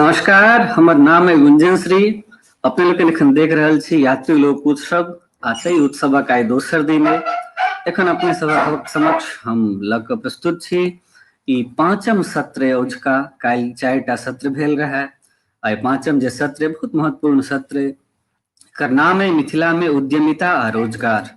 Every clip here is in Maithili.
नमस्कार, हमर नाम है गुंजन श्री। अपने लोकनि एखन देख रहल छी यात्री लोक उत्सव आ ताहि उत्सवक आइ दोसर दिन अइ। एखन अपने सभक समक्ष हम लऽ कऽ प्रस्तुत छी ई पाँचम सत्र अइ अजुका। काल्हि 4टा सत्र भेल रहए, आइ पाँचम जे सत्र अइ बहुत महत्वपूर्ण सत्र अइ। एकर नाम अइ मिथिला मे उद्यमिता आ रोजगार।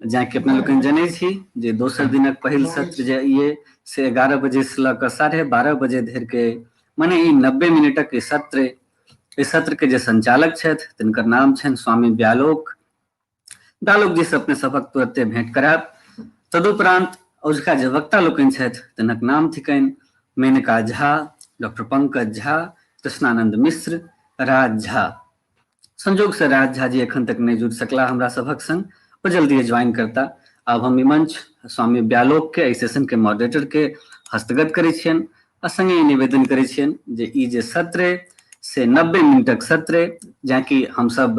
जाकि अपने लोकनि जनै छी जे दोसर दिनक पहिल सत्र जे ये से 11 बजे से लऽ कऽ 12:30 बजे धरि के, मने ई 90 मिनटक ई सत्र। एहि सत्र के जे संचालक छथि तिनकर नाम छनि स्वामी व्यालोक। व्यालोक जी से अपने सभक तुरते भेंट करायब। तदुपरांत औझका जे वक्ता लोकनि छथि तिनक नाम थिकनि मेनका झा, डॉक्टर पंकज झा, कृष्णानंद मिश्र, राज झा। संजोग से राज झा जी एखन तक नहि जुड़ि सकला हमरा सभक संग, ओ जल्दी ज्वाइन करता। आब हम ई मंच स्वामी व्यालोक के, एहि सेशन के मॉडरेटर के हस्तगत करै छियनि आ संगे ई निवेदन करै छियनि जे ई जे सत्र अइ से 90 मिनटक सत्र अइ, जाकि हमसब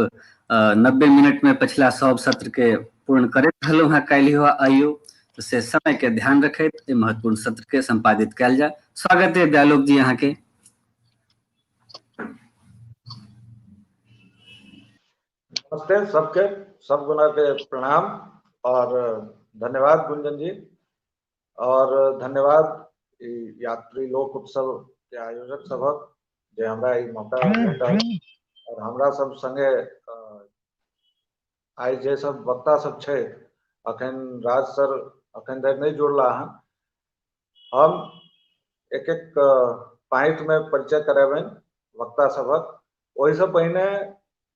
90 मिनट में पछिला सब सत्र के पूर्ण करैत रहलहुँ हेँ काल्हियो आ आइयो, तऽ से समय के ध्यान रखैत एहि महत्वपूर्ण सत्र के सम्पादित कयल जाय। स्वागत है व्यालोक जी अहाँके। नमस्ते सबके, सब गुना के प्रणाम और धन्यवाद गुंजन जी, और धन्यवाद यात्री लोक उत्सव के आयोजक सभक जे हमरा ई मौका भेटल और हमरा सब संगे आइ जे सब वक्ता सब छै। अखन राज सर अखन धरि नहि जुड़ला हन। हम एक एक पाँति में परिचय करेबनि वक्ता सभक। ओहिसँ पहिने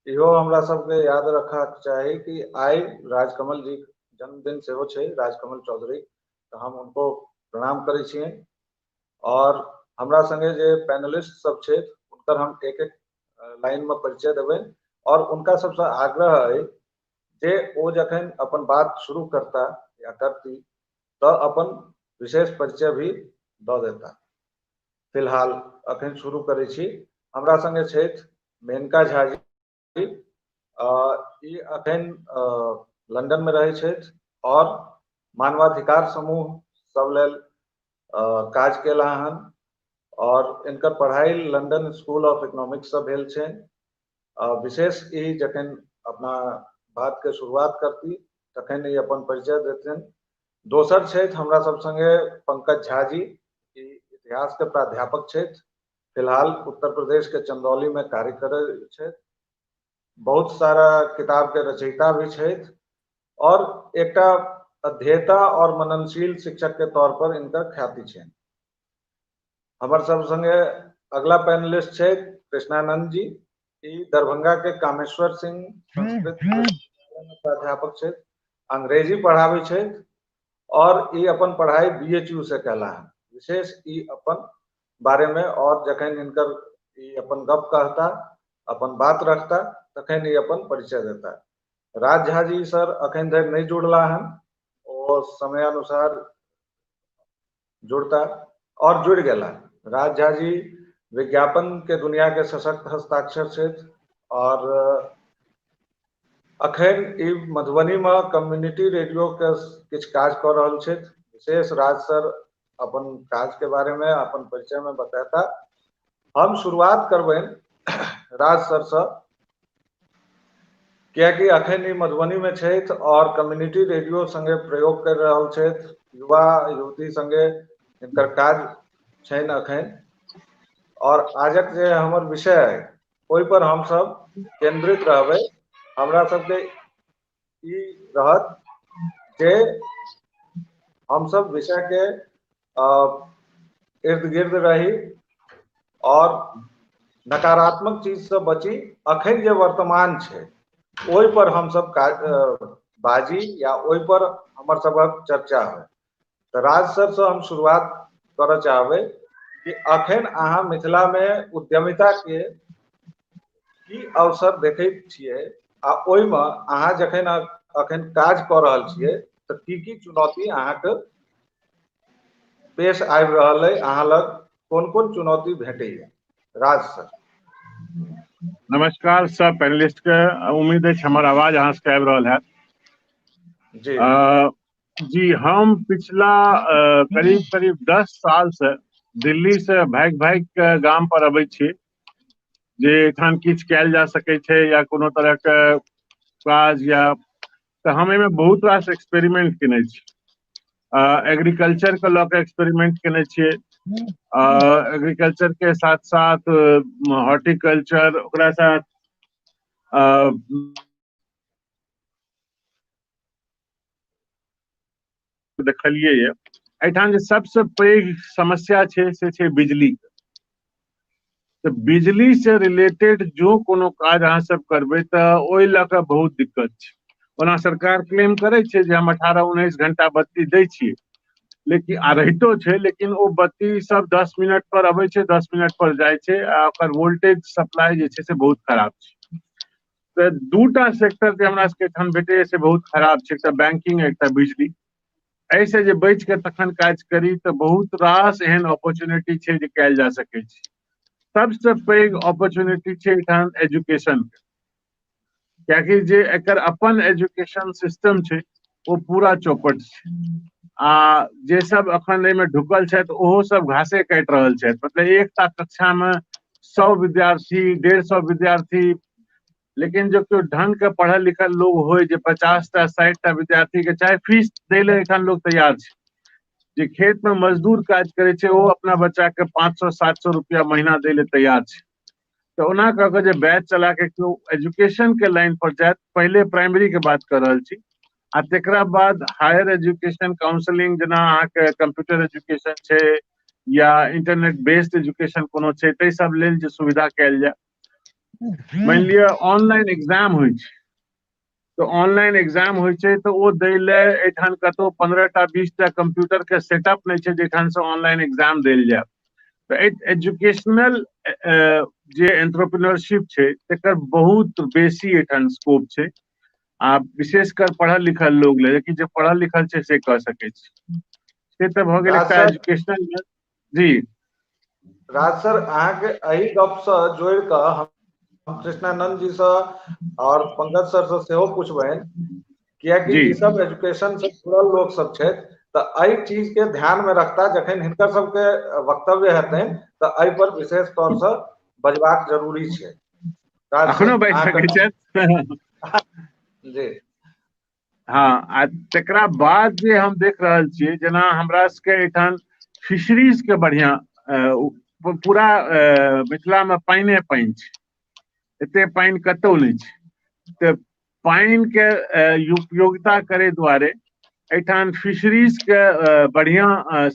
इहो हमरा सबके याद रखबाक चाही कि आइ राजकमल जी जन्मदिन सेहो छै, राजकमल चौधरी, तऽ हम उनको प्रणाम करै छियनि। और हमरा संगे जे पैनलिस्ट सब छै हुनकर हम एक एक लाइन में परिचय देबनि और उनका सबसँ आग्रह अइ जे ओ जखन अपन बात शुरू करता या करती तऽ अपन विशेष परिचय भी दऽ देता। फिलहाल अखन शुरू करै छी। हमरा संगे छथि मेनका झा जी, ई अखन लंदन में रहै छथि और मानवाधिकार समूह सब लेल काज केला हन और इनकर पढ़ाई लंदन स्कूल ऑफ इकोनॉमिक्स से भेल छनि। विशेष ई जखन अपना बात के शुरुआत करती तखन ई अपन परिचय देथिन। दोसर छथि हमरा सब संगे पंकज झा जी, ई इतिहास के प्राध्यापक छथि, फिलहाल उत्तर प्रदेश के चंदौली में कार्य करै छथि, बहुत सारा किताब के रचयिता भी छथि और एकटा अध्येता और मननशील शिक्षक के तौर पर इनकर ख्याति छनि। हमर सब संगे अगला पैनलिस्ट छथि कृष्णानंद जी, ई दरभंगा के कामेश्वर सिंह संस्कृत प्राध्यापक छथि, अंग्रेजी पढ़ाबै छथि और ई अपन पढ़ाई बी एच यू से कैला हन। विशेष ई अपन बारे में और जखन इनकर ई अपन गप कहता, अपन बात रखता, तखन ई अपन परिचय देता। राज झा जी सर अखन धरि नहि जुड़ला हन, ओ समयानुसार जुड़ता और जुड़ गेला। राज झा जी विज्ञापन के दुनिया के सशक्त हस्ताक्षर छथि और अखन ई मधुबनी में कम्युनिटी रेडियो के किछु काज कऽ रहल छथि। विशेष राज सर अपन काज के बारे में अपन परिचय में बतेता। हम शुरुआत करबनि राज सर से, कियाकि अखन ई मधुबनी में छथि और कम्युनिटी रेडियो संगे प्रयोग कर रहल छथि, युवा युवती संगे हिनकर काज छनि अखन। और आजक जे हमर विषय है ओहि पर हम सब केंद्रित रहबै। हमरा सबके ई रहत जे हम सब विषय के इर्द गिर्द रही और नकारात्मक चीज से बची। अखन जे वर्तमान छै ओहि पर हम सब बाजी या ओहि पर हमर सबक चर्चा होय। तऽ राज सर से हम शुरुआत करऽ चाहबै कि अखन अहाँ मिथिला में उद्यमिता के की अवसर देखैत छियै आ ओहिमे अहाँ जखन अखन काज कऽ रहल छियै तऽ की की चुनौती अहाँके पेश आबि रहल अइ, अहाँ लग कोन कोन चुनौती भेटैया? राज सर। नमस्कार सब पैनलिस्ट के, उम्मीद अछि हमर आवाज अहाँ सबके आबि रहल हैत। जी। जी, हम पिछला करीब करीब 10 साल से दिल्ली से भागि भागि के गाम पर अबै छी जे एहिठाम किछु कयल जा सकै छै या कोनो तरहके काज या, तऽ हम एहिमे बहुत रास एक्सपेरिमेंट केने छी। एग्रीकल्चर के लऽ के एक्सपेरिमेंट केने छियै, एग्रीकल्चर के साथ साथ हॉर्टिकल्चर, ओकरा साथ देखलियै ये एहिठाम जे सबसँ पैघ समस्या छै से छै बिजली। तऽ बिजली से रिलेटेड जो कोनो काज अहाँ सब करबै तऽ ओहि लऽ कऽ बहुत दिक्कत छै। ओना सरकार क्लेम करै छै जे हम 18-19 घंटा बत्ती दै छियै, लेकिन आ रहितो छै, लेकिन ओ बत्ती सब 10 मिनट पर अबै छै, 10 मिनट पर जाइ छै, आ ओकर वोल्टेज सप्लाई जे छै से बहुत खराब छै। तऽ दूटा सेक्टर जे हमरा सबके एठाम भेटैया से बहुत खराब छै, एकटा बैंकिंग, एकटा बिजली। एहिसँ जे बचि कऽ तखन काज करी तऽ बहुत रास एहन अपॉर्चुनिटी छै जे कयल जा सकै छै। सबसँ पैघ अपॉर्चुनिटी छै एहिठाम एजुकेशन के, कियाकि जे एकर अपन एजुकेशन सिस्टम छै ओ पूरा चौपट छै, आ जे सब अखन एहिमे ढुकल छथि ओहो सब घासे काटि रहल छथि। मतलब एकटा कक्षा मे 100 विद्यार्थी, 150 विद्यार्थी, लेकिन जो केओ ढंग के पढ़ल लिखल लोग होय जे 50टा 60टा विद्यार्थी के चाहे फीस दै लए एखन लोग तैयार छै। जे खेत में मजदूर काज करै छै ओ अपना बच्चा के 500-700 रुपया महीना दै लए तैयार छै। तऽ ओना कऽ के जे बैच चला के केओ एजुकेशन के लाइन पर जायत, पहिले प्राइमरी के बात कऽ रहल छी, आ तकरा बाद हायर एजुकेशन काउंसलिंग, जेना अहाँके कंप्यूटर एजुकेशन छै या इंटरनेट बेस्ड एजुकेशन कोनो छै, ताहि सब लेल जे सुविधा कयल जाय। मानि लिअ ऑनलाइन एग्जाम होइ छै, तऽ ऑनलाइन एग्जाम होइ छै तऽ ओ दै लए एहिठाम कतहु 15टा 20टा कंप्यूटर के सेटअप नहि छै जाहिठाम से ऑनलाइन एग्जाम देल जाय। तऽ एजुकेशनल जे एंटरप्रेन्योरशिप छै तकर बहुत बेसी एहिठाम स्कोप छै, आ विशेषकर पढ़ल लिखल लोग लए, लेकिन जे पढ़ल लिखल छै से कऽ सकै छै। से तऽ भऽ गेल एकटा एजुकेशनल। जी राज सर, अहाँके एहि गपसँ जोड़ि कऽ हम कृष्णानंद जी से और पंकज सर से सेहो पूछबनि, कियाकि ई सब एजुकेशन से जुड़ल लोक सब छथि, तऽ एहि चीज के ध्यान में रखता जखन हिनकर सबके वक्तव्य हेतनि तऽ एहि पर विशेष तौर से बजबाक जरूरी छै। अखनो बाजि सकै छथि जी। हाँ, आ तकरा बाद जे हम देख रहल छियै, जेना हमरा सबके एहिठाम फिशरीज के बढ़िया पूरा मिथिला में पानिए पानि छै, एते पानि कतौ नहि छै। तऽ पानि के उपयोगिता करे दुआरे एहिठाम फिशरीज के बढ़िया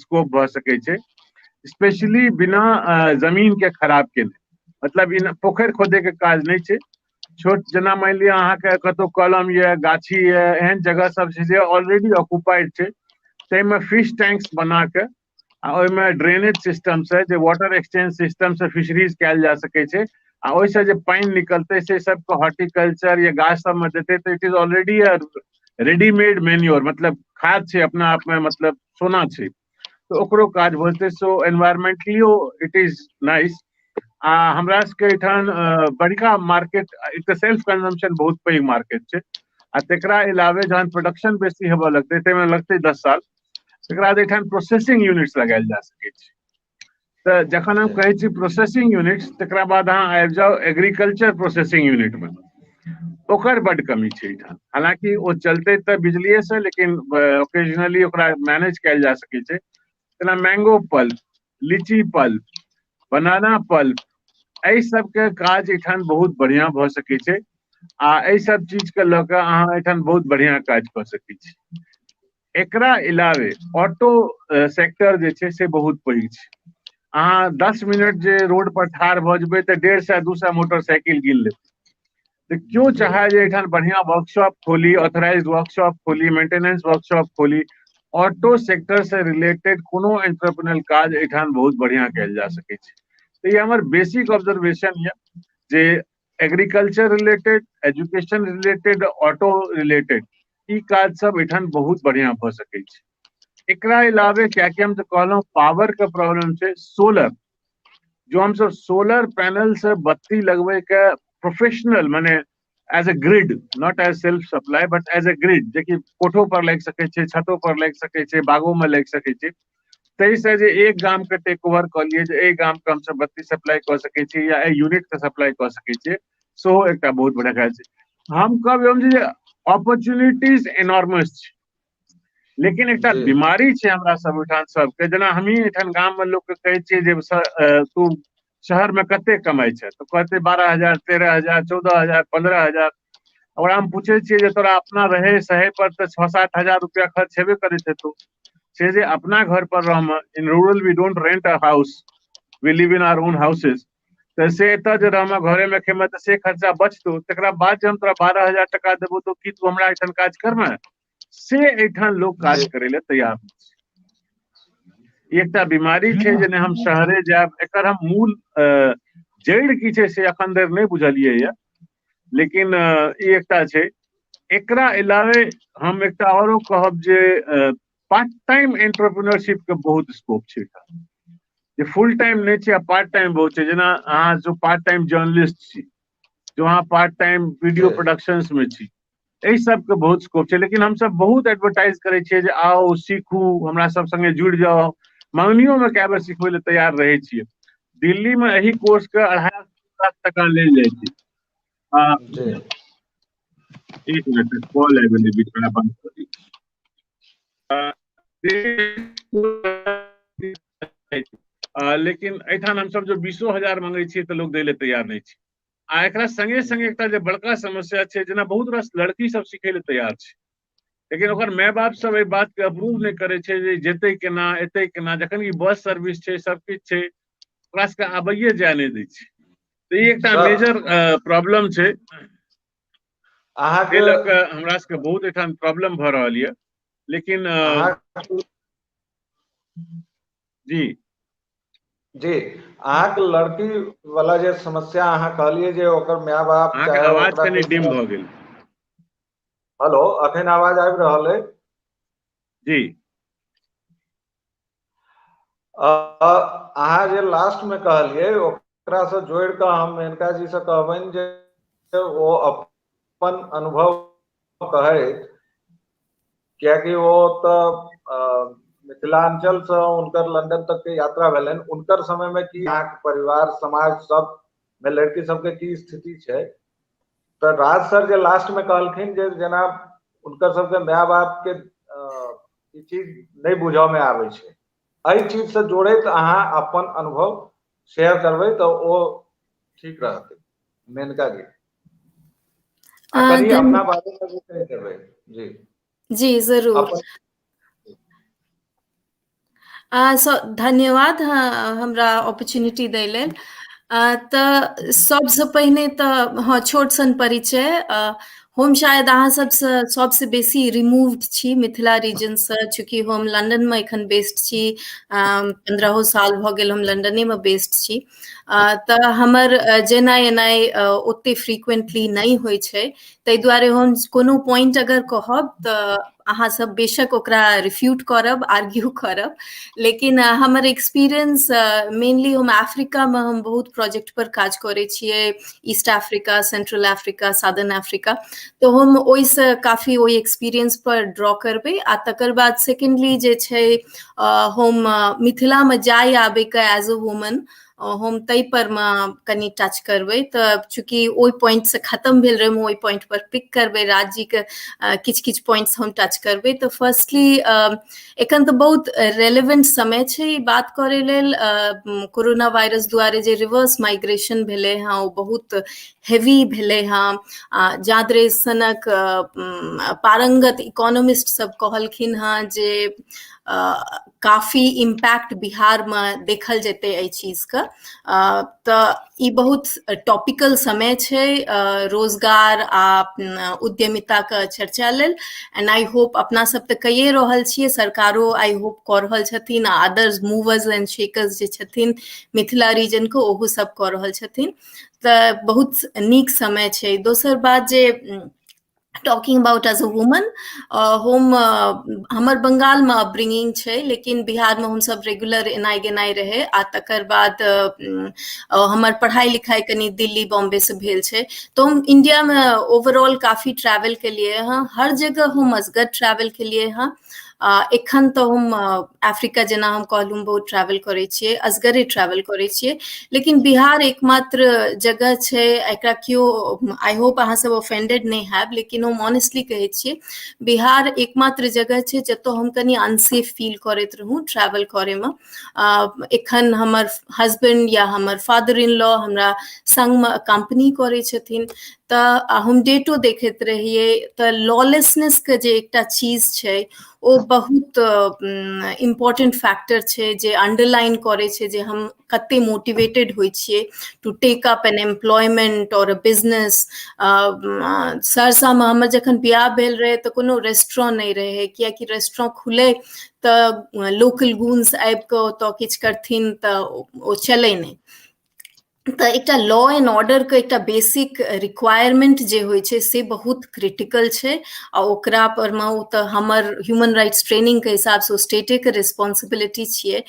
स्कोप भऽ सकै छै, स्पेशली बिना जमीन के खराब केने। मतलब पोखरि खोदे के काज नहि छै। छोट जेना मानि लिअ अहाँके कतौ कलम यऽ, गाछी यऽ, एहन जगह सब छै जे ऑलरेडी ऑक्युपाइड छै, ताहिमे फिश टैंक्स बना के आ ओहिमे ड्रेनेज सिस्टम से, जे वाटर एक्सचेंज सिस्टम से फिशरीज कयल जा सकै छै, आ ओहिसँ जे पानि निकलतै से सबके हॉर्टिकल्चर या गाछ सबमे देतै तऽ it is already a readymade manure, मतलब खाद छै अपना आपमे, मतलब सोना छै, तऽ ओकरो काज भऽ जेतै। सो एनवायरमेंटलियो it is nice. आ हमरा सबके एहिठाम बड़का मार्केट, एक तऽ सेल्फ कंजम्पशन बहुत पैघ मार्केट छै, आ तकरा अलावे जहन प्रोडक्शन बेसी हेबऽ लगतै ताहिमे लगतै 10 साल, तकरा बाद एहिठाम प्रोसेसिंग यूनिट्स लगायल जा सकै छै। तऽ जखन हम कहै छी प्रोसेसिंग यूनिट्स, तकरा बाद अहाँ आबि जाउ एग्रीकल्चर प्रोसेसिंग यूनिटमे, ओकर बड कमी छै एहिठाम। हालाँकि ओ चलतै तऽ बिजलिएसँ, लेकिन ओकेजनली ओकरा मैनेज कयल जा सकै छै। जेना mango pulp, litchi pulp, banana pulp, एहि सबके काज एहिठाम बहुत बढ़िआँ भऽ सकै छै, आ एहि सब चीजके लऽ कऽ अहाँ एहिठाम बहुत बढ़िआँ काज कऽ सकै छी। एकरा अलावे ऑटो सेक्टर जे छै से बहुत पैघ छै। अहाँ 10 मिनट जे रोड पर ठाढ़ भऽ जेबै तऽ 150-200 मोटरसाइकिल गिन लेबै। तऽ केओ चाहे जे एहिठाम बढ़िआँ वर्कशॉप खोली, ऑथराइज्ड वर्कशॉप खोली, मेंटेनेंस वर्कशॉप खोली, ऑटो सेक्टर से रिलेटेड कोनो एंटरप्रेन्योरल काज एहिठाम बहुत बढ़िआँ कयल जा सकै छै। तऽ ई हमर बेसिक ऑब्जर्वेशन यऽ जे agriculture related, education related, auto related ई काज सब एहिठाम बहुत बढ़िआँ भऽ सकै छै। एकरा अलावे कियाकि हम तऽ कहलहुँ पावर के प्रॉब्लम छै, सोलर, जो हमसब सोलर पैनल से बत्ती लगबै के प्रोफेशनल, माने as a grid, not as self supply but as a grid, जेकि कोठो पर लागि सकै छै, छतो पर लागि सकै छै, बागो में लागि सकै छै, ताहिसँ जे एक गामके टेक ओवर कऽ लियै जे एहि गामके हमसभ बत्ती सप्लाई कऽ सकै छी या एहि यूनिटके सप्लाई कऽ सकै छियै, सेहो एकटा बहुत बड़ा काज छै। हम कहब जे अपॉर्चुनिटीज एनॉर्मस छै, लेकिन एकटा बीमारी छै हमरा सब ओहिठाम सबके। जेना हमही एहिठाम गाममे लोकके कहै छियै जे तू शहरमे कते कमाइ छै, तऽ कहतै 12,000, 13,000, 14,000, 15,000। ओकरा हम पूछै छियै जे तोरा अपना रहै सहै पर तऽ 6-7 हजार रुपया खर्च हेबे करैत हेतौ, से जे अपना घर पर रहमे, in rural we don't rent a house, we live in our own houses, तऽ से एतऽ जे रहमे घरेमे खेमे तऽ से खर्चा बचतौ। तकरा बाद जे हम तोरा 12,000 टका देबौ तऽ की तू हमरा एहिठाम काज करमे? से एहिठाम लोक काज करै लए तैयार नहि छै। एकटा बीमारी छै जे नहि हम शहरे जायब, एकर हम मूल जड़ि की छै से एखन धरि नहि बुझलियै ये, लेकिन ई एकटा छै। एकरा अलावे हम एकटा औरो कहब जे पार्ट टाइम एंटरप्रेन्योरशिप के बहुत स्कोप छै एहिठाम, जे फुल टाइम नहि छै आ पार्ट टाइम बहुत छै। जेना अहाँ जो पार्ट टाइम जर्नलिस्ट छी, जो अहाँ पार्ट टाइम वीडियो प्रोडक्शंस में छी, एहि सबके बहुत स्कोप छै। लेकिन हमसब बहुत एडवर्टाइज करै छियै जे आउ सीखू, हमरा सब संगे जुड़ि जाउ, मंगनियो में कए बेर सिखबै लए तैयार रहै छियै। दिल्ली में एहि कोर्स के 2.5 लाख टका लेल जाइ छै। एक मिनट, कॉल आबि गेलै बीच में, बंद कऽ दियौ। लेकिन एहिठाम हमसब जो 20,000 मंगै छियै तऽ लोक दै लए तैयार नहि छै। आ एकरा संगे संगे एकटा जे बड़का समस्या छै, जेना बहुत रास लड़की सब सिखै लए तैयार छै, लेकिन ओकर माय बाप सब एहि बात के अप्रूव नहि करै छै जे जेतै केना, एतै केना, जखन कि बस सर्विस छै, सबकिछु छै, ओकरा सबके आबैये जाय नहि दै छै। तऽ ई एकटा मेजर प्रॉब्लम छै। अहाँके एहि लऽ कऽ हमरा सबके बहुत एहिठाम प्रॉब्लम भऽ रहल यऽ। लेकिन जी जी, अहाँके लड़की वाला जे समस्या अहाँ कहलियै जे ओकर माय बाप अहाँके आवाज कनि डिम भऽ गेल। हेलो, अखन आवाज आबि रहल अइ? जी। अहाँ जे लास्ट में कहलियै ओकरा से जोड़ि कऽ हम मेनका जी से कहबनि जे ओ अपन अनुभव कहैत, कियाकि ओ तऽ मिथिलांचल से हुनकर लंदन तक के यात्रा भेलनि, हुनकर समय में की अहाँके परिवार समाज सब में लड़की सबके की स्थिति छै। तऽ राज सर जे लास्ट में कहलखिन जे जेना हुनकर सबके माय बाप के ई चीज नहि बुझऽ में आबै छै, एहि चीज से जोड़ैत अहाँ अपन अनुभव शेयर करबै तऽ ओ ठीक रहतै। मेनका जी कनि अपना बारे में भी कहि देबै। जी जी जरूर। धन्यवाद हमरा अपॉर्चुनिटी दै लेल। तऽ सबसँ पहिने तऽ हँ छोट सन परिचय, हम शायद अहाँ सबसँ सबसँ बेसी रिमूव्ड छी मिथिला रीजनसँ, चूँकि हम लंदनमे एखन बेस्ड छी, 15 साल भऽ गेल हम लंदनेमे बेस्ड छी। तऽ हमर जेनाइ एनाइ ओते फ्रीक्वेंटली नहि होइ छै, ताहि दुआरे हम कोनो पॉइंट अगर कहब तऽ अहाँ सब बेशक ओकरा रिफ्यूट करब, आर्ग्यू करब, लेकिन हमर एक्सपीरियंस मेनली हम अफ्रीकामे हम बहुत प्रोजेक्ट पर काज करै छियै, East Africa, Central Africa, Southern Africa, तऽ हम ओहिसँ काफी ओहि एक्सपीरियंस पर ड्रॉ करबै। आ तकर बाद सेकेंडली जे छै हम मिथिलामे जाय आबैके एज अ वुमन हम ताहि पर मे कनि टच करबै। तऽ चूँकि ओहि पॉइंट से खत्म भेल रहै, हम ओहि पॉइंट पर पिक करबै, राज जी के किछु किछु पॉइंट्स हम टच करबै। तऽ फर्स्टली एखन तऽ बहुत रेलेवेंट समय छै ई बात करै लेल। कोरोना वायरस दुआरे जे रिवर्स माइग्रेशन भेलै हँ ओ बहुत हेवी भेलै हँ। जादरे सनक पारंगत इकोनॉमिस्ट सब कहलखिन हँ जे काफी इम्पैक्ट बिहारमे देखल जेतै एहि चीजके। तऽ ई बहुत टॉपिकल समय छै रोजगार आ उद्यमिताके चर्चा लेल। एंड I hope अपना सब तऽ कइए रहल छियै, सरकारो I hope कऽ रहल छथिन, आ अदर्स मूवर्स एंड शेकर्स जे छथिन मिथिला रीजनके ओहो सब कऽ रहल छथिन। तऽ बहुत नीक समय छै। दोसर बात जे talking about as a woman, हम हमर बंगालमे अपब्रिंगिंग छै, लेकिन बिहारमे हमसब रेगुलर एनाइ गेनाइ रहै। आ तकर बाद हमर पढ़ाइ लिखाइ कनि दिल्ली बॉम्बे से भेल छै, तऽ हम इंडियामे ओवरऑल काफी ट्रैवल केलियै हँ, हर जगह हम असगर ट्रैवल केलियै हँ। एखन तऽ हम अफ्रीका जेना हम कहलहुँ बहुत ट्रैवल करै छियै, असगरे ट्रैवल करै छियै, लेकिन बिहार एकमात्र जगह छै, एकरा केओ I hope अहाँ सब ऑफेंडेड नहि हैब, लेकिन हम ऑनेस्टली कहै छियै बिहार एकमात्र जगह छै जतऽ हम कनि अनसेफ फील करैत रहूँ ट्रैवल करैमे। एखन हमर हस्बैंड या हमर फादर इन लॉ हमरा संगमे अकम्पनी करै छथिन, तऽ हम डेटो देखैत रहियै तऽ लॉलेसनेस के जे एकटा चीज छै ओ बहुत इम्पोर्टेंट फैक्टर छै जे अंडरलाइन करै छै जे हम कते मोटिवेटेड होइ छियै to take up an employment और अ बिजनेस। सहरसामे हमर जखन बियाह भेल रहै तऽ कोनो रेस्टोरेंट नहि रहै, कियाकि रेस्टोरेंट खुलै तऽ लोकल गुन्स आबि कऽ ओतऽ किछु करथिन तऽ ओ चलै नहि। तऽ एकटा लॉ एंड ऑर्डर के एकटा बेसिक रिक्वायरमेंट जे होइ छै से बहुत क्रिटिकल छै, आ ओकरा पर मे ओ तऽ हमर ह्यूमन राइट्स ट्रेनिंग के हिसाब से स्टेटे के रिस्पॉन्सिबिलिटी छियै,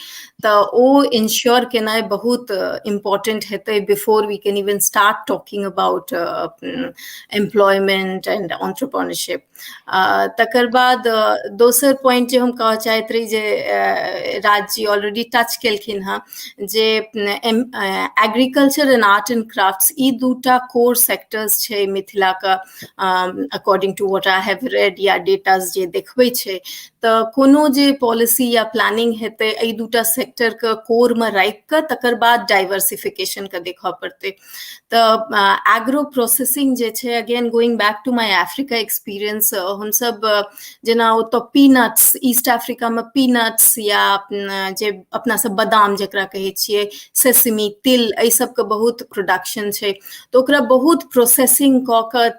तऽ ओ इंश्योर केनाइ बहुत इम्पोर्टेंट हेतै before we can even start talking about employment and entrepreneurship. तकर बाद दोसर पॉइंट जे हम कहऽ चाहैत रही जे राज जी ऑलरेडी टच केलखिन हँ जे agriculture and art and crafts ई दूटा कोर सेक्टर्स छै मिथिलाके, according to what I have read या डेटाज जे देखबै छै। तऽ कोनो जे पॉलिसी या प्लानिंग हेतै एहि दूटा सेक्टरके कोरमे राखि कऽ तकर बाद डाइवर्सिफिकेशनके देखऽ पड़तै। तऽ एग्रो प्रोसेसिंग जे छै, again going back to my Africa experience, हमसब जेना ओतऽ पीनट्स, ईस्ट अफ्रीकामे पीनट्स या जे अपना सब बादाम जकरा कहै छियै, सेसमी, तिल, एहि सबके बहुत प्रोडक्शन छै, तऽ ओकरा बहुत प्रोसेसिंग कऽ कऽ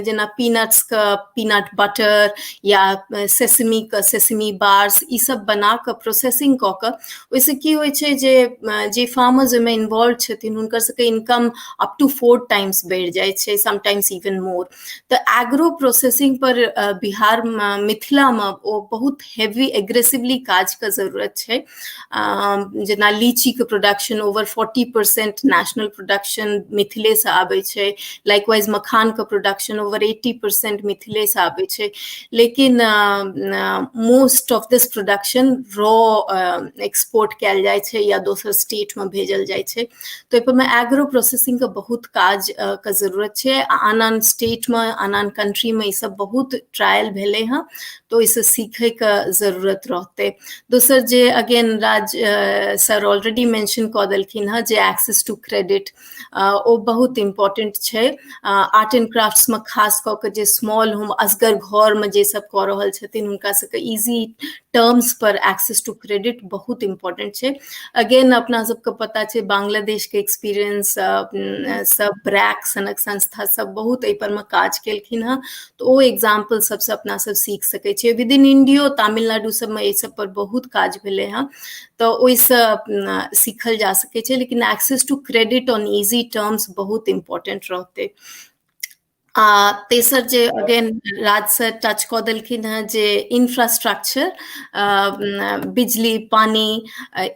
जेना पीनट्सके पीनट बटर या सेसमीके सेसमी बार्स ई सब बना कऽ प्रोसेसिंग कऽ कऽ ओहिसँ की होइ छै जे जे फार्मर्स ओहिमे इन्वॉल्व छथिन हुनकर सबके इनकम अप टू 4 टाइम्स बढ़ि जाइ छै, समटाइम्स इवन मोर। तऽ एग्रो प्रोसेसिंग पर बिहारमे, मिथिलामे ओ बहुत हेवी एग्रेसिवली काजके जरूरत छै। जेना लीचीके प्रोडक्शन ओवर 40% नेशनल प्रोडक्शन मिथिलेसँ आबै छै, लाइकवाइज मखानके प्रोडक्शन ओवर 80% मिथिलेसँ आबै छै, लेकिन most of this production raw export कयल जाइ छै या दोसर स्टेटमे भेजल जाइ छै। तऽ ओहि परमे एग्रो प्रोसेसिंगके बहुत काज के जरूरत छै। आन आन स्टेटमे, आन आन कंट्रीमे ई सब बहुत ट्रायल भेलै हँ, तऽ ओहिसँ सीखैके जरूरत रहतै। दोसर जे अगेन राज सर ऑलरेडी मेंशन कऽ देलखिन हँ जे एक्सेस टू क्रेडिट ओ बहुत इम्पोर्टेंट छै। आर्ट एंड क्राफ्ट्समे खास कऽ कऽ जे स्मॉल होम असगर घरमे जे सब कऽ रहल छथिन हुनका सबके इजी टर्म्स पर एक्सेस टू क्रेडिट बहुत इम्पोर्टेंट छै। अगेन अपना सबके पता छै बांग्लादेशके एक्सपीरियंस सब, ब्रैक सनक संस्था सब बहुत एहि पर मे काज केलखिन हँ, तऽ ओ एग्जाम्पल सबसँ अपना सब सीख सकै छियै। विद इन इंडियो तमिलनाडु सबमे एहि सब पर बहुत काज भेलै हँ, तऽ ओहिसँ सीखल जा सकै छै, लेकिन access to credit on easy terms बहुत इम्पोर्टेंट रहतै। आ तेसर जे अगेन राज सर टच कऽ देलखिन हँ जे इंफ्रास्ट्रक्चर, बिजली, पानी,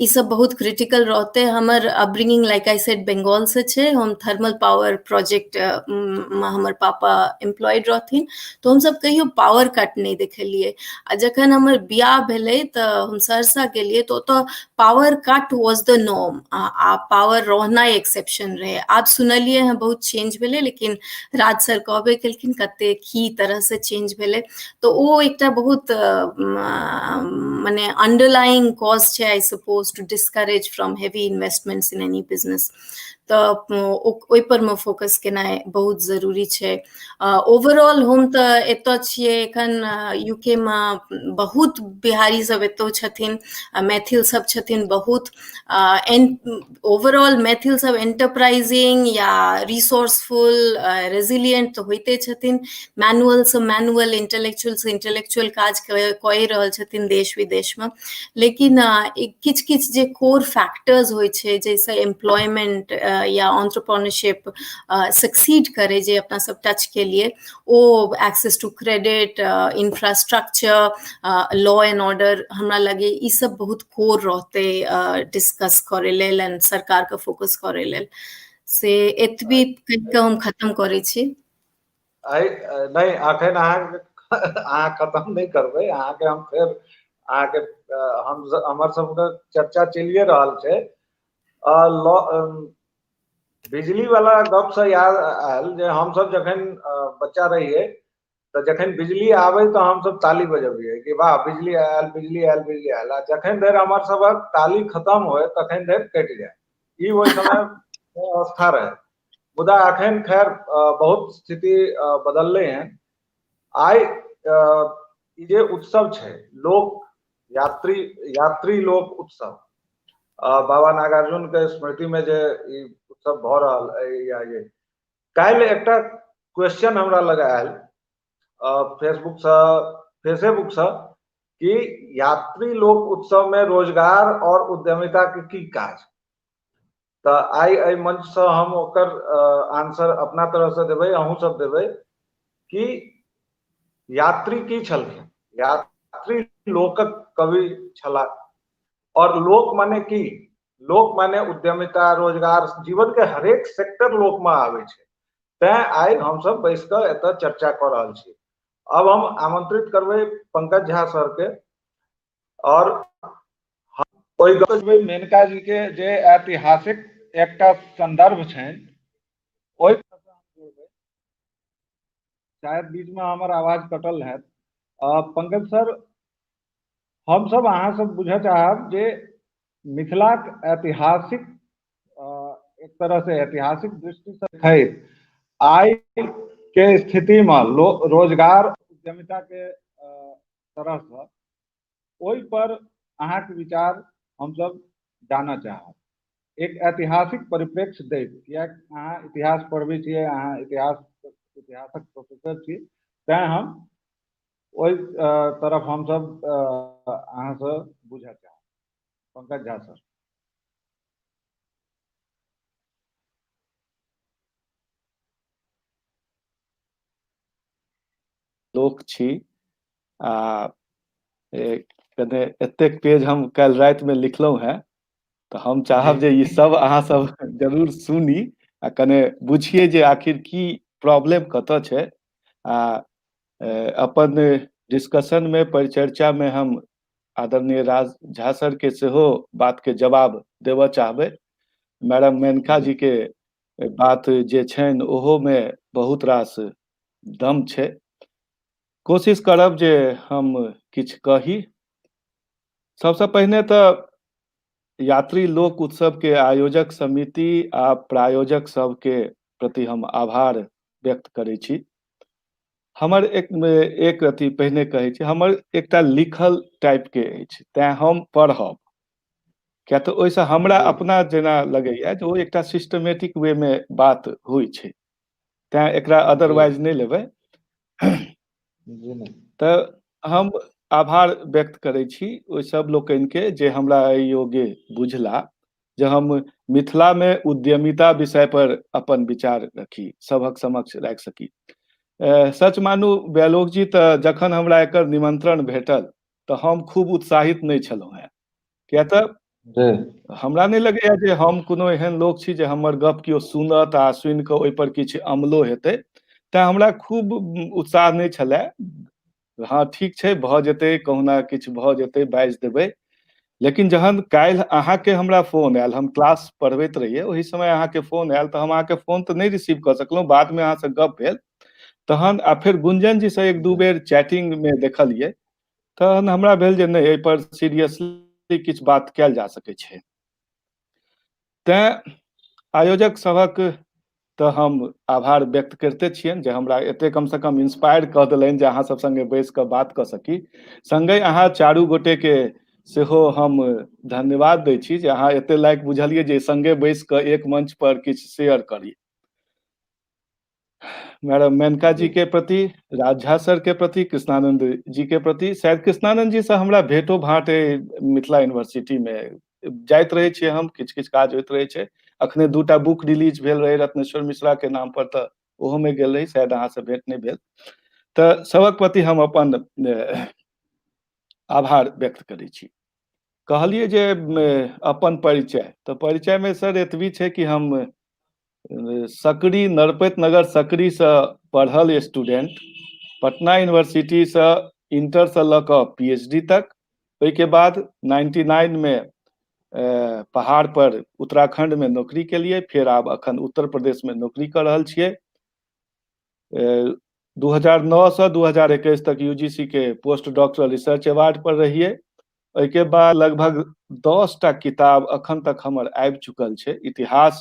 ई सब बहुत क्रिटिकल रहतै। हमर upbringing like I said Bengal से छै, हम थर्मल पावर प्रोजेक्ट मे हमर पापा एम्प्लॉयड रहथिन, तऽ हमसब कहियो पावर कट नहि देखलियै। आ जखन हमर बियाह भेलै तऽ हम सहरसा गेलियै तऽ ओतऽ power cut was the norm, आ पावर रहनाइ एक्सेप्शन रहै। आब सुनलियै हँ बहुत चेंज भेलै, लेकिन राज सर कहबे केलखिन कते की तरह से चेंज भेलै, तऽ ओ एकटा बहुत मने अंडरलाइंग कॉज छै I suppose to discourage from heavy investments in any business. तऽ ओहि पर मे फोकस केनाइ बहुत जरूरी छै। ओवरऑल हम तऽ एतऽ छियै एखन यूके मे, बहुत बिहारी सब एतौ छथिन, मैथिल सब छथिन बहुत, ओवरऑल मैथिल सब एंटरप्राइजिंग या रिसोर्सफुल, रेजिलियंट तऽ होइते छथिन, मैनुअल से मैनुअल, इंटेलेक्चुअल से इंटेलेक्चुअल काज कऽ रहल छथिन देश विदेशमे, लेकिन किछु किछु जे कोर फैक्टर्स होइ छै जाहिसँ एम्प्लॉयमेंट या एंटरप्रेन्योरशिप सक्सीड करे, जे अपना सब टच केलिए, ओ access to credit, infrastructure, law and order, हमरा लगे ई सब बहुत कोर रहतै डिस्कस करै लेल एंड सरकारके फोकस करै लेल। से एतबी कहि कऽ हम खत्म करै छी। नहि, अखन अहाँ खत्म नहि करबै, अहाँके हम फेर अहाँके हम हमर सबके चर्चा चलिए रहल छै। बिजली वाला गप से याद आयल जे हमसब जखन बच्चा रहियै तऽ जखन बिजली आबै तऽ हमसब ताली बजबियै कि वाह बिजली आयल, बिजली आयल, बिजली आयल। आ जखन धरि हमर सबक ताली खत्म होय तखन धरि कटि जाय, ई ओहि समय अवस्था रहै। मुदा अखन खैर बहुत स्थिति बदललै हन। आइ ई जे उत्सव छै लोक यात्री, यात्री लोक उत्सव, बाबा नागार्जुन के स्मृति में जे ई उत्सव भऽ रहल अइ, काल्हि एकटा क्वेश्चन हमरा लग आयल फेसबुक से कि यात्री लोक उत्सव में रोजगार और उद्यमिता के की काज। तऽ आइ एहि मंच से हम ओकर आंसर अपना तरह से देबै, अहूँ सब देबै कि यात्री की छलखिन। यात्री लोकक कवि छलाह, और लोक माने की? लोक माने उद्यमिता, रोजगार, जीवन के हरेक सेक्टर लोक में आबै छै। तैं आइ हमसब बैस कऽ एतऽ चर्चा कऽ रहल छी। अब हम आमंत्रित करबै पंकज झा सर के, और ओहि गप मेनका जी के जे ऐतिहासिक एकटा संदर्भ छनि ओहि शायद बीच में हमर आवाज कटल हैत। पंकज सर, हम सब अहाँ सब बुझऽ चाहब जे मिथिलाक ऐतिहासिक एक तरह से ऐतिहासिक दृष्टि से देखैत आइ के स्थिति में रोजगार उद्यमिता के तरह से ओहि पर अहाँके विचार हमसब जानऽ चाहब, एक ऐतिहासिक परिप्रेक्ष्य दैत, किएक अहाँ इतिहास पढ़बै छियै, अहाँ इतिहासक प्रोफेसर छी, तैं हम ओहि तरफ हमसब अहाँसँ बुझऽ चाहब। पंकज झा सर। लोक छी आ कने एतेक पेज हम काल्हि रातिमे लिखलहुँ हेँ, तऽ हम चाहब जे ई सब अहाँ सब जरूर सुनी आ कने बुझिए जे आखिर की प्रॉब्लम कतऽ छै। आ अपन डिस्कशन में, परिचर्चा में हम आदरणीय राज झा सर के सेहो बात के जवाब देबऽ चाहबै। मैडम मेनका जी के बात जे छनि ओहो में बहुत रास दम छै। कोशिश करब जे हम किछु कही। सबसँ पहिने तऽ यात्री लोक उत्सव के आयोजक समिति आ प्रायोजक सबके प्रति हम आभार व्यक्त करै छी। हमर एक एक अथी पहिने कहै छी, हमर एकटा लिखल टाइप के अछि, तैं हम पढ़ब, किया तऽ ओहिसँ हमरा अपना जेना लगैया जे ओ एकटा सिस्टमेटिक वे मे बात होइ छै, तैं एकरा अदरवाइज नहि लेबै। तऽ हम आभार व्यक्त करै छी ओहि सब लोकनिके जे हमरा एहि योग्य बुझला जे हम मिथिलामे उद्यमिता विषय पर अपन विचार रखी, सभक समक्ष राखि सकी। सच मानू वैलोक जी, तऽ जखन हमरा एकर निमंत्रण भेटल तऽ हम खूब उत्साहित नहि छलहुँ हेँ, किया तऽ हमरा नहि लगैया जे हम कोनो एहन लोक छी जे हमर गप केओ सुनत आ सुनि कऽ ओहिपर किछु अमलो हेतै, तैं हमरा खूब उत्साह नहि छलए। हँ ठीक छै, भऽ जेतै, कहुना किछु भऽ जेतै, बाजि देबै। लेकिन जहन काल्हि अहाँके हमरा फोन आयल, हम क्लास पढ़बैत रहियै ओहि समय अहाँके फोन आयल, तऽ हम अहाँके फोन तऽ नहि रिसीव कऽ सकलहुँ, बादमे अहाँसँ गप भेल तहन, आ फेर गुंजन जीसँ एक दू बेर चैटिंगमे देखलियै, तहन हमरा भेल जे नहि, एहिपर सीरियसली किछु बात कयल जा सकै छै। तैं आयोजक सभक तऽ हम आभार व्यक्त करिते छियनि जे हमरा एते कमसँ कम इंस्पायर कऽ देलनि जे अहाँ सब संगे बैस कऽ बात कऽ सकी। संगहि अहाँ चारू गोटेके सेहो हम धन्यवाद दै छी जे अहाँ एते लायक बुझलियै जे संगे बैस कऽ एक मंच पर किछु शेयर करी। मैडम मेनका जी के प्रति, राज झा सर के प्रति, कृष्णानंद जी के प्रति, शायद कृष्णानंद जी से हमरा भेंटो भाँट मिथिला यूनिवर्सिटी में जाइत रहै छियै हम, किछु किछु काज होइत रहै छै। अखने दूटा बुक रिलीज भेल रहै रत्नेश्वर मिश्रा के नाम पर, तऽ ओहो में गेल रही, शायद अहाँ से भेंट नहि भेल। तऽ सबक प्रति हम अपन आभार व्यक्त करै छी। कहलियै जे अपन परिचय, तऽ परिचय में सर एतबी छै कि हम सकरी, नरपति नगर सकरी से पढ़ल स्टूडेंट, पटना यूनिवर्सिटी से इंटर से लऽ कऽ पी एच डी तक, ओहिके बाद 99 मे पहाड़ पर उत्तराखंड मे नौकरी केलियै, फेर आब अखन उत्तर प्रदेश मे नौकरी कऽ रहल छियै। 2009 से 2021 तक यूजीसी के पोस्ट डॉक्टरल रिसर्च अवार्ड पर रहियै। ओहिके बाद लगभग 10 टा किताब अखन तक हमर आबि चुकल छै इतिहास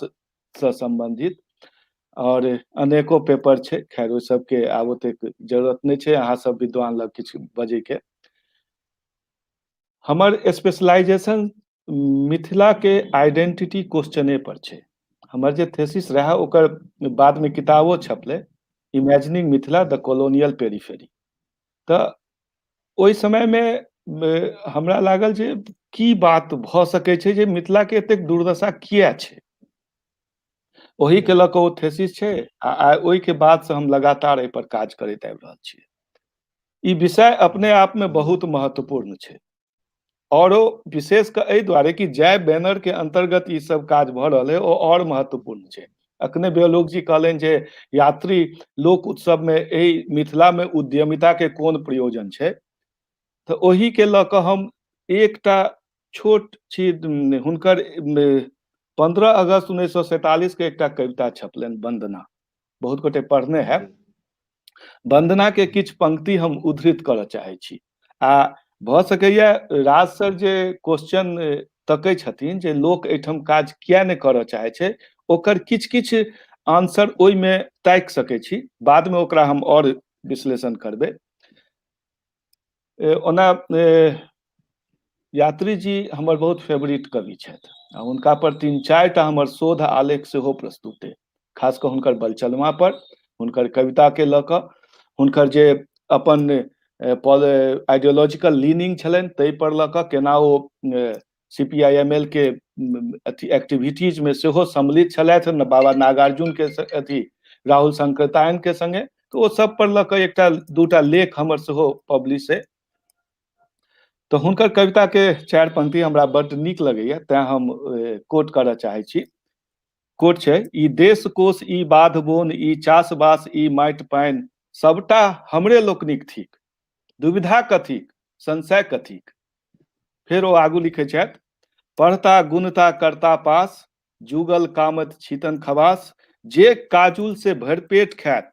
से सम्बन्धित, और अनेको पेपर छै। खैर ओहि सबके आब ओतेक जरूरत नहि छै अहाँ सब विद्वान लग किछु बजैके। हमर स्पेशलाइजेशन मिथिला के आइडेंटिटी क्वेश्चने पर छै। हमर जे थेसिस रहै ओकर बादमे किताबो छपलै, imagining Mithila the colonial periphery. तऽ ओहि समयमे हमरा लागल जे की बात भऽ सकै छै जे मिथिला के एतेक दुर्दशा किया छै, ओहि के लऽ कऽ ओ थेसिस छै। आ ओहिके बाद से हम लगातार एहि पर काज करैत आबि रहल छी। ई विषय अपने आप में बहुत महत्वपूर्ण छै, औरो विशेष कऽ एहि दुआरे कि जय बैनर के अंतर्गत ई सब काज भऽ रहल है ओ और महत्वपूर्ण छै। अखने बेलोक जी कहलनि जे यात्री लोक उत्सव में एहि मिथिला में उद्यमिता के कोन प्रयोजन छै, तऽ ओहि के लऽ कऽ हम एकटा छोट छी हुनकर 15 अगस्त 1947 के एकटा कविता छपलनि वंदना, बहुत गोटे पढ़ने हैब। वंदना के किछु पंक्ति हम उद्धृत करऽ चाहै छी। आ भऽ सकैया राज सर जे क्वेश्चन तकै छथिन जे लोक एहिठाम काज किया नहि करऽ चाहै छै, ओकर किछु किछु आंसर ओहिमे ताकि सकै छी, बादमे ओकरा हम आओर विश्लेषण करबै। ओना यात्री जी हमर बहुत फेवरेट कवि छथि आ हुनका पर 3-4 टा हमर शोध आलेख सेहो प्रस्तुत अइ, खास कऽ हुनकर बलचलमा पर, हुनकर कविता के लऽ कऽ, हुनकर जे अपन आइडियोलॉजिकल लीनिंग छलनि ताहि पर लऽ कऽ केना ओ CPIML के अथी एक्टिविटीज में सेहो सम्मिलित छलथि, बाबा नागार्जुन के अथी राहुल संकृतायन के संगे, तऽ ओ सब पर लऽ कऽ एकटा दूटा लेख हमर सेहो पब्लिश अइ। तऽ हुनकर कविता के 4 पंक्ति हमरा बड्ड नीक लगैया, तें हम कोट करऽ चाहै छी। कोट छै, ई देश कोश, ई बाध बोन, ई चास बास, ई माटि पानि, सबटा हमरे लोकनिक थिक, दुविधा कथिक, संशय कथिक। फेर ओ आगू लिखै छथि, पढ़ता गुणता करता पास, जुगल कामत छीतन खवास, जे काजुल से भरि पेट खायत,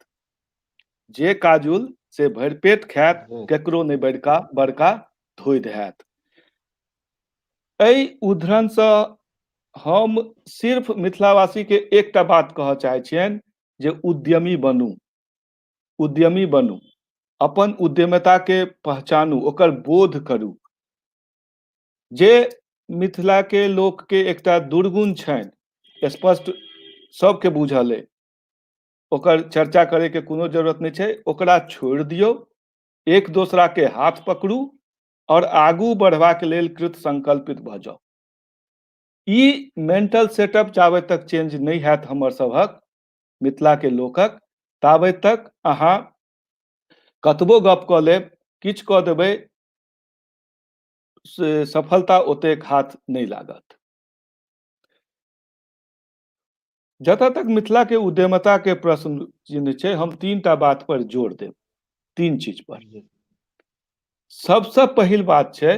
जे काजुल से भरि पेट खायत, केकरो नहि बड़का बड़का धोइ हैत। एहि उद्धरणसँ हम सिर्फ मिथिलावासी के एकटा बात कहऽ चाहै छियनि जे उद्यमी बनू, उद्यमी बनू, अपन उद्यमिता के पहचानू, ओकर बोध करू। जे मिथिला के लोक के एकटा दुर्गुण छनि, स्पष्ट सबके बुझल अइ, ओकर चर्चा करे के कोनो जरूरत नहि छै, ओकरा छोड़ि दियौ, एक दोसरा के हाथ पकड़ू और आगू बढ़बाक लेल कृत संकल्पित भऽ जाउ। ई मेंटल सेटअप जाबे तक चेंज नहि हैत हमर सभक मिथिला के लोकक, ताबे तक अहाँ कतबो गप कऽ लेब, किछु कऽ देबै, से सफलता ओतेक हाथ नहि लागत। जतऽ तक मिथिला के उद्यमिता के प्रश्न चिन्ह छै, हम 3 टा बात पर जोर देब, 3 चीज पर। सबसँ पहिल बात छै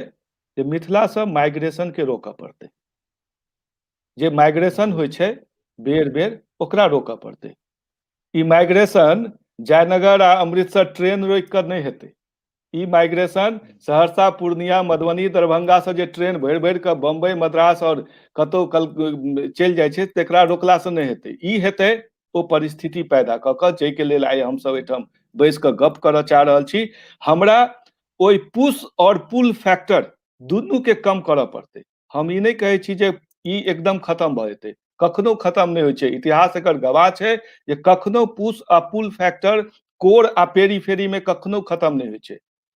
जे मिथिला सँ माइग्रेशन के रोकऽ पड़तै। जे माइग्रेशन होइ छै बेर बेर, ओकरा रोकऽ पड़तै। ई माइग्रेशन जयनगर आ अमृतसर ट्रेन रोकि कऽ नहि हेतै। ई माइग्रेशन सहरसा, पूर्णिया, मधुबनी, दरभंगा से जे ट्रेन भरि भरि कऽ बम्बई, मद्रास और कतौ चलि जाइ छै, तकरा रोकला से नहि हेतै। ई हेतै ओ परिस्थिति पैदा कऽ कऽ, जाहिके लेल आइ हमसब एहिठाम बैस कऽ गप करऽ चाह रहल छी। हमरा ओहि पुश और पुल फैक्टर दुनू के कम करऽ पड़तै। हम ई नहि कहै छी जे ई एकदम खत्म भऽ जेतै, कखनो खत्म नहि होइ छै। इतिहास एकर गवाह छै जे कखनो पुश आ पुल फैक्टर कोर आ पेरीफेरी में कखनो खत्म नहि होइ छै।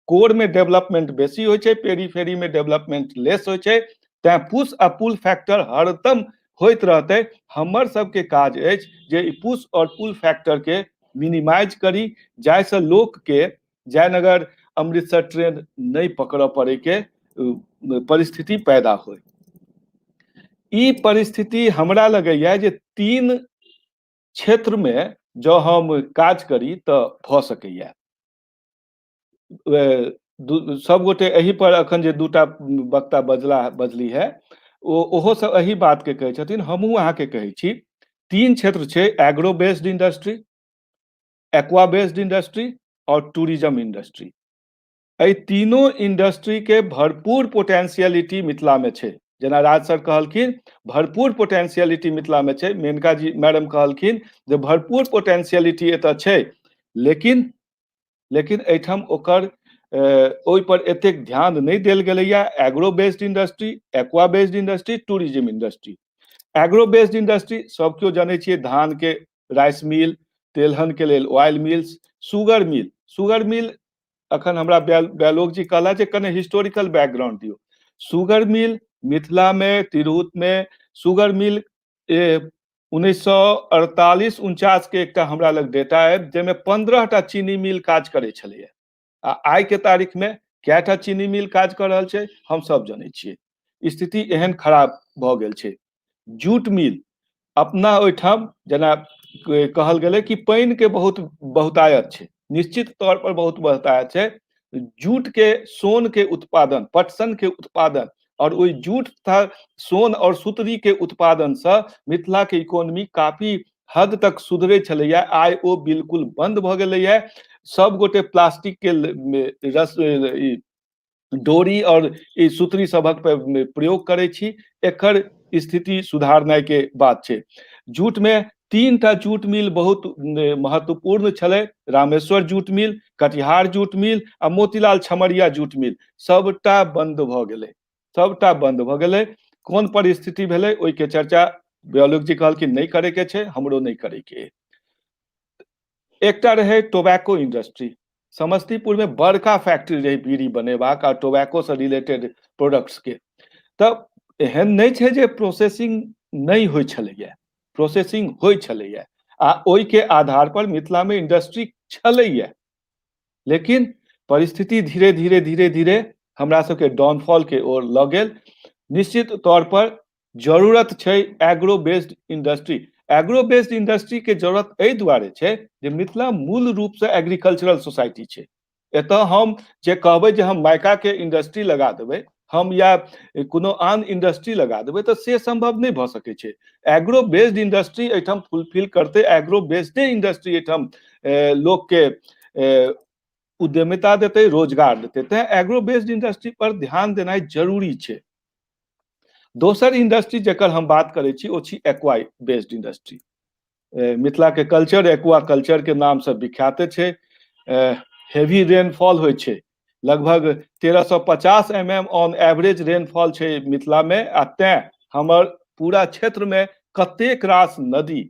कोर में डेवलपमेंट बेसी होइ छै, पेरीफेरी में डेवलपमेंट लेस होइ छै। तैं पुश आ पुल फैक्टर हरदम होइत रहतै। हमर सबके काज अछि जे ई पुश और पुल फैक्टर के मिनिमाइज करी, जाहिसँ लोक के जयनगर अमृतसर ट्रेन नहि पकड़ऽ पड़ै के परिस्थिति पैदा होय। ई परिस्थिति हमरा लगैया जे 3 क्षेत्र में जँ हम काज करी तऽ भऽ सकैया। सब गोटे एहि पर अखन जे दूटा वक्ता बजला बजली है, ओ ओहो सब एहि बात के कहै छथिन। हमहूँ अहाँके कहै छी, 3 क्षेत्र छै: agro based industry, aqua based industry और टूरिज्म इंडस्ट्री। एहि तीनों इंडस्ट्री के भरपूर पोटेंशियलिटी मिथिला में छै। जेना राज सर कहलखिन, भरपूर पोटेंशियलिटी मिथिला में छै। मेनका जी मैडम कहलखिन जे भरपूर पोटेंशियलिटी एतऽ छै, लेकिन लेकिन एहिठाम ओकर ओहि पर एतेक ध्यान नहि देल गेलैया। Agro based industry, aqua based industry, tourism industry. Agro based industry सब केओ जनै छियै, धान के राइस मिल, तेलहन के लेल oil mills, sugar mill. Sugar mill अखन हमरा बैलोक जी कहला जे कने हिस्टोरिकल बैकग्राउंड दियौ। शुगर मिल मिथिला में, तिरहुत में शुगर मिल 1948-49 के एकटा हमरा लग डेटा है, जाहिमे 15टा चीनी मिल काज करै छलैया, आ आइ के तारीख में कएटा चीनी मिल काज कऽ रहल छै हम सब जनै छियै। स्थिति एहन खराब भऽ गेल छै। जूट मिल अपना ओहिठाम जेना कहल गेलै कि पानि के बहुत बहुतायत छै, निश्चित तौर पर बहुत बहुतायत छै। जूट के, सोन के उत्पादन, पटसन के उत्पादन और ओहि जूट तथा सोन और सुतरी के उत्पादन से मिथिला के इकोनॉमी काफी हद तक सुधरे छलैया। आइ ओ बिल्कुल बंद भऽ गेलैया। सब गोटे प्लास्टिक के रस डोरी और ई सुतरी सभक प्रयोग करै छी। एकर स्थिति सुधारनाइ के बात छै। जूट में 3टा जूट मिल बहुत महत्वपूर्ण छलै: Rameshwar jute mill, Katihar jute mill आ मोतीलाल छमरिया जूट मिल। सबटा बंद भऽ गेलै, सबटा बंद भऽ गेलै। कोन परिस्थिति भेलै ओहिके चर्चा ब्यालोक जी कहलखिन नहि करे के छै, हमरो नहि करे के। एकटा रहै टोबैको इंडस्ट्री। समस्तीपुर में बड़का फैक्ट्री रहै बीड़ी बनेबाक आ टोबैको से रिलेटेड प्रोडक्ट्स के। तऽ एहन नहि छै जे प्रोसेसिंग नहि होइ छलैया, प्रोसेसिंग होइ छलैया आ ओहिके आधार पर मिथिला में इंडस्ट्री छलैया। लेकिन परिस्थिति धीरे धीरे धीरे धीरे हमरा सबके डाउनफॉल के ओर लऽ गेल। निश्चित तौर पर जरूरत छै agro based industry. Agro based industry के जरूरत एहि दुआरे छै जे मिथिला मूल रूप से एग्रीकल्चरल सोसाइटी छै। एतऽ हम जे कहबै जे हम माइका के इंडस्ट्री लगा देबै हम या कोनो आन इंडस्ट्री लगा देबै, तऽ से संभव नहि भऽ सकै छै। एग्रो बेस्ड इंडस्ट्री एहिठाम फुलफिल करतै, एग्रो बेस्डे इंडस्ट्री एहिठाम लोकके उद्यमिता देतै, रोजगार देतै। तेँ एग्रो बेस्ड इंडस्ट्री पर ध्यान देनाइ जरूरी छै। दोसर इंडस्ट्री जकर हम बात करै छी ओ छी एक्वा बेस्ड इंडस्ट्री। मिथिला के कल्चर एक्वा कल्चर के नाम से विख्यात छै। हेवी रेनफॉल होइ छै, लगभग 1350 mm ऑन एवरेज रेनफॉल छै मिथिला में, आ तें हमर पूरा क्षेत्र में कतेक रास नदी,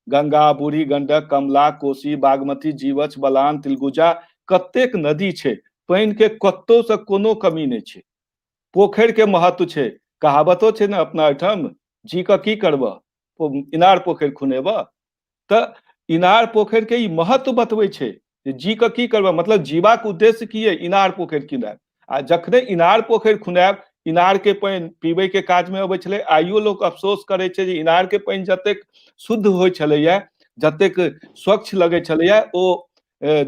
गंगा, बूढ़ी गंडक, कमला, कोसी, बागमती, जीवछ, बलान, तिलगुजा, कतेक नदी छै। पानि के कतौ से कोनो कमी नहि छै। पोखरि के महत्व छै। कहावतो छै ने अपना एहिठाम, जी कऽ की करबह, इनार पोखरि खुनेबह। तऽ इनार पोखरि के ई महत्व बतबै छै जे जी कऽ की करबह, मतलब जीबाक उद्देश्य की अइ, इनार पोखरि खुनायब। आ जखने इनार पोखरि खुनायब, इनार के पानि पीबै के काज मे अबै छलै। आइयो लोक अफसोस करै छै जे इनार के पानि जतेक शुद्ध होइ छलैया, जतेक स्वच्छ लगै छलैया, ओ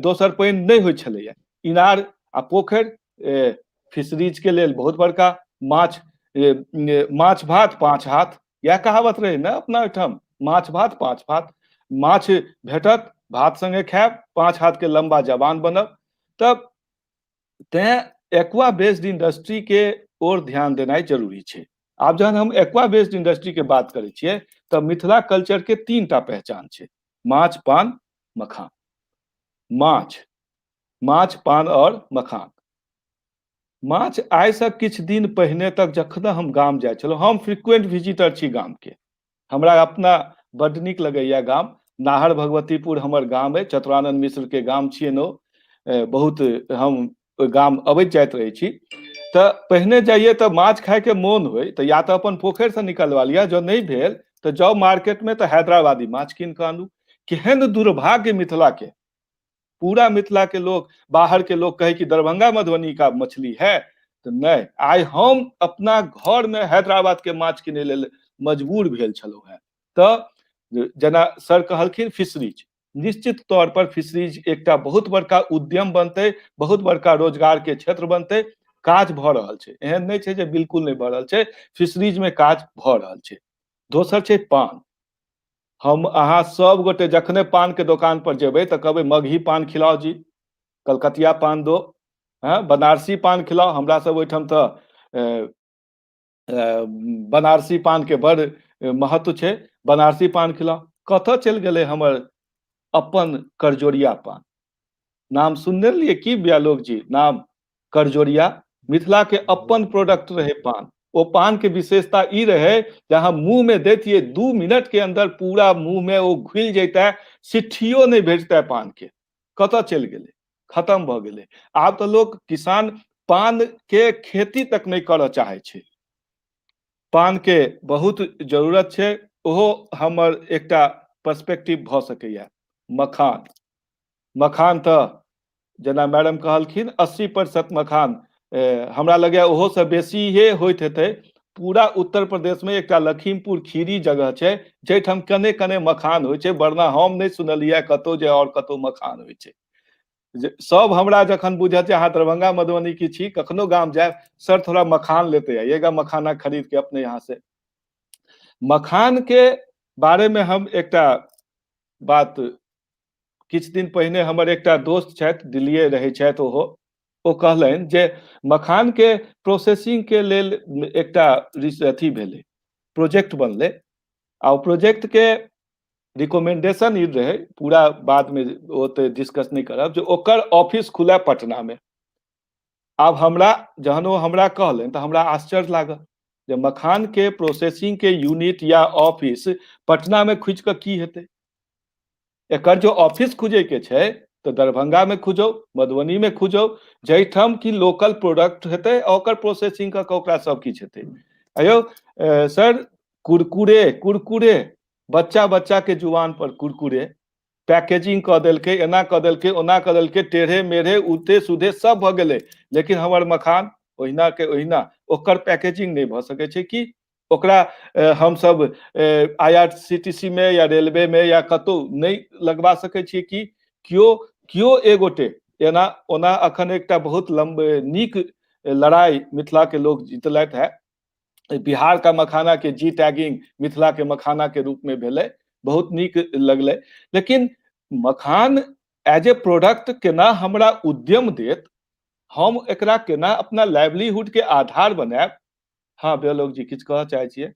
दोसर पानि नहि होइ छलैया। इनार आ पोखरि फिशरीज के लेल बहुत बड़का, माछ माछ भात पाँच हाथ, इएह कहावत रहै ने अपना ओहिठाम, माछ भात पाँच भात, माछ भेटत भात संगे खायब, 5 हाथ के लंबा जवान बनब। तब तें एक्वा बेस्ड इंडस्ट्री के ओर ध्यान देनाइ जरूरी छै। आब जहन हम एक्वा बेस्ड इंडस्ट्री के बात करै छियै तऽ मिथिला कल्चर के 3टा पहचान छै: माछ, पान, मखान। माछ, माछ, पान और मखान। माछ आइ से किछु दिन पहिने तक जखन हम गाम जाइ छलहुँ, हम फ्रिक्वेंट विजिटर छी गाम के, हमरा अपना बड्ड नीक लगैया गाम। नाहर भगवतीपुर हमर गाम अइ, चतुरानंद मिश्र के गाम छियनि ओ। बहुत हम ओहि गाम अबैत जाइत रहै छी। तऽ पहिने जाइए तऽ माछ खायके मोन होइ तऽ या तऽ अपन पोखरिसँ निकलवा लिअ, जँ नहि भेल तऽ जाउ मार्केटमे तऽ हैदराबादी माछ कीन कऽ आनू। केहन दुर्भाग्य मिथिला के, पूरा मिथिला के लोग, बाहर के लोग कहे कि दरभंगा मधुबनी का मछली है, तऽ नहि, आइ हम अपना घर में हैदराबाद के माछ किनै लेल मजबूर भेल छलहुँ हेँ। तऽ जेना सर कहलखिन फिशरीज, निश्चित तौर पर फिशरीज एकटा बहुत बड़का उद्यम बनतै, बहुत बड़का रोजगार के क्षेत्र बनतै। काज भऽ रहल छै, एहन नहि छै जे बिल्कुल नहि भऽ रहल छै, फिशरीज में काज भऽ रहल छै। दोसर छै पान। हम अहाँ सब गोटे जखने पान के दोकान पर जेबै तऽ कहबै मगही पान खिलाओ जी, कलकतिया पान दो, हँ बनारसी पान खिलाओ। हमरा सब ओहिठाम तऽ बनारसी पान के बड़ महत्व छै, बनारसी पान खिलाओ। कतऽ चलि गेलै हमर अपन करजोरिया पान? नाम सुनने रहियै की व्यालोक जी? नाम करजोरिया मिथिला के अपन प्रोडक्ट रहे पान। ओ पान के विशेषता ई रहे जे अहाँ मुंह में दैतियै 2 मिनट के अंदर पूरा मुंह में ओ घुलि जैते, सिट्ठियो नहि भेटतै पान के। कतऽ चलि गेलै? खत्म भऽ गेलै। आब तऽ लोक किसान पान के खेती तक नहि करऽ चाहै छै। पान के बहुत जरूरत छै, ओहो हमर एकटा पर्सपेक्टिव भऽ सकैया। मखान, मखान तऽ जेना मैडम कहलखिन 80% मखान, हमरा लगैया ओहो से बेसीए होइत हेतै। पूरा उत्तर प्रदेश में एकटा लखीमपुर खीरी जगह छै जाहिठाम कने कने मखान होइ छै, वरना हम नहि सुनलियै कतौ जे आओर कतौ मखान होइ छै। जे सब हमरा जखन बुझत जे अहाँ दरभंगा मधुबनी की छी, कखनो गाम जायब, सर थोड़ा मखान लेते आइएगा, मखाना खरीद के अपने यहाँ से। मखान के बारे में हम एकटा बात, किछु दिन पहिने हमर एकटा दोस्त छथि, दिल्लीए रहै छथि ओहो, ओ कहलनि जे मखान के प्रोसेसिंग के लेल एकटा अथी भेलै, प्रोजेक्ट बनलै, आ ओ प्रोजेक्ट के रिकमेंडेशन ई रहै, पूरा बाद में ओते डिस्कस नहि करब, जे ओकर ऑफिस खुले पटना में। आब हमरा जहन ओ हमरा कहलनि तऽ हमरा आश्चर्य लागल जे मखान के प्रोसेसिंग के यूनिट या ऑफिस पटना में खुजि कऽ की हेतै? एकर जो ऑफिस खुजै के छै तऽ दरभंगा में खुजौ, मधुबनी में खुजौ, जाहिठाम कि लोकल प्रोडक्ट हेतै आ ओकर प्रोसेसिंग कऽ कऽ ओकरा सब किछु हेतै। अयौ सर, कुरकुरे, कुरकुरे बच्चा बच्चा के जुबान पर कुरकुरे, पैकेजिंग कऽ देलकै, एना कऽ देलकै, ओना कऽ देलकै, टेढ़े मेढ़े उल्टे सुधे सब भऽ गेलै, लेकिन हमर मखान ओहिना के ओहिना, ओकर पैकेजिंग नहि भऽ सकै छै। कि ओकरा हमसब IRCTC में या रेलवे में या कतौ नहि लगवा सकै छियै? कि केओ केओ एगोटे एना ओना अखन एकटा बहुत लम्ब नीक लड़ाई मिथिला के लोग जीतलथि है, बिहार का मखाना के जी टैगिंग मिथिला के मखाना के रूप में भेलै, बहुत नीक लगलै। लेकिन मखान एज ए प्रोडक्ट केना हमरा उद्यम देत, हम एकरा केना अपना लाइवलीहुड के आधार बनायब? हाँ बेलोक जी किछु कहऽ चाहै छियै?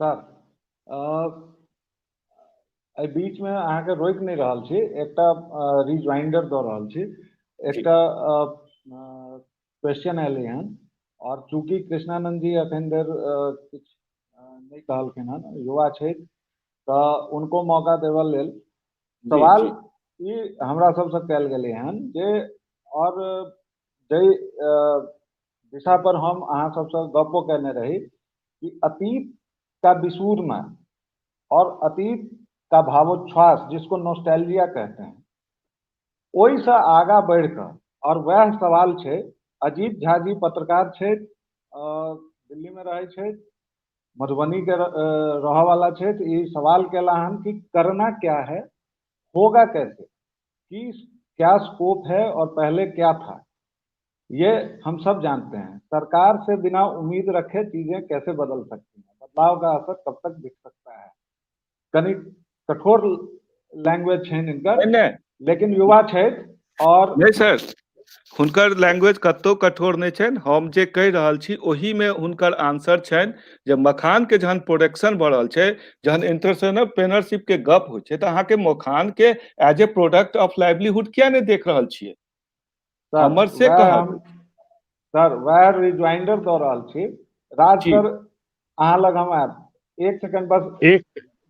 सर, एहि बीच में अहाँके रोकि नहि रहल छी, एकटा रिज्वाइंडर दऽ रहल छी। एकटा क्वेश्चन एलै हन, और चूंकि कृष्णानंद जी अखन धरि किछु नहि कहलखिन हन, युवा छथि तऽ उनको मौका देबऽ लेल। सवाल ई हमरा सबसँ कयल गेलै हन जे और जाहि दिशा पर हम अहाँ सबसँ गपो केने रही कि अतीत का बिसूरना और अतीत का भावोच्छ्वास, जिसको नॉस्टैल्जिया कहते हैं, ओहिसँ आगाँ बढ़ि कऽ, और वएह सवाल छै, अजीत झा जी पत्रकार छथि, दिल्ली मे रहै छथि, मधुबनी के रहऽ वाला छथि, ई सवाल केला हन कि करना क्या है, होगा कैसे, कि क्या स्कोप है और पहले क्या था, ये हम सब जानते हैं। सरकार से बिना उम्मीद रखे चीजें कैसे बदल सकती हैं, बदलाव का असर कब तक दिख सकता है। कनि कठोर लैंग्वेज छनि हिनकर, लेकिन युवा छथि और नहि सर, हुनकर लैंग्वेज कतौ कठोर नहि छनि। हम जे कहि रहल छी ओहिमे हुनकर आंसर छनि जे मखान के जहन प्रोडक्शन भऽ रहल छै, जहन एंटरप्रेन्योरशिप के गप होइ छै, तऽ अहाँके मखान के as a product of livelihood किया नहि देख रहल छियै? हमर से कहब सर, वएह रिज्वाइंडर दऽ रहल छी। राज सर, अहाँ लग हम आयब, एक सेकंड बस। एक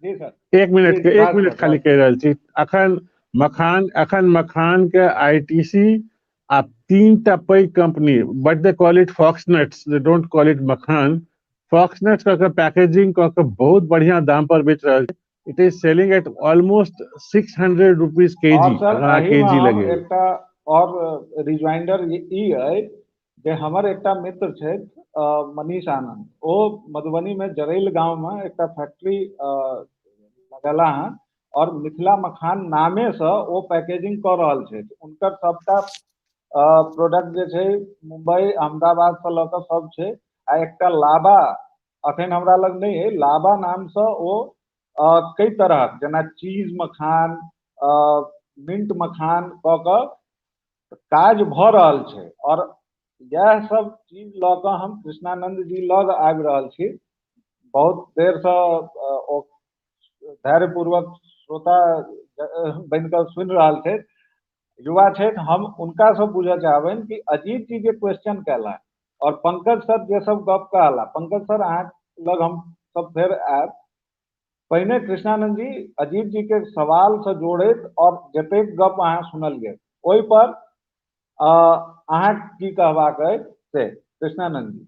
जी सर, एक मिनट, एक मिनट खाली कहि रहल छी। अखन मखान, अखन मखान के आईटीसी आ 3 टा पैघ company, but they call it foxnuts, they don't call it makhan, foxnuts कऽ के पैकेजिंग कऽ के बहुत बढ़िया दाम पर बेच रहल छै। It is selling at almost ₹600 kg। KG लगे एकटा और रिज्वाइंडर ई अइ जे हमर एकटा मित्र छथि मनीष आनंद, ओ मधुबनी में जरैल गांव में एकटा फैक्ट्री लगेला हन। आओर मिथिला मखान नामेसँ ओ पैकेजिंग कऽ रहल छथि। हुनकर सबटा प्रोडक्ट जे छै मुम्बई, अहमदाबादसँ लऽ कऽ सब छै। आ एकटा लाबा अखन हमरा लग नहि अइ, लाबा नामसँ ओ कई तरहक जेना चीज मखान, मिंट मखान कऽ कऽ काज भऽ रहल छै। आओर इएह सब चीज लऽ कऽ हम कृष्णानंद जी लग आबि रहल छी। बहुत देरसँ ओ धैर्यपूर्वक श्रोता बनि कऽ सुनि रहल छथि, युवा छथि। हम हुनकासँ बुझऽ चाहबनि कि अजीत जी जे क्वेश्चन कयला और पंकज सर जे सब गप कहला, पंकज सर अहाँ लग हम सब फेर आयब। पहिने कृष्णानंद जी अजीत जी के सवाल से जोड़ैत और जतेक गप अहाँ सुनलियै ओहि पर अहाँ की कहबाक अछि से कृष्णानंद जी।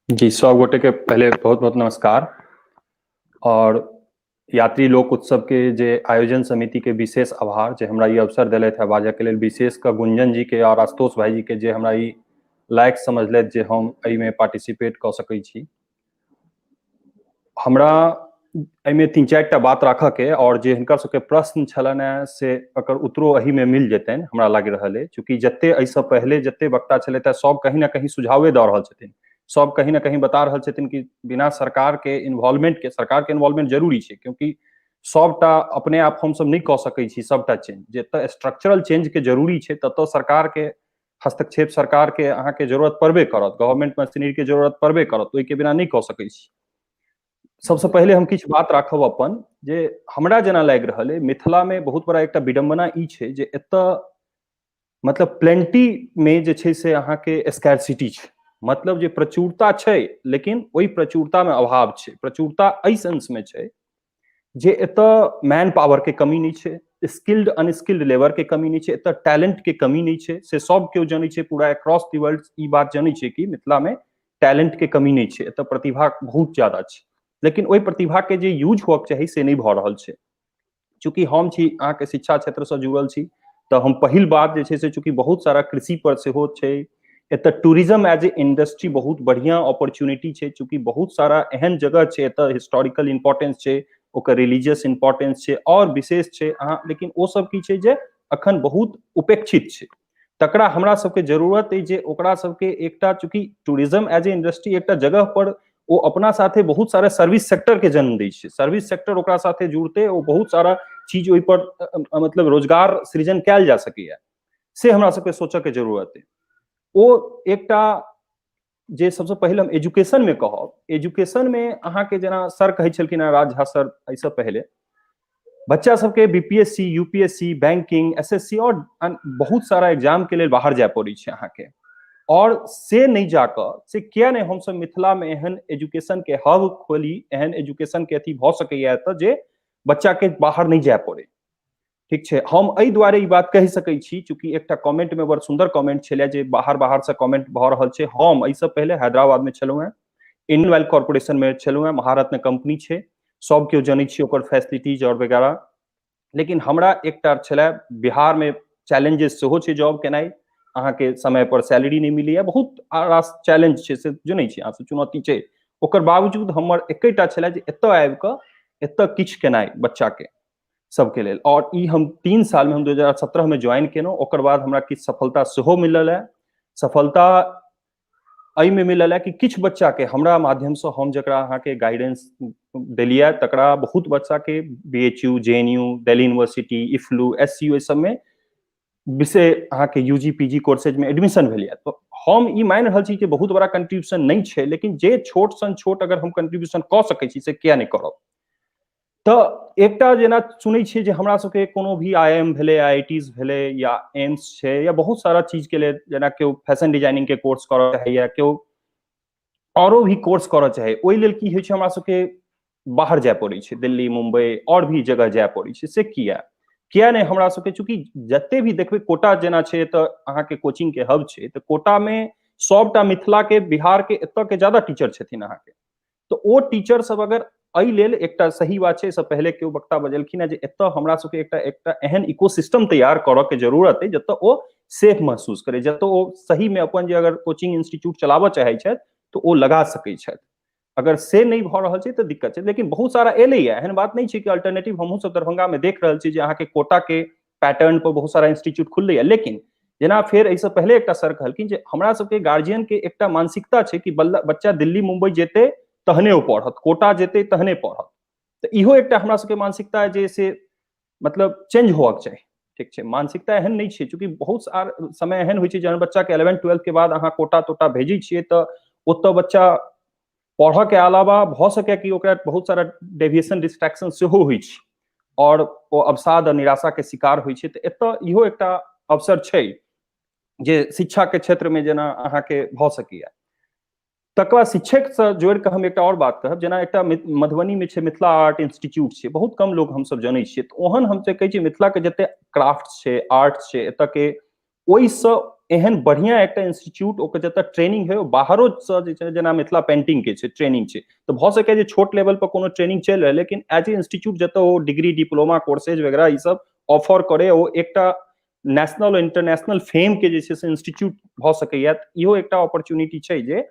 जी, सब गोटे के पहले बहुत बहुत नमस्कार। और यात्री लोक उत्सव के जे आयोजन समिति के विशेष आभार जे हमरा ई अवसर दिलथि है बाजऽ के लेल, विशेष कऽ गुंजन जी के और आशुतोष भाई जी के जे हमरा ई लायक समझलथि जे हम एहिमे पार्टिसिपेट कऽ सकै छी। हमरा एहिमे 3-4 टा बात राखऽ के और जे हिनकर सबके प्रश्न छलनि हेँ से एकर उत्तरो एहिमे मिल जेतनि हमरा लागि रहल अछि। चूँकि जते एहिसँ पहिले जते वक्ता छलथि सब कहीं ना कहीं सुझावे दऽ रहल छथिन, सब कहीं ना कहीं बता रहल छथिन कि बिना सरकार के इन्वॉल्वमेंट के, सरकार के इन्वॉल्वमेंट जरूरी छै क्योंकि सबटा अपने आप हमसब नहि कऽ सकै छी सबटा चेंज। जतऽ स्ट्रक्चरल चेंज के जरूरी छै ततऽ सरकार के हस्तक्षेप, सरकार के अहाँके जरूरत पड़बे करत, गवर्नमेंट मशीनरी के जरूरत पड़बे करत, ओहिके बिना नहि कऽ सकै छी। सबसँ पहिले हम किछु बात राखब अपन जे हमरा जेना लागि रहल अइ मिथिला मे बहुत बड़ा एकटा विडम्बना ई छै जे एतऽ मतलब प्लेंटी मे जे छै से अहाँके स्कैरसिटी छै, मतलब जे प्रचुरता छै लेकिन ओहि प्रचुरता मे अभाव छै। प्रचुरता एहि सेंस मे छै जे एतऽ मैन पावर के कमी नहि छै, स्किल्ड अनस्किल्ड लेबर के कमी नहि छै, एतऽ टैलेंट के कमी नहि छै, से सब केओ जनै छै, पूरा एक्रॉस the world ई बात जनै छै कि मिथिला मे टैलेंट के कमी नहि छै, एतऽ प्रतिभा बहुत ज्यादा छै, लेकिन ओहि प्रतिभा के जे यूज होअके चाही से नहि भऽ रहल छै। चूँकि हम छी अहाँके शिक्षा क्षेत्रसँ जुड़ल छी तऽ हम पहिल बात जे छै से चूँकि बहुत सारा कृषि पर सेहो छै, एतऽ टूरिज्म एज ए इंडस्ट्री बहुत बढ़िआँ अपॉर्चुनिटी छै। चूँकि बहुत सारा एहन जगह छै एतऽ हिस्टोरिकल इम्पोर्टेंस छै, ओकर रिलीजियस इम्पोर्टेंस छै और विशेष छै अहाँ, लेकिन ओ सब की छै जे अखन बहुत उपेक्षित छै। तकरा हमरा सबके जरूरत अइ जे ओकरा सबके एकटा चूँकि टूरिज्म एज ए इंडस्ट्री एकटा जगह पर ओ अपना साथे बहुत सारा सर्विस सेक्टर के जन्म दै छै, सर्विस सेक्टर ओकरा साथे जुड़ते ओ बहुत सारा चीज ओहि पर मतलब रोजगार सृजन कयल जा सकैया, से हमरा सबके सोचऽ के जरूरत अइ। ओ एकटा जे सबसँ पहिले हम एजुकेशन मे कहब, एजुकेशन मे अहाँके जेना सर कहै छलखिन हेँ राज झा सर एहिसँ पहिले, बच्चा सबके बीपीएससी, यूपीएससी, बैंकिंग, एसएससी और बहुत सारा एग्जाम के लेल बाहर जाय पड़ै छै अहाँके, और से नहि जाकऽ से किया नहि हमसब मिथिला मे एहन एजुकेशन के हब खोली, एहन एजुकेशन के अथी भऽ सकैया एतऽ जे बच्चा के बाहर नहि जाय पड़ै। ठीक छै, हम एहि दुआरे ई बात कहि सकै छी चूँकि एकटा कमेंट मे बड़ सुन्दर कमेंट छलै जे बाहर बाहर से कमेंट भऽ रहल छै। हम एहिसँ पहिले हैदराबाद मे छलहुँ हेँ, इंडियन ऑयल कॉर्पोरेशन मे छलहुँ हेँ, महारत्न कंपनी छै, सब केओ जनै छी ओकर फैसिलिटीज और वगैरह। लेकिन हमरा एकटा छलै बिहार मे चैलेंजेस सेहो छै जॉब केनाइ, अहाँके समय पर सैलरी नहि मिलैया, बहुत रास चैलेंज छै से जनै छी अहाँ सब, चुनौती छै। ओकर बावजूद हमर एकेटा छलै जे एतऽ आबि कऽ एतऽ किछु केनाइ बच्चा के सबके लेल। और ई हम 3 साल में हम 2017 में ज्वाइन केलहुँ, ओकर बाद हमरा किछु सफलता सेहो मिलल है। सफलता एहिमे मिलल है कि किछु बच्चा के हमरा माध्यमसँ हम जकरा अहाँके गाइडेंस देलियै तकरा बहुत बच्चा के B H U, J N U, Delhi university, EFLU, S C U, एहि सबमे विषय अहाँके U G, P G courses में एडमिशन भेलैए। तऽ हम ई मानि रहल छी कि बहुत बड़ा कंट्रीब्यूशन नहि छै, लेकिन जे छोट सन छोट अगर हम कंट्रीब्यूशन कऽ सकै छी से किया नहि करब। तऽ एकटा जेना सुनै छियै जे हमरा सबके कोनो भी I am भेलै, आई I Ts भेलै या एम्स छै या बहुत सारा चीजके लेल, जेना केओ फैशन डिजाइनिंगके कोर्स करऽ चाहैया, केओ औरो भी कोर्स करऽ चाहैया, ओहि लेल की होइ छै हमरा सबके बाहर जाय पड़ै छै, दिल्ली, मुम्बई और भी जगह जाय पड़ै छै। से किया किया नहि हमरा सबके, चूँकि जते भी देखबै कोटा जेना छै तऽ अहाँके कोचिंगके हब छै, तऽ कोटामे सबटा मिथिलाके, बिहारके, एतऽ के ज्यादा टीचर छथिन अहाँके। तऽ ओ टीचर सब अगर एहि लेल एकटा सही बात छै, एहिसँ पहिले केओ वक्ता बजलखिन हेँ जे एतऽ हमरा सबके एकटा एकटा एहन इकोसिस्टम तैयार करऽ के जरूरत अइ जतऽ ओ सेफ महसूस करै, जतऽ ओ सहीमे अपन जे अगर कोचिंग इंस्टीट्यूट चलाबऽ चाहै छथि तऽ ओ लगा सकै छथि। अगर से नहि भऽ रहल छै तऽ दिक्कत छै, लेकिन बहुत सारा एलैया, एहन बात नहि छै कि अल्टरनेटिव हमहूँ सब दरभंगा मे देख रहल छी जे अहाँके कोटा के पैटर्न पर बहुत सारा इंस्टीट्यूट खुललैया। लेकिन जेना फेर एहिसँ पहिले एकटा सर कहलखिन जे हमरा सबके गार्जियन के एकटा मानसिकता छै कि बच्चा दिल्ली मुंबई जेतै तहने ओ पढ़त, कोटा जेतै तहने पढ़त। तऽ इहो एकटा हमरा सबके मानसिकता जे से मतलब चेंज होबाक चाही। ठीक छै, मानसिकता एहन नहि छै, चूँकि बहुत समय एहन होइ छै जहन बच्चाके 11th 12th के बाद अहाँ कोटा तोटा भेजै छियै तऽ ओतऽ बच्चा पढ़ऽ के अलावा भऽ सकै कि ओकरा बहुत सारा डेविएशन डिस्ट्रैक्शन सेहो होइ छै आओर ओ अवसाद आ निराशा के शिकार होइ छै। तऽ एतऽ इहो एकटा अवसर छै जे शिक्षा के क्षेत्र मे जेना अहाँके भऽ सकैया। तकर बाद शिक्षकसँ जोड़ि कऽ हम एकटा आओर बात कहब, जेना एकटा मधुबनीमे छै मिथिला आर्ट इंस्टीट्यूट छै, बहुत कम लोक हमसब जनै छियै। तऽ ओहन हम कहै छियै मिथिलाके जते क्राफ्ट छै, आर्ट छै एतऽ के, ओहिसँ एहन बढ़िआँ एकटा इंस्टीट्यूट ओकर जतऽ ट्रेनिंग होइ, बाहरोसँ जे छै जेना मिथिला पेंटिंगके छै ट्रेनिंग छै, तऽ भऽ सकैए जे छोट लेवल पर कोनो ट्रेनिंग चलि रहल, लेकिन एज ए इंस्टीट्यूट जतऽ ओ डिग्री डिप्लोमा कोर्सेज वगैरह ई सब ऑफर करे, ओ एकटा नेशनल इंटरनेशनल फेम के जे छै से इंस्टीट्यूट भऽ सकैया। इहो एकटा अपॉर्चुनिटी छै जे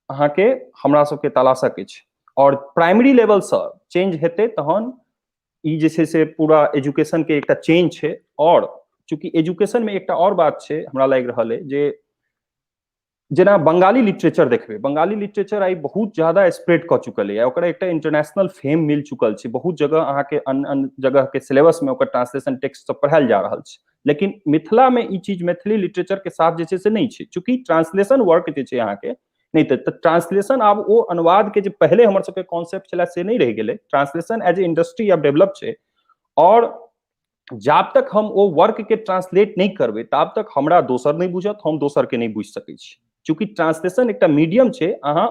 अहाँके हमरा सबके तलाशक अछि। आओर प्राइमरी लेवलसँ चेंज हेतै तहन ई जे छै से पूरा एजुकेशन के एकटा चेंज छै। आओर चूँकि एजुकेशन मे एकटा आओर बात छै हमरा लागि रहल अइ जे जेना बंगाली लिटरेचर देखबै, बंगाली लिटरेचर आइ बहुत ज्यादा स्प्रेड कऽ चुकल अइ, ओकरा एकटा इंटरनेशनल फेम मिल चुकल छै, बहुत जगह अहाँके अन्य अन्य जगह के सिलेबस मे ओकर ट्रांसलेशन टेक्स्ट सब पढ़ायल जा रहल छै। लेकिन मिथिला मे ई चीज मैथिली लिटरेचर के साथ जे छै से नहि छै, चूँकि ट्रांसलेशन वर्क जे छै अहाँके नहि, तऽ ट्रांसलेशन आब ओ अनुवाद के जे पहिले हमर सबके कॉन्सेप्ट छलै से नहि रहि गेलै। ट्रांसलेशन एज ए इंडस्ट्री आब डेवलप छै, आओर जाब तक हम ओ वर्क के ट्रांसलेट नहि करबै ताब तक हमरा दोसर नहि बुझत, हम दोसर के नहि बुझि सकै छी। चूँकि ट्रांसलेशन एकटा मीडियम छै, अहाँ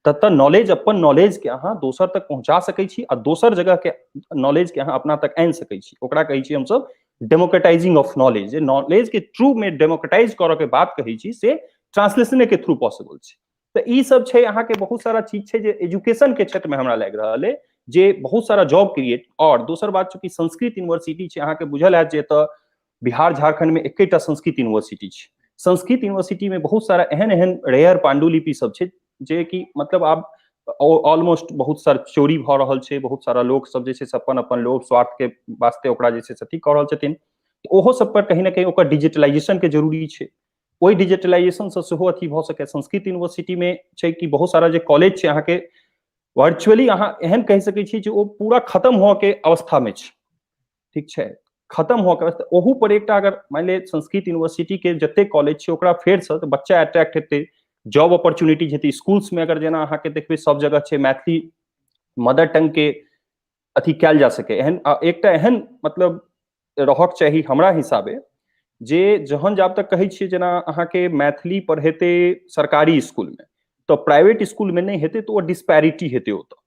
ततऽ नॉलेज, अपन नॉलेज के अहाँ दोसर तक पहुँचा सकै छी आ दोसर जगह के नॉलेज के अहाँ अपना तक आनि सकै छी। ओकरा कहै छी हमसब डेमोक्रेटाइजिंग ऑफ नॉलेज, जे नॉलेज के थ्रू में डेमोक्रेटाइज करऽ के बात कहै छी से ट्रांसलेशने के थ्रू पॉसिबल छै। तऽ ई सब छै अहाँके बहुत सारा चीज छै जे एजुकेशन के क्षेत्र में हमरा लागि रहल अइ जे बहुत सारा जॉब क्रिएट। और दोसर बात चूँकि संस्कृत यूनिवर्सिटी छै, अहाँके बुझल हैत जे एतऽ बिहार झारखंड में एकेटा संस्कृत यूनिवर्सिटी छै। संस्कृत यूनिवर्सिटी में बहुत सारा एहन एहन रेयर पांडुलिपि सब छै जे कि मतलब आब ऑलमोस्ट बहुत सारा चोरी भऽ रहल छै, बहुत सारा लोक सब जे छै से अपन अपन लोभ स्वार्थ के वास्ते ओकरा जे छै से अथी कऽ रहल छथिन। ओहो सब पर कहीं ना कहीं ओकर डिजिटलाइजेशन के जरूरी छै, ओहि डिजिटलाइजेशन से सेहो अथी भऽ सकैए। संस्कृत यूनिवर्सिटी में छै कि बहुत सारा जे कॉलेज छै अहाँके वर्चुअली अहाँ एहन कहि सकै छी जे ओ पूरा खत्म होऽ के अवस्था में छै। ठीक छै, खत्म होऽ के अवस्था, ओहू पर एकटा अगर मानि लिअ संस्कृत यूनिवर्सिटी के जते कॉलेज छै ओकरा फेरसँ तऽ बच्चा अट्रैक्ट हेतै, जॉब अपॉर्चुनिटीज हेतै। स्कूल्स में अगर जेना अहाँके देखबै सब जगह छै मैथिली मदर टंग के अथी कयल जा सकै, एहन एकटा एहन मतलब रहक चाही हमरा हिसाबे जे जहन जाब तक कहै छियै जेना अहाँके मैथिली पढ़ेतै सरकारी स्कूलमे तऽ प्राइवेट स्कूलमे नहि हेतै तऽ ओ डिस्पैरिटी हेतै ओतऽ।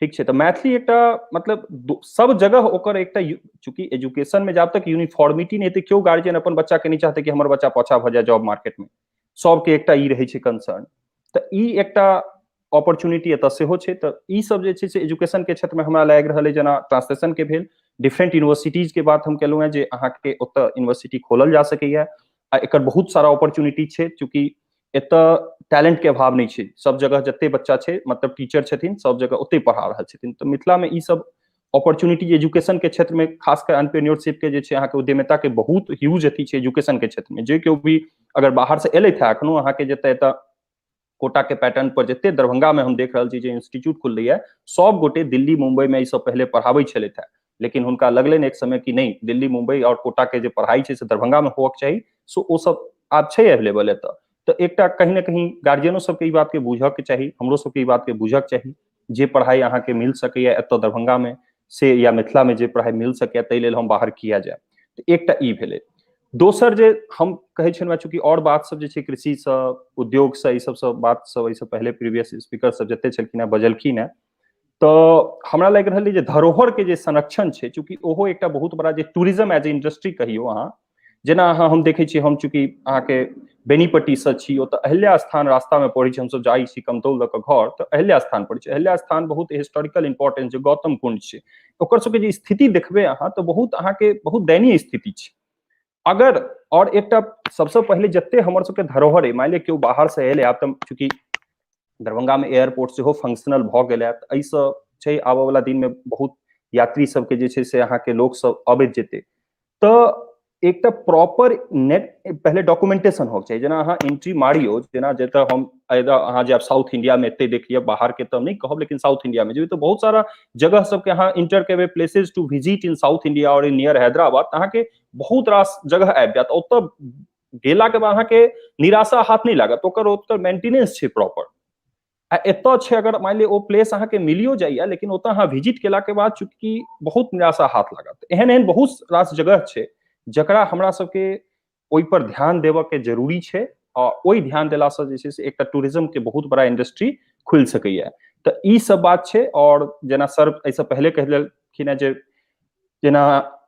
ठीक छै, तऽ मैथिली एकटा मतलब सब जगह ओकर एकटा, चूँकि एजुकेशनमे जाब तक यूनिफॉर्मिटी नहि हेतै, केओ गार्जियन अपन बच्चाके नहि चाहतै कि हमर बच्चा पाछा भऽ जाय जॉब मार्केटमे, सबके एकटा ई रहै छै कंसर्न। तऽ ई एकटा अपॉर्चुनिटी एतऽ सेहो छै। तऽ ई सब जे छै से एजुकेशन के क्षेत्रमे हमरा लागि रहल अइ जेना ट्रांसलेशन के भेल, डिफरेंट यूनिवर्सिटीज के बात हम केलहुँ हेँ जे अहाँके ओतऽ यूनिवर्सिटी खोलल जा सकैया आ एकर बहुत सारा अपॉर्चुनिटी छै। चूँकि एतऽ टैलेंट के अभाव नहि छै, सब जगह जते बच्चा छै मतलब टीचर छथिन सब जगह ओते पढ़ा रहल छथिन। तऽ मिथिला मे ई सब अपॉर्चुनिटी एजुकेशन के क्षेत्र में खासकर एंटरप्रेन्योरशिप के जे छै अहाँके उद्यमिता के बहुत ह्यूज अथी छै एजुकेशन के क्षेत्र में। जे केओ भी अगर बाहर से एलथि है एखनो अहाँके जतऽ एतऽ कोटा के पैटर्न पर जते दरभंगा में हम देख रहल छी जे इंस्टीट्यूट खुललैया, सब गोटे दिल्ली मुंबई में एहिसँ पहिले पढ़ाबै छलथि है, लेकिन हुनका लगलनि एक समय कि नहि दिल्ली मुंबई और कोटा के जे पढ़ाई छै से दरभंगा में होबक चाही, सो ओ सब आब छै अवेलेबल एतऽ। तऽ एकटा कहीं ना कहीं गार्जियनो सबके ई बात के बुझऽ के चाही, हमरो सबके ई बात के बुझऽ के चाही जे पढ़ाई अहाँके मिल सकैया एतऽ दरभंगा में से या मिथिला में जे पढ़ाई मिल सकैया ताहि लेल हम बाहर किया जायब। तऽ एकटा ई भेलै। दोसर जे हम कहै छलहुँ चूँकि आओर बात सब जे छै कृषिसँ उद्योगसँ ई सबसँ बात सब एहिसँ पहिले प्रीवियस स्पीकर सब जते छलखिन हेँ बजलखिन हेँ, तऽ हमरा लागि रहल अइ जे धरोहरके जे संरक्षण छै, चूँकि ओहो एकटा बहुत बड़ा जे टूरिज्म एज ए इंडस्ट्री कहियौ अहाँ, जेना अहाँ हम देखै छी, हम चूँकि अहाँके बेनीपट्टीसँ छी, ओतऽ अहिल्या स्थान रास्तामे पड़ै छै, हमसब जाइ छी कमतौल दऽ कऽ घर तऽ अहिल्या स्थान पड़ै छै। अहिल्या स्थान बहुत हिस्टोरिकल इम्पोर्टेंस छै, गौतम कुंड छै, ओकर सबके जे स्थिति देखबै अहाँ तऽ बहुत अहाँके बहुत दयनीय स्थिति छै। अगर और एकटा सबसँ पहिले जते हमर सबके धरोहर अइ, मानि लिअ केओ बाहरसँ एलै, आब तऽ चूँकि दरभंगामे एयरपोर्ट सेहो फंक्शनल भऽ गेल तऽ एहिसँ छै आबयवला दिनमे बहुत यात्री सबके जे छै से अहाँके लोकसब अबैत जेतै। तऽ एकटा प्रॉपर नेट पहिले डॉक्यूमेंटेशन होबक चाही, जेना अहाँ एंट्री मारियौ, जेना जतऽ हम अहाँ जायब साउथ इंडिया में एते देख लिअ, बाहर के तऽ नहि कहब लेकिन साउथ इंडिया में जेबै तऽ बहुत सारा जगह सबके अहाँ इंटर करबै, places to visit in South India और इन नियर हैदराबाद, अहाँके बहुत रास जगह आबि जायत। ओतऽ गेला के बाद अहाँके निराशा हाथ नहि लागत, ओकर ओकर मेंटेनेंस छै प्रॉपर। आ एतऽ छै अगर मानि लिअ ओ प्लेस अहाँके मिलियो जाइया लेकिन ओतऽ अहाँ विजिट केला के बाद चूँकि बहुत निराशा हाथ लागत। एहन एहन बहुत रास जगह छै जकरा हमरा सबके ओहि पर ध्यान देबऽ के जरूरी छै, आ ओहि ध्यान देलासँ जे छै से एकटा टूरिज्म के बहुत बड़ा इंडस्ट्री खुलि सकैया। तऽ ई सब बात छै। और जेना सर एहिसँ पहिले कहि देलखिन हेँ जे जेना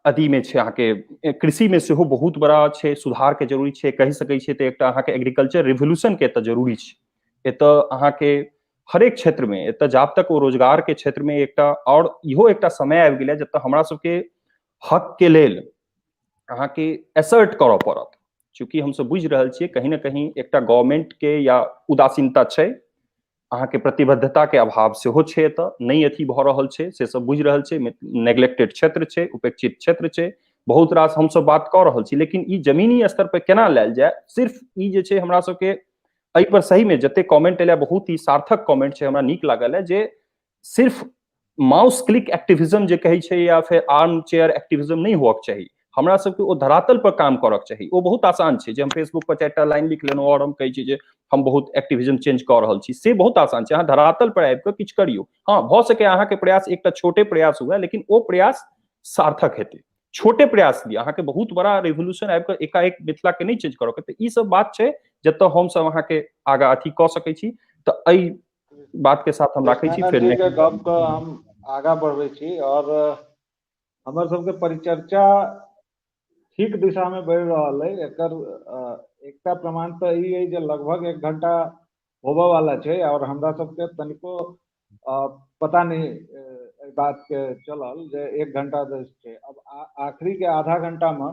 अथीमे छै अहाँके कृषिमे सेहो बहुत बड़ा छै सुधारके जरूरी छै, कहि सकै छियै तऽ एकटा अहाँके एग्रीकल्चर रिवोल्यूशनके एतऽ जरूरी छै। एतऽ अहाँके हरेक क्षेत्रमे एतऽ जाब तक ओ रोजगारके क्षेत्रमे एकटा आओर इहो एकटा समय आबि गेलै जतऽ हमरा सबके हकके लेल अहाँके एसर्ट करऽ पड़त। चूँकि हमसब बुझि रहल छियै कहीं ने कहीं एकटा गवर्नमेंटके या उदासीनता छै, अहाँके प्रतिबद्धताके अभाव सेहो छै, एतऽ नहि अथी भऽ रहल छै से सब बुझि रहल छै। नेग्लेक्टेड क्षेत्र छै, उपेक्षित क्षेत्र छै, बहुत रास हमसब बात कऽ रहल छी, लेकिन ई जमीनी स्तर पर केना लायल जाय, सिर्फ ई जे छै हमरा सबके एहि पर सही में जते कमेंट एलै बहुत ही सार्थक कमेंट छै, हमरा नीक लागल है जे सिर्फ माउस क्लिक एक्टिविज्म जे कहै छै या फेर आर्म चेयर एक्टिविज्म नहि होअके चाही, हमरा सबके ओ धरातल पर काम करक चाही। ओ बहुत आसान छै जे हम फेसबुक पर 4टा लाइन लिख लेलहुँ और हम कहै छी जे हम बहुत एक्टिविज्म चेंज कऽ रहल छी, से बहुत आसान छै। अहाँ धरातल पर आबि कऽ किछु करियौ, हँ भऽ सकै अहाँके प्रयास एकटा छोटे प्रयास हुए लेकिन ओ प्रयास सार्थक हेतै। छोटे प्रयास लिअ, अहाँके बहुत बड़ा रेवोल्यूशन आबि कऽ एकाएक मिथिला के नहि चेंज करऽ के। तऽ ई सब बात छै जतऽ हमसब अहाँके आगा अथी कऽ सकै छी। तऽ एहि बात के साथ हम राखै छी, फेर के गप के हम आगा बढ़बै छी और हमर सबके परिचर्चा ठीक दिशा में बढ़ि रहल अइ। एकर एकटा प्रमाण तऽ ई अइ जे लगभग 1 घंटा होबऽ वाला छै और हमरा सबके तनिको पता नहि एहि बात के चलल जे 1 घंटा छै। अब आखिरी के आधा घंटा में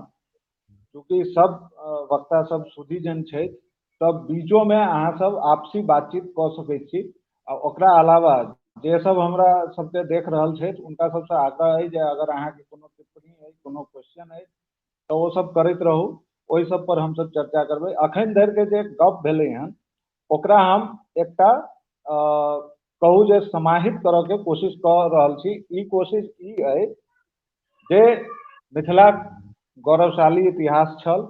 चूँकि सब वक्ता सब सुधीजन छै तब बीचो में अहाँ सब आपसी बातचीत कऽ सकै छी। आ ओकरा अलावा जे सब हमरा सबके देख रहल छथि उनका सबसँ आग्रह अइ जे अगर अहाँके कोनो टिप्पणी अइ, कोनो क्वेश्चन अइ तऽ ओ सब करैत रहू, ओहि सब पर हमसब चर्चा करबै। अखन धरि के जे गप भेलै हन ओकरा हम एकटा कहू जे समाहित करऽ के कोशिश कऽ रहल छी। ई कोशिश ई अइ जे मिथिला गौरवशाली इतिहास छल,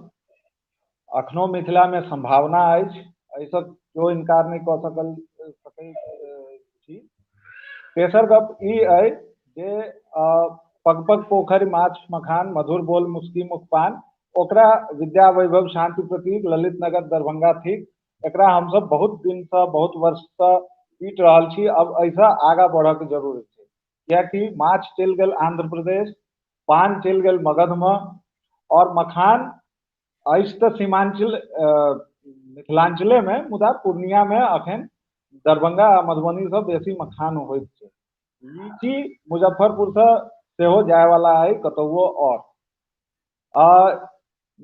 अखनो मिथिला में संभावना अछि, एहिसँ केओ इनकार नहि कऽ सकै छी। तेसर गप ई अइ जे पग पग पोखरि माछ मखान, मधुर बोल मुस्की मुखपान, ओकरा विद्या वैभव शांति प्रतीक ललित नगर दरभंगा थिक। एकरा हमसब बहुत दिनसँ बहुत वर्षसँ पीट रहल छी। अब एहिसँ आगाँ बढ़यके जरूरत छै, कियाकि माछ चलि गेल आंध्र प्रदेश, पान चलि गेल मगधमे, और मखान अछि तऽ सीमांचल मिथिलांचलेमे, मुदा पूर्णियामे अखन दरभंगा आ मधुबनीसँ बेसी मखान होइत छै। लीची मुजफ्फरपुरसँ सेहो जायवला अइ कतहुओ। और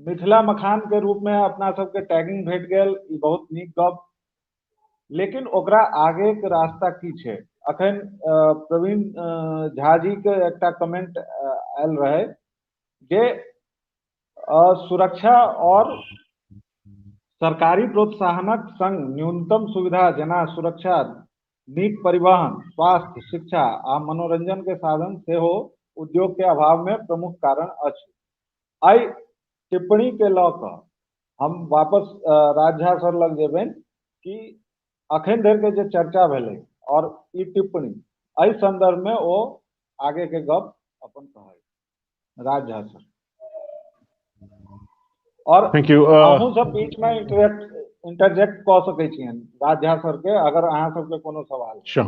मिथिला मखान के रूप में अपना सबके टैगिंग भेट गेल, ई बहुत नीक गप, लेकिन ओकरा आगे के रास्ता की छै? अखन प्रवीण झा जी के एकटा कमेंट आयल रहे जे सुरक्षा और सरकारी प्रोत्साहनक संग न्यूनतम सुविधा जेना सुरक्षा, नीक परिवहन, स्वास्थ्य, शिक्षा आ मनोरंजन के साधन सेहो उद्योग के अभाव में प्रमुख कारण अछि। एहि टिप्पणी के लऽ कऽ हम वापस राज झा सर लग जेबनि कि अखन धरि के जे चर्चा भेलै और ई टिप्पणी, एहि संदर्भ में ओ आगे के गप अपन कहै। राज झा सर, और thank you. अहूँ सब बीच में इंटरजेक्ट कऽ सकै छियनि राज झा सर के, अगर अहाँ सबके कोनो सवाल। Sure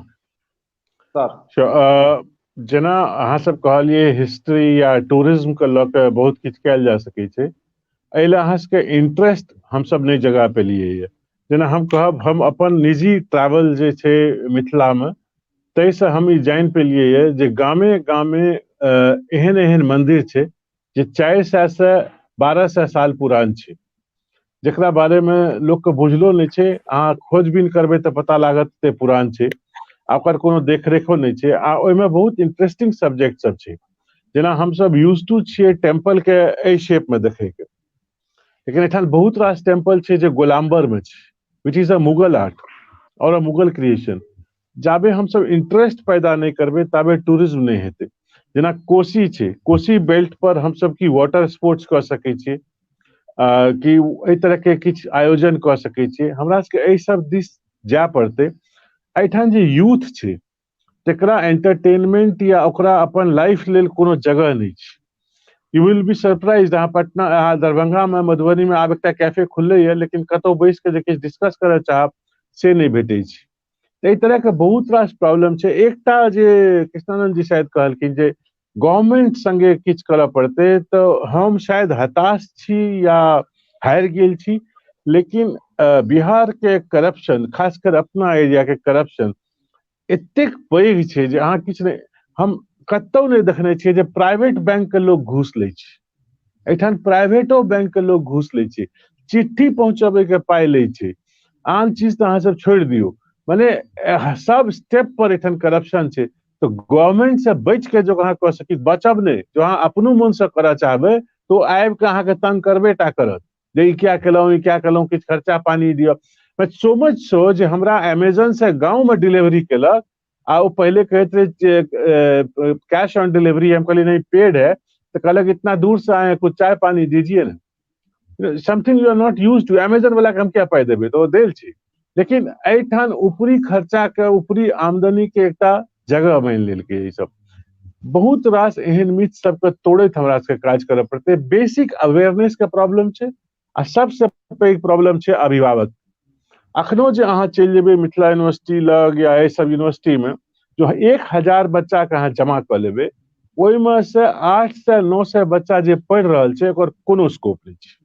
sir. श्योर। जेना अहाँ सब कहलियै हिस्ट्री या टूरिज्म के लऽ के बहुत किछु कयल जा सकै छै, एहि लए अहाँ सबके इंटरेस्ट हमसब नहि जगा पेलियै ये। जेना हम कहब, हम अपन निजी ट्रैवल जे छै मिथिला में, ताहिसँ हम ई जानि पेलियै ये जे गामे गामे एहन एहन मंदिर छै जे 400 से 1200 साल पुरान छै, जकरा बारेमे लोकके बुझलो नहि छै। अहाँ खोजबीन करबै तऽ पता लागत ते पुरान छै आ ओकर कोनो देखरेखो नहि छै। आ ओहिमे बहुत इंटरेस्टिंग सब्जेक्ट सब छै, जेना हमसब यूज टू छियै टेम्पल के एहि शेप मे देखैके, लेकिन एहिठाम बहुत रास टेम्पल छै जे गोलाम्बर मे छै, which is a Mughal art और अ मुगल क्रिएशन। जाबे हमसब इंटरेस्ट पैदा नहि करबै ताबे टूरिज्म नहि हेतै। जेना कोसी छै, कोसी बेल्ट पर हमसब की वाटर स्पोर्ट्स कऽ सकै छियै, कि एहि तरह के किछु आयोजन कऽ सकै छियै। हमरा सबके एहि सब दिस जाय पड़तै। एहिठाम जे यूथ छै तकरा एंटरटेनमेंट या ओकरा अपन लाइफ लेल कोनो जगह नहि छै। You will be surprise, अहाँ पटना, अहाँ दरभंगा में, मधुबनी में आब एकटा कैफे खुललै यऽ, लेकिन कतहु बैस के जे किछु डिस्कस करय चाहब से नहि भेटै छै। एहि तरह के बहुत रास प्रॉब्लम छै। एकटा जे कृष्णानंद जी शायद कहलखिन जे गवर्नमेंट संगे किछु करय पड़तै, तऽ हम शायद हताश छी या हारि गेल छी, लेकिन बिहार के करप्शन, खासकर अपना एरिया के करप्शन एतेक पैघ छै जे अहाँ किछु नहि, हम कतहु नहि देखने छियै जे प्राइवेट बैंक के लोग घूस लै छै। एहिठाम प्राइवेटो बैंक के लोग घूस लै छै, चिट्ठी पहुंचबै के पाइ लै छै, आन चीज तऽ अहाँ सब छोड़ि दियौ, मने सब स्टेप पर एहिठाम करप्शन छै। तऽ गवर्नमेंट से बचि के जो अहाँ कऽ सकी, बचब नहि, जो अहाँ अपनो मन से करऽ चाहबै तऽ ओ आबि कऽ अहाँके तंग करबे टा करत जे ई किया केलहुँ, ई किया केलहुँ, किछु खर्चा पानी दिअ। सो मच सो जे हमरा अमेजन से गाँव में डिलीवरी केलक, आ ओ पहिले कहैत रहे कैश ऑन डिलीवरी, हम कहलियै नहीं पेड है, तऽ कहलक इतना दूर से आए हैं, कुछ चाय पानी दीजिए ना, something you are not use to. Amazon वाला के हम किया पाइ देबै, तऽ ओ देल छै। लेकिन एहिठाम ऊपरी खर्चा के, ऊपरी आमदनी के एकटा जगह बनि लेलकै। ई सब बहुत रास एहन मिथ सबके तोड़ैत हमरा सबके काज करऽ पड़तै। बेसिक अवेयरनेस के प्रॉब्लम छै, आ सबसे पैघ प्रॉब्लम छै अभिभावक। अखनो जे अहाँ चलि जेबै मिथिला यूनिवर्सिटी लग या एहि सब यूनिवर्सिटी में, जो 1000 बच्चा के अहाँ जमा कऽ लेबै, ओहिमे से 800 900 बच्चा जे पढ़ि रहल छै ओकर कोनो स्कोप नहि छै।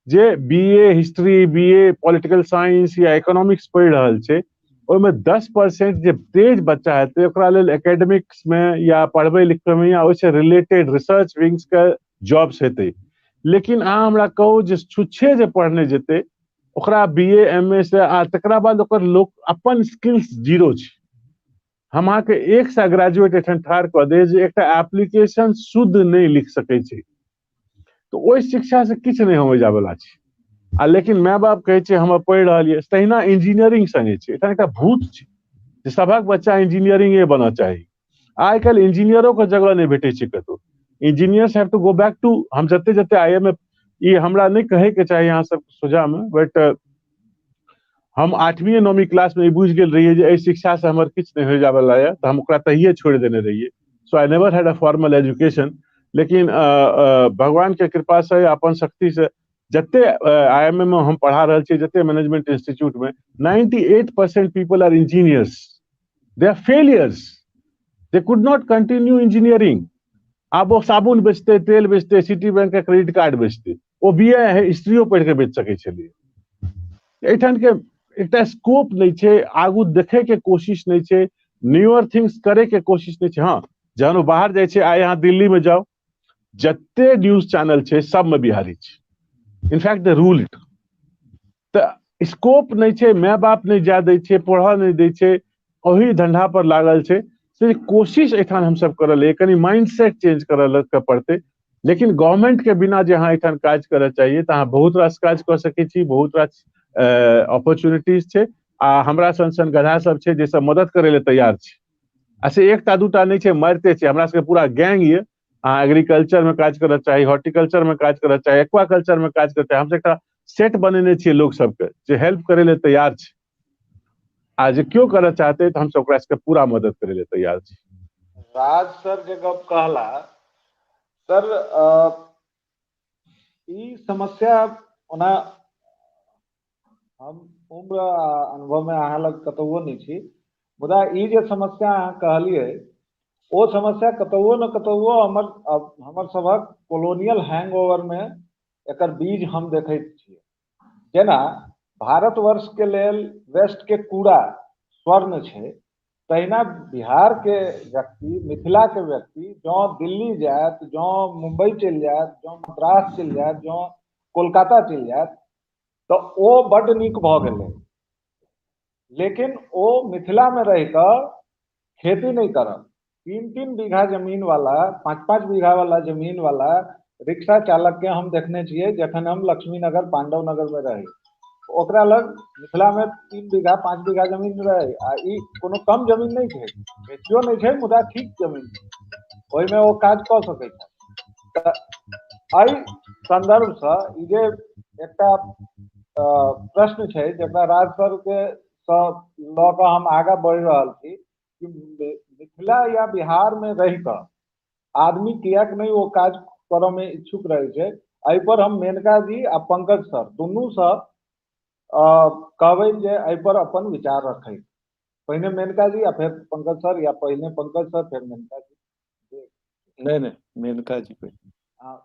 जे B A history, B A political science या इकोनॉमिक्स पढ़ि रहल छै, ओहिमे 10% जे तेज बच्चा हेतै ओकरा लेल एकेडमिक्स में या पढ़बै लिखबै में या ओहिसँ रिलेटेड रिसर्च विंग्स के जॉब्स हेतै। लेकिन अहाँ हमरा कहू जे छुच्छे जे पढ़ने जेतै ओकरा बी ए एम ए से आ तकरा बाद ओकर लोक अपन स्किल्स जीरो छै। हम अहाँके 100 ग्रेजुएट एखन ठाढ़ कऽ दे जे एकटा एप्लीकेशन शुद्ध नहि लिख सकै छै, तऽ ओहि शिक्षा से किछु नहि होय जायवला छै। आ लेकिन माय बाप कहै छै हम पढ़ि रहल यऽ, तहिना इंजीनियरिंग संगे छै। एखन एकटा भूत छै जे सभक बच्चा इंजीनियरिंगे बनऽ चाही। आइ काल्हि इंजीनियरो के जगह नहि भेटै छै कतहु। Engineers have to go back to, हम जते जते I am ई हमरा नहि कहै के चाही अहाँ सब सोझा में, बट हम 8वीं 9वीं क्लास में ई बुझि गेल रहियै जे एहि शिक्षा से हमर किछु नहि होय जायवला यऽ, तऽ हम ओकरा तहिये छोड़ि देने रहियै। So I never had a formal education. लेकिन भगवान के कृपा से या अपन शक्ति से जते I M A में हम पढ़ा रहल छियै, जते मैनेजमेंट इंस्टीट्यूट में 98% people are engineers, they are failures, they could not continue engineering. आब ओ साबुन बेचतै, तेल बेचतै, सिटी बैंक के क्रेडिट कार्ड बेचतै, ओ बी ए हिस्ट्रियो पढ़ि के बेच सकै छलियै। एहिठाम के एकटा स्कोप नहि छै, आगू देखै के कोशिश नहि छै, न्यूअर थिंग्स करे के कोशिश नहि छै। हाँ, जहन ओ बाहर जाइ छै, आइ अहाँ दिल्ली में जाउ, जते न्यूज चैनल छै सबमे बिहारी छै, इनफैक्ट they rule it. तऽ स्कोप नहि छै, माय बाप नहि जाय दै छै, पढ़ऽ नहि दै छै, ओही धंधा पर लागल छै। से कोशिश एहिठाम हमसब करऽ लए कनि माइंड सेट चेंज करऽ के पड़तै। लेकिन गवर्नमेंट के बिना जे अहाँ एहिठाम काज करऽ चाहिए तऽ अहाँ बहुत रास काज कऽ सकै छी, बहुत रास अपॉर्चुनिटीज छै। आ हमरा सन सन गधा सब छै जे सब मदद करै लए तैयार छै, आ से एकटा दूटा नहि छै, मारिते छै। हमरा सबके पूरा गैंग ये। अहाँ एग्रीकल्चर में काज करऽ चाही, हॉर्टिकल्चर में काज करऽ चाही, एक्वाकल्चर में काज करऽ चाही, हमसब एकटा सेट बनेने छियै लोक सबके जे हेल्प करै लए तैयार छै। आ जे केओ करऽ चाहतै तऽ हमसब ओकरा सबके पूरा मदद करै लए तैयार छी। राज सर जे गप कहला सर, ई समस्या ओना हम उम्र अनुभव में अहाँ लग कतहुओ नहि छी, मुदा ई जे समस्या अहाँ कहलियै ओ समस्या कतहुओ न कतहुओ हमर सभक कोलोनियल हैंगओवर में एकर बीज हम देखैत छियै। जेना भारतवर्ष के लेल वेस्ट के कूड़ा स्वर्ण छै, तहिना बिहार के व्यक्ति, मिथिला के व्यक्ति जँ दिल्ली जायत, जँ मुंबई चलि जायत, जँ मद्रास चलि जायत, जँ कोलकाता चलि जायत तऽ ओ बड्ड नीक भऽ गेलै, लेकिन ओ मिथिलामे रहि कऽ खेती नहि करत। 3-3 बीघा जमीन वाला, 5-5 बीघा वाला जमीन वाला रिक्शा चालक के हम देखने छियै जखन हम लक्ष्मीनगर पांडव नगर में रही। ओकरा लग मिथिला में 3 बीघा 5 बीघा जमीन रहे, आ ई कोनो कम जमीन नहि छै, बेसियो नहि छै, मुदा ठीक जमीन छै, ओहिमे ओ काज कऽ सकै छै। तऽ एहि संदर्भसँ ई जे एकटा प्रश्न छै जकरा राज सर के सँ लऽ कऽ हम आगाँ बढ़ि रहल छी कि मिथिला या बिहार में रहि कऽ आदमी किएक नहि ओ काज करऽ में इच्छुक रहै छै। एहि पर हम मेनका जी आ पंकज सर दुनूसँ कहबै जे एहि पर अपन विचार रखै। पहिने मेनका जी आ फेर पंकज सर, या पहिने पंकज सर फेर मेनका जी। नहि नहि, मेनका जी पहिने।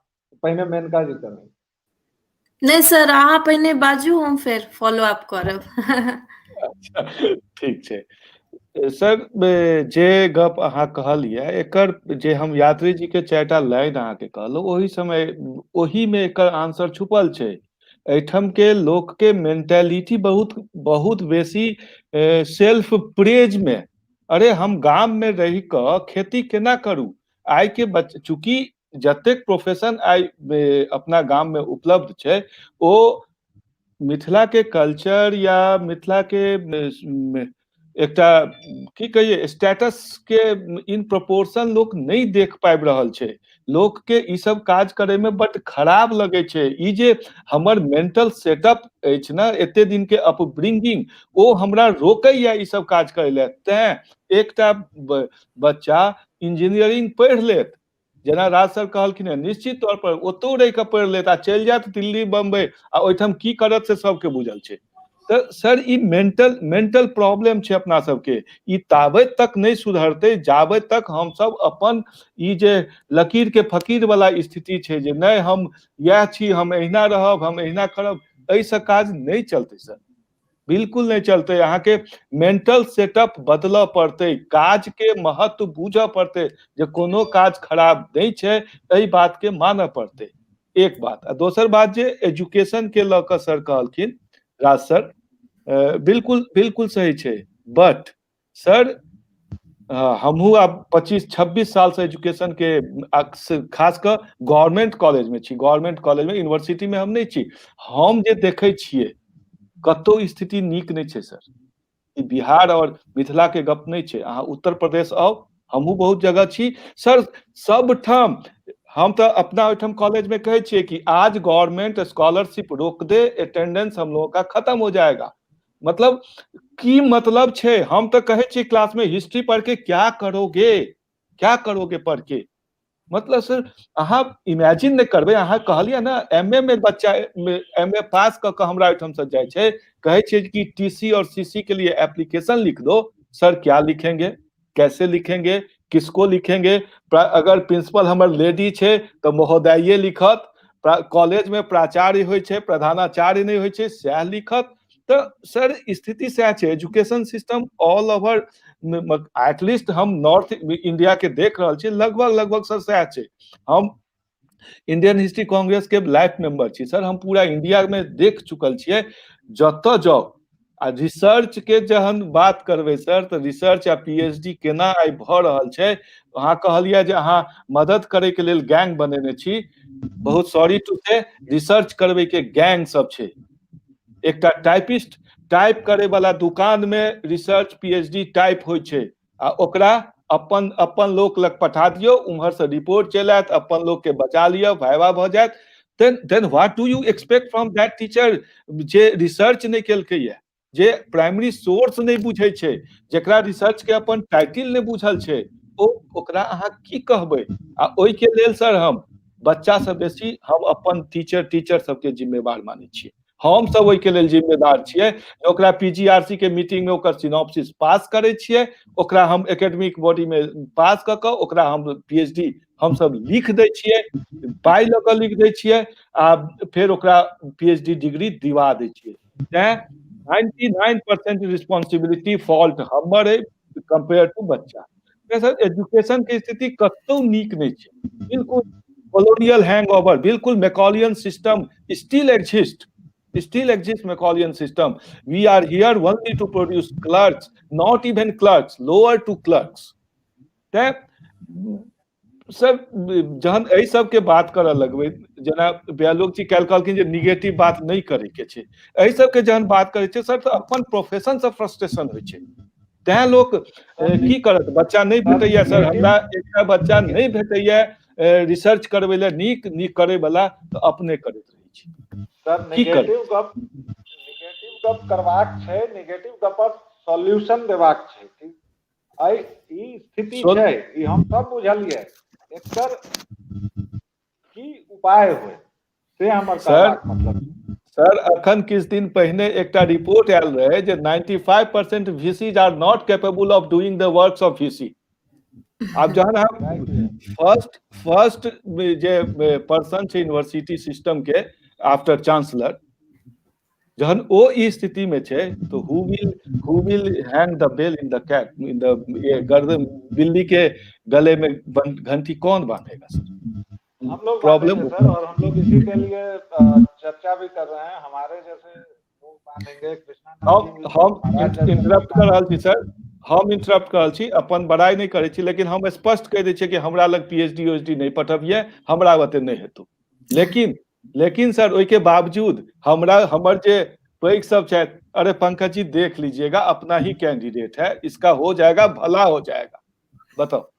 पहिने मेनका जी करबै। नहि सर, अहाँ पहिने बाजू, हम फेर फॉलो अप करब। अच्छा, ठीक छै सर। जे गप अहाँ कहलियै, एकर जे हम यात्री जी के 4टा लाइन अहाँके कहलहुँ, ओहि समय ओहिमे एकर आंसर छुपल छै। एहिठाम के लोक के मेंटालिटी बहुत बहुत बेसी सेल्फ प्रेज में, अरे हम गाम में रहि कऽ खेती केना करू। आइ के चूँकि जतेक प्रोफेशन आइ अपना गाम में उपलब्ध छै, ओ मिथिला के कल्चर या मिथिला के एकटा की कहिए स्टेटस के इन प्रोपोर्शन लोक नहि देख पाबि रहल छै। लोक के ई सब काज करे में बड खराब लगे छै। ई जे हमर मेंटल सेटअप अछि ने, एते दिन के अपब्रिंगिंग, ओ हमरा रोकैया ई सब काज करे लए। तैं एकटा बच्चा इंजीनियरिंग पढ़ि लेत, जेना राज सर कहलखिन हेँ, निश्चित तौर पर ओतौ रहि कऽ पढ़ि लेत आ चलि जायत दिल्ली बम्बई, आ ओहिठाम की करत से सबके बुझल छै। तऽ सर ई मेंटल मेंटल प्रॉब्लम छै अपना सबके। ई ताबत तक नहि सुधरतै जाबत तक हमसब अपन ई जे लकीर के फकीर वाला स्थिति छै जे नहि हम इएह छी, हम एहिना रहब, हम एहिना करब, एहिसँ काज नहि चलतै सर, बिल्कुल नहि चलतै। अहाँके मेंटल सेटअप बदलऽ पड़तै, काज के महत्व बूझऽ पड़तै जे कोनो काज खराब नहि छै, एहि बात के मानऽ पड़तै। एक बात। आ दोसर बात जे एजुकेशन के लऽ कऽ सर कहलखिन, राज सर, बिल्कुल बिल्कुल सही छै। बट सर हमहूँ आब 25-26 साल से एजुकेशन के खास कऽ गवर्नमेंट कॉलेज में छी, गवर्नमेंट कॉलेज में, यूनिवर्सिटी में हम नहि छी। हम जे देखै छियै कतौ स्थिति नीक नहि छै सर। ई बिहार और मिथिला के गप नहि छै, अहाँ उत्तर प्रदेश आउ, हमहूँ बहुत जगह छी सर, सब ठाम। हम तऽ अपना ओहिठाम कॉलेज में कहै छियै कि आज गवर्नमेंट स्कॉलरशिप रोक दे, अटेंडेंस हम लोगों का खत्म हो जाएगा। मतलब की मतलब छै? हम तऽ कहै छियै क्लास में हिस्ट्री पढ़ के क्या करोगे, क्या करोगे पढ़ के? मतलब सर अहाँ इमेजिन नहि करबै। अहाँ कहलियै ने एम ए में बच्चा एम ए पास कऽ कऽ हमरा ओहिठाम से जाइ छै, कहै छियै कि टी सी और सी सी के लिए एप्लीकेशन लिख दो। सर क्या लिखेंगे, कैसे लिखेंगे, किसको लिखेंगे? अगर प्रिंसिपल हमर लेडी छै तऽ महोदये लिखत, कॉलेज में प्राचार्य होइ छै, प्रधानाचार्य नहि होइ छै, सएह लिखत। तऽ सर स्थिति सएह छै। Education system all over, at least हम नॉर्थ इंडिया के देख रहल छी, लगभग लगभग सर सएह छै। हम इंडियन हिस्ट्री कांग्रेस के लाइफ मेंबर छी सर, हम पूरा इंडिया में देख चुकल छियै। जतऽ जाउ आ रिसर्च के जहन बात करबै सर, तऽ रिसर्च आ पीएचडी केना आइ भऽ रहल छै। अहाँ कहलियै जे अहाँ मदद करे के लेल गैंग बनेने छी, बहुत सॉरी टू से, रिसर्च करबै के गैंग सब छै। एकटा टाइपिस्ट टाइप करे वाला दुकान में रिसर्च पीएचडी टाइप होइ छै, आ ओकरा अपन अपन लोक लग पठा दियौ, उम्हर से रिपोर्ट चलि आयत, अपन लोक के बचा लिअ, वाइवा भऽ जायत। Then then what do you expect from that teacher जे रिसर्च नहि केलकै या, जे प्राइमरी सोर्स नहि बुझै छै, जेकरा रिसर्च के अपन टाइटल नहि बुझल छै, ओ ओकरा अहाँ की कहबै? आ ओहिके लेल सर हम बच्चा से बेसी हम अपन टीचर टीचर सबके जिम्मेवार मानै छियै। हम सब ओहिके लेल जिम्मेदार छियै। ओकरा पीजीआरसी के मीटिंग में ओकर सिनॉप्सिस पास करै छियै, ओकरा हम एकेडमिक बॉडी में पास कऽ कऽ ओकरा हम पीएचडी हमसब लिख दै छियै, पाइ लऽ कऽ लिख दै छियै, आ फेर ओकरा पीएचडी डिग्री दिवा दै छियै। तैं 99% रिस्पॉन्सिबिलिटी फॉल्ट हमर अइ कम्पेयर टू बच्चा। सर एजुकेशन के स्थिति कतौ नीक नहि छै बिल्कुल। कोलोनियल हैंगओवर, बिल्कुल Macaulayan system still exist, still exist Macaulayan system. We are here only to produce clerks, not even clerks, lower to clerks. तेँ सर, जहन एहि सबके बात करऽ लगबै, जेना व्यालोक जी काल्हि कहलखिन जे निगेटिव बात नहि करैके छै, एहि सबके जहन बात करै छै सर, तऽ अपन प्रोफेशन से फ्रस्ट्रेशन होइ छै। तेँ लोक की करत, बच्चा नहि भेटैया सर, हमरा एकटा बच्चा नहि भेटैया रिसर्च करबै लए, नीक नीक करै वाला, तऽ अपने करैत रहै छी। सर, निगेटिव गप, निगेटिव गप करबाक छै, निगेटिव गपक सॉल्यूशन देबाक छै कि एहि ई स्थिति छै, ई हम सब बुझलियै, एकर की उपाय होय से हमर सर मतलब। सर, अखन किछु दिन पहिने एकटा रिपोर्ट आयल रहे जे 95% VCs are not capable of doing the works of VC। आब जहन हम फर्स्ट फर्स्ट जे पर्सन छै यूनिवर्सिटी सिस्टम के आफ्टर चांसलर, जहन ओ ई स्थिति में छै, तो who will hang the bell in the cat in the गर्दन, बिल्ली के गले में घंटी कौन बांधेगा सर? हम लोग प्रॉब्लम सर, और हम लोग इसी के लिए चर्चा भी कर रहे हैं, हमारे जैसे लोग बांधेंगे। कृष्णा, हम इंटरप्ट कर रहल छी सर, हम इंटरप्ट कर रहल छी, अपन बड़ाई नहि करै छी, लेकिन हम स्पष्ट कहि दै छियै कि हमरा लग पीएचडी उएचडी नहि पठबियै, हमरा ओते नहि हेतौ। लेकिन लेकिन सर, ओहिके बावजूद हमरा हमर जे पैघ सब छथि, "अरे पंकज जी, देख लीजिएगा, अपना ही कैंडिडेट है, इसका हो जाएगा, भला हो जाएगा।" बताओ,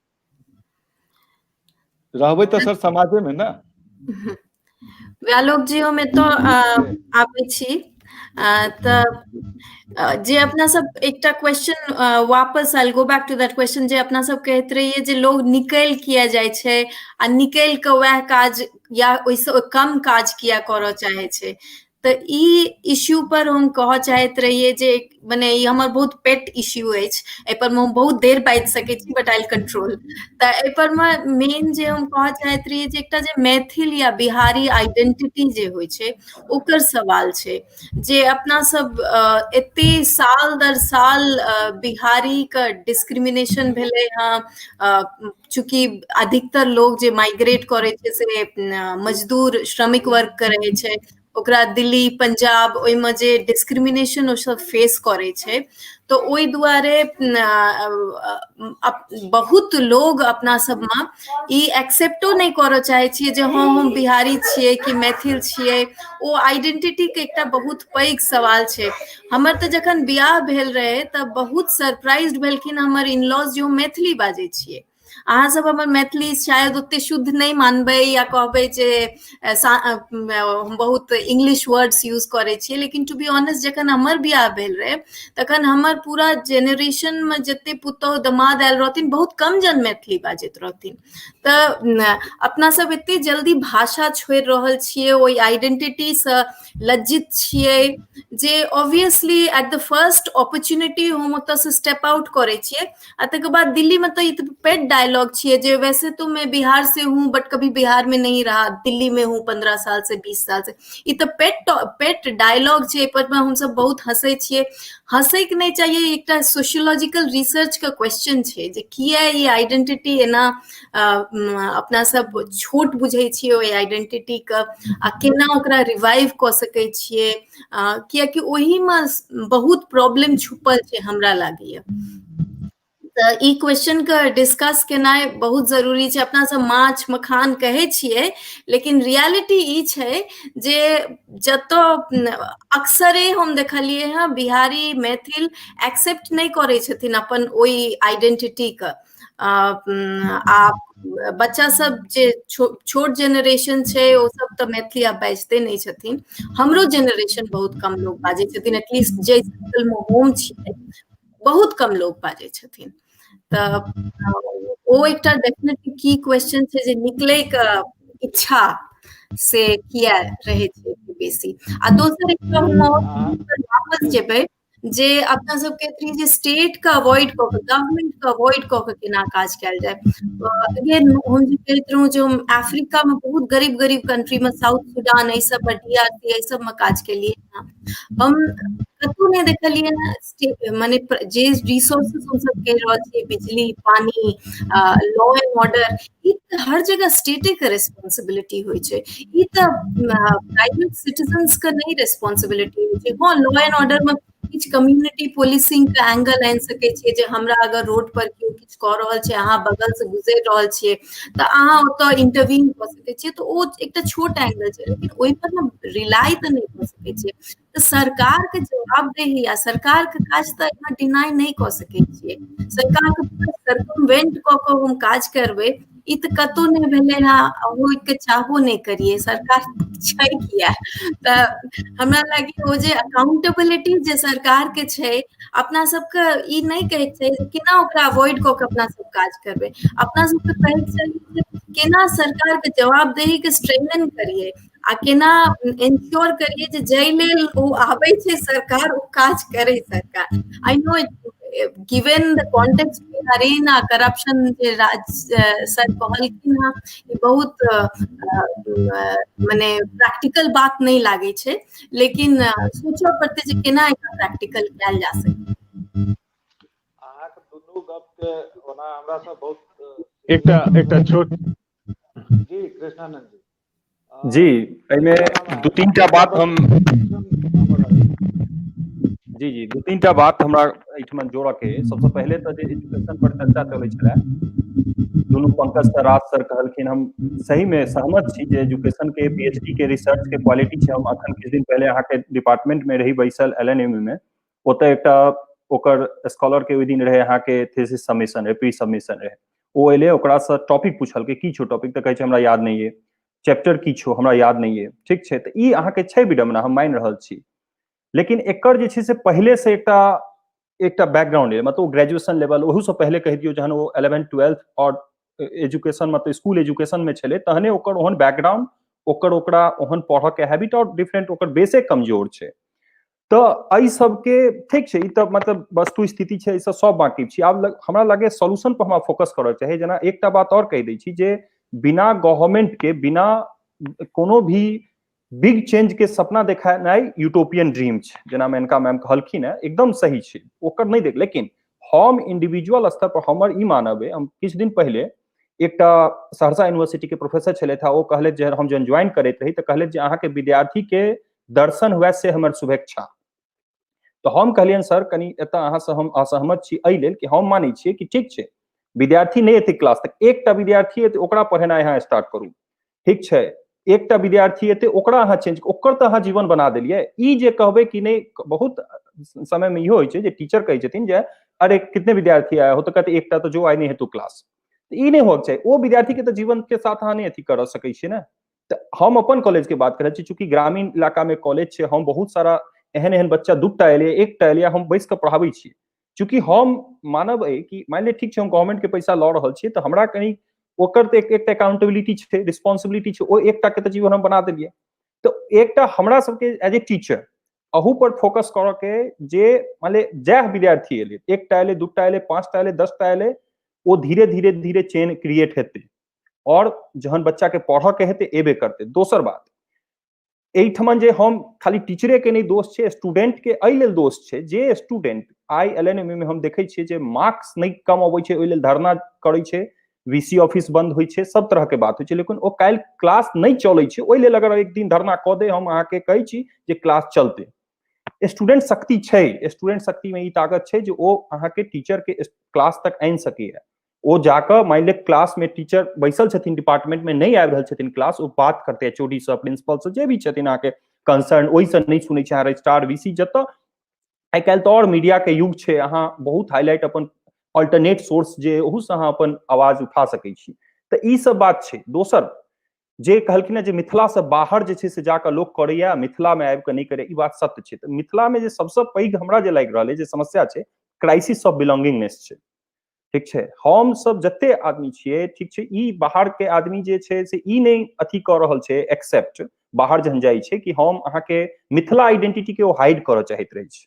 रहबै तऽ सर समाजे में ने। व्यालोक जी, हम एतऽ आबै छी, तऽ जे अपना सब एकटा क्वेश्चन वापस आयल, go back to that question, जे अपना सब कहैत रहियै जे लोग निकलि किया जाइ छै आ निकलि कऽ वएह काज या ओहिसँ कम काज किया करऽ चाहै छै। तऽ ई इश्यू पर हम कहऽ चाहैत रहियै जे मने ई हमर बहुत पेट इश्यू अछि, एहिपर मे हम बहुत देर बाजि सकैत छी, बट I control. तऽ एहिपर मे मेन जे हम कहऽ चाहैत रहियै जे एकटा जे मैथिल या बिहारी आइडेंटिटी जे होइ छै, ओकर सवाल छै जे अपना सब एते साल दर साल बिहारीके डिस्क्रिमिनेशन भेलै हँ। चूँकि अधिकतर लोग जे माइग्रेट करै छै से मजदूर श्रमिक वर्ग के रहै छै, ओकरा दिल्ली, पंजाब, ओहिमे जे डिस्क्रिमिनेशन ओ सब फेस करै छै, तऽ ओहि दुआरे बहुत लोग अपना सबमे ई एक्सेप्टो नहि करऽ चाहै छियै जे हँ, हम बिहारी छियै कि मैथिल छियै। ओ आइडेंटिटीके एकटा बहुत पैघ सवाल छै। हमर तऽ जखन बियाह भेल रहै तऽ बहुत सरप्राइज भेलखिन हमर इनलॉज जे हम मैथिली बाजै छियै। अहाँ सब हमर मैथिली शायद ओते शुद्ध नहि मानबै या कहबै जे हम बहुत इंग्लिश वर्ड्स यूज करै छियै, लेकिन टू बी ऑनेस्ट, जखन हमर बियाह भेल रहै तखन हमर पूरा जेनरेशनमे जते पुतोहु दमाद आयल रहथिन, बहुत कम जन मैथिली बाजैत रहथिन। तऽ अपना सब एते जल्दी भाषा छोड़ि रहल छियै, ओहि आइडेंटिटीसँ लज्जित छियै जे obviously at the first opportunity हम ओतऽसँ स्टेप आउट करै छियै। आ तकर बाद दिल्ली में तो ई पेट डायलॉग छियै जे वैसे तो मैं बिहार से हूँ, बट कभी बिहार में नहीं रहा, दिल्ली में हूँ 15 साल से, 20 साल से। ई तऽ पेट पेट डायलॉग छै, एहि पर हमसब बहुत हंसै छियै। हंसैके नहि चाहिए, एकटा सोशियोलॉजिकल रिसर्च के क्वेश्चन छै जे किया ई आइडेंटिटी एना अपना सब छोट बुझै छियै ओहि आइडेंटिटी के आ केना ओकरा रिवाइव कऽ सकै छियै, कियाकि ओहिमे बहुत प्रॉब्लम छुपल छै हमरा लागैया। तऽ ई क्वेश्चन के डिस्कस केनाइ बहुत जरूरी छै। अपना सब माछ मखान कहै छियै, लेकिन रियलिटी ई छै जे जतऽ अक्सरे हम देखलियै हँ, बिहारी मैथिल एक्सेप्ट नहि करै छथिन अपन ओहि आइडेंटिटीके। आ बच्चा सब जे छोट जेनरेशन छै, ओ सब तऽ मैथिली आब बाजिते नहि छथिन। हमरो जेनरेशन बहुत कम लोग बाजै छथिन, एटलीस्ट जे सर्कलमे हम छियै, बहुत कम लोग बाजै छथिन। तऽ ओ एकटा डेफिनेटली की क्वेश्चन छै जे निकलैके इच्छा से किया रहै छै बेसी। आ दोसर एकटा हम वापस जेबै जे अपना सबके रही जे स्टेट के अवॉइड कऽ के, गवर्नमेंट के अवॉइड कऽ के केना काज कयल जाय। अगेन, हम जे कहैत रहौं जे हम अफ्रीका मे बहुत गरीब गरीब कंट्री मे, साउथ सुडान, एहि सब मे, डीआरसी, एहि सब मे काज केलियै। हम कतहु नहि देखलियै हँ। मने जे रिसोर्सेस हमसब कहि रहल छियै, बिजली, पानि, लॉ एंड ऑर्डर, ई तऽ हर जगह स्टेटे के रेस्पॉन्सिबिलिटी होइ छै, ई तऽ प्राइवेट सिटीजन्स के नहि रेस्पॉन्सिबिलिटी होइ छै। हँ, लॉ एंड ऑर्डर मे किछु कम्युनिटी पोलिसिंग के एंगल आनि सकै छियै, जे हमरा अगर रोड पर केओ किछु कऽ रहल छै, अहाँ बगल से गुजरि रहल छियै, तऽ अहाँ ओतऽ इंटरवीन कऽ सकै छियै, तऽ ओ एकटा छोट एंगल छै, लेकिन ओहि पर ने रिलाय तऽ नहि कऽ सकै छियै। तऽ सरकार के जवाबदेही आ सरकार के काज तऽ एहिमे डिनाइ नहि कऽ सकै छियै। सरकार के पूरा सरकमवेंट कऽ कऽ हम काज करबै, ई तऽ कतहु नहि भेलै हँ, होइके चाहबो नहि करियै, सरकार छै किया? तऽ हमरा लागैए ओ जे अकाउंटेबिलिटी जे सरकार के छै, अपना सबके ई नहि कहैके चाही केना ओकरा अवॉइड कऽ के अपना सब काज करबै। अपना सबके कहैके चाही जे केना सरकार के जवाबदेही के स्ट्रेंथन करियै आ केना एन्श्योर करियै जे जाहि लेल ओ आबै छै सरकार, ओ काज करै सरकार। I know, given the context we are in, आ करप्शन जे राज सर कहलखिन हँ, ई बहुत मने प्रैक्टिकल बात नहि लागै छै, लेकिन सोचऽ पड़तै जे केना एकरा प्रैक्टिकल कयल जा सकै। अहाँके दुनू गप के ओना हमरा सब बहुत एकटा एकटा छोट जी, कृष्णानंद जी। जी, एहिमे दू तीन टा बात हम जी जी दू तीन टा बात हमरा एहिठमा जोड़ऽ के। सबसँ पहिले तऽ जे एजुकेशन पर चर्चा चलै छलै, दुनू पंकज सर, राज सर कहलखिन, हम सही मे सहमत छी जे एजुकेशन के पीएचडी के रिसर्च के क्वालिटी छै। हम अखन किछु दिन पहिले अहाँके डिपार्टमेंट मे रही बैसल एल एन एम मे, ओतऽ एकटा ओकर स्कॉलर के ओहि दिन रहै अहाँके थीसिस सबमिशन रहै, प्री सबमिशन रहै। ओ एलै, ओकरासँ टॉपिक पुछलकै, की छौ टॉपिक? तऽ कहै छै हमरा याद नहि अइ। चैप्टर की छौ? हमरा याद नहि अइ। ठीक छै, तऽ ई अहाँके छै विडम्बना, हम मानि रहल छी, लेकिन एकर जे छै से पहिले से एकटा एकटा बैकग्राउंड अइ। मतलब ग्रेजुएशन लेवल, ओहूसँ पहिले कहि दियौ, जहन ओ 11th 12th आओर एजुकेशन, मतलब स्कूल एजुकेशन मे छलै, तहने ओकर ओहन बैकग्राउंड, ओकर ओकरा ओहन पढ़ऽ के हैबिट आओर डिफरेंट, ओकर बेसे कमजोर छै। तऽ एहि सबके ठीक छै, ई तऽ मतलब वस्तु स्थिति छै, एहिसँ सब वाकिफ छी। आब हमरा लागैए सॉल्यूशन पर हमरा फोकस करऽ चाही। जेना एकटा बात आओर कहि दै छी जे बिना गवर्नमेंट के, बिना कोनो भी बिग चेंज के सपना देखेनाइ यूटोपियन ड्रीम छै, जेना मेनका मैम कहलखिन हेँ, एकदम सही छै, ओकर नहि देख। लेकिन हम इंडिविजुअल स्तर पर हमर ई मानब अइ, हम किछु दिन पहिले एकटा सहरसा यूनिवर्सिटी के प्रोफेसर छलथि, ओ कहलथि जे हम जहन ज्वाइन करैत रही तऽ कहलथि जे अहाँके विद्यार्थी के दर्शन हुए से हमर शुभेच्छा। तऽ हम कहलियनि, सर, कनि एतऽ अहाँसँ हम असहमत छी, एहि लेल कि हम मानै छियै कि ठीक छै, विद्यार्थी नहि एतै क्लास तक, एकटा विद्यार्थी एतै ओकरा पढ़ेनाइ अहाँ स्टार्ट करू। ठीक छै, एकटा विद्यार्थी एतै ओकरा अहाँ चेंज, ओकर तऽ अहाँ जीवन बना देलियै। ई जे कहबै कि नहि, बहुत समयमे इहो होइ छै जे टीचर कहै छथिन जे अरे, कितने विद्यार्थी आया हो? तऽ कहते एकटा, तऽ जो आइ नहीं है तू क्लास। ई नहि होबाक चाही। ओ विद्यार्थी के तऽ जीवन के साथ अहाँ नहि अथी कर सकै छियै ने। तऽ हम अपन कॉलेज के बात करै छी, चूँकि ग्रामीण इलाका मे कॉलेज छै, हम बहुत सारा एहन एहन बच्चा, दूटा एलियै, एकटा एलियै, हम बैस कऽ पढ़ाबै छी। चूँकि हम मानब अइ कि मानि लिअ ठीक छै, हम गवर्नमेंट के पैसा लऽ रहल छियै, तऽ हमरा कनि ओकर तऽ एकटा अकाउंटेबिलिटी छै, रिस्पॉन्सिबिलिटी छै। ओ एकटा के तऽ जीवन हम बना देलियै, तऽ एकटा हमरा सबके एज ए टीचर अहू पर फोकस करऽ के जे मानि लिअ जएह विद्यार्थी एलै, एकटा एलै, दूटा एलै, पाँचटा एलै, 10टा एलै, ओ धीरे धीरे धीरे चेन क्रिएट हेतै आओर जहन बच्चा के पढ़ऽ के हेतै, एबे करतै। दोसर बात, एहिठमन जे हम खाली टीचरे के नहि दोष छै, स्टूडेंट के एहि लेल दोष छै जे student I L N M मे हम देखै छियै जे मार्क्स नहि कम अबै छै, ओहि लेल धरना करै छै, वी सी ऑफिस बंद होइ छै, सब तरह के बात होइ छै, लेकिन ओ काल्हि क्लास नहि चलै छै, ओहि लेल अगर एक दिन धरना कऽ दे, हम अहाँके कहै छी जे क्लास चलतै। स्टूडेंट शक्ति छै, स्टूडेंट शक्ति में ई ताकत छै जे ओ अहाँके टीचर के क्लास तक आनि सकैए। ओ जाकऽ मानि लिअ क्लास में टीचर बैसल छथिन, डिपार्टमेंट में नहि आबि रहल छथिन क्लास, ओ बात करतै एचओडी सँ, प्रिंसिपल सँ, जे भी छथिन अहाँके कंसर्न, ओहिसँ नहि सुनै छै अहाँ रजिस्ट्रार, वीसी, जतऽ। आइ काल्हि तऽ आओर मीडिया के युग छै, अहाँ बहुत हाईलाइट, अपन अल्टरनेट सोर्स जे ओहूसँ अहाँ अपन आवाज उठा सकै छी। तऽ ई सब बात छै। दोसर जे कहलखिन जे मिथिलासँ बाहर जे छै से जाकऽ लोक करैया, मिथिलामे आबि कऽ नहि करैया, ई बात सत्य छै। तऽ मिथिलामे जे सबसँ पैघ हमरा जे लागि रहल अइ जे समस्या छै, क्राइसिस ऑफ बिलोंगिंगनेस छै। ठीक छै, हम सब जते आदमी छियै, ठीक छै, ई बाहर के आदमी जे छै से ई नहि अथी कऽ रहल छै एक्सेप्ट, बाहर जहन जाइ छै कि हम अहाँके मिथिला आइडेंटिटी के ओ हाइड करऽ चाहैत रहै छै।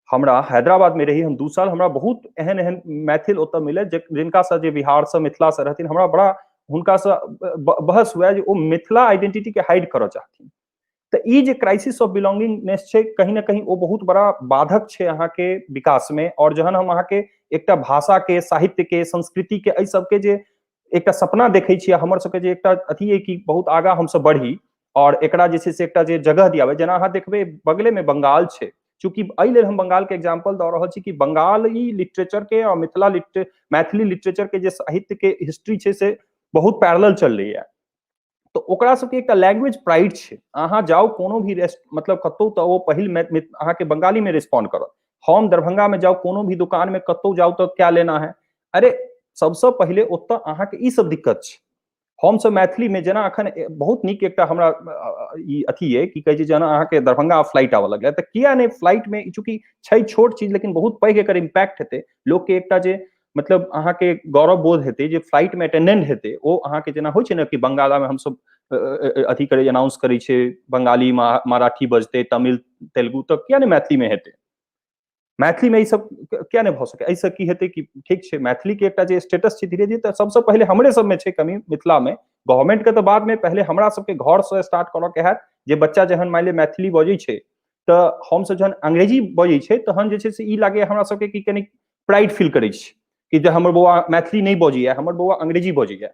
हमरा हैदराबाद में रही हम 2 साल, हमरा बहुत एहन एहन मैथिल ओतऽ मिले जिनकासँ जे बिहारसँ, मिथिलासँ रहथिन। हमरा बड़ा हुनकासँ बहस हुए जे ओ मिथिला आइडेंटिटी के हाइड करऽ चाहथिन। तऽ ई जे क्राइसिस ऑफ बिलोंगिंगनेस छै, कहीं ना कहीं ओ बहुत बड़ा बाधक छै अहाँके विकासमे। आओर जहन हम अहाँके एकटा भाषा के, साहित्य के, संस्कृति के, एहि सबके जे एकटा सपना देखै छियै, हमर सबके जे एकटा अथी अइ कि बहुत आगाँ हमसब बढ़ी और एकरा जे छै से एकटा जे जगह दियाबै। जेना अहाँ देखबै बगलेमे बंगाल छै, चूँकि एहि लेल हम बंगाल के एग्जाम्पल दऽ रहल छी कि बंगाली लिटरेचर के और मिथिला लिटरे मैथिली लिटरेचर के जे साहित्य के हिस्ट्री छै से बहुत पैरेलल चललैया। तऽ ओकरा सबके एकटा लैंग्वेज प्राइड छै। अहाँ जाउ कोनो भी रेस्ट मतलब कतहु तऽ ओ पहिल अहाँके बंगाली में रिस्पॉन्ड करत। हम दरभंगा में जाउ कोनो भी दुकान में कतहु जाउ तऽ क्या लेना है, अरे सबसँ पहिले ओतऽ अहाँके ई सब दिक्कत छै। हमसब मैथिली में जेना अखन बहुत नीक एकटा हमरा ई अथी अइ की कहै छै, जेना अहाँके दरभंगा फ्लाइट आबऽ लगलै तऽ किया नहि फ्लाइट में, चूँकि छै छोट चीज लेकिन बहुत पैघ एकर इम्पैक्ट हेतै लोकके, एकटा जे मतलब अहाँके गौरव बोध हेतै जे फ्लाइट में अटेंडेंट हेतै ओ अहाँके जेना होइ छै ने कि बंगालामे हमसब अथी करै अनाउंस करै छै, बंगाली मराठी बजतै, तमिल तेलुगु, तऽ किया नहि मैथिलीमे हेतै? मैथिलीमे ई सब किया नहि भऽ सकै? एहिसँ की हेतै कि ठीक छै मैथिलीके एकटा जे स्टेटस छै धीरे धीरे, तऽ सबसँ पहिले हमरे सबमे छै कमी मिथिलामे, गवर्नमेंटके तऽ बादमे, पहिले हमरा सबके घरसँ स्टार्ट करऽ के हैत जे बच्चा जहन मानि लिअ मैथिली बजै छै तऽ हमसब जहन अंग्रेजी बजै छै तहन जे छै से ई लागैए हमरा सबके कि कनि प्राइड फील करै छी कि जे हमर बौआ मैथिली नहि बजैए, हमर बौआ अंग्रेजी बजैए।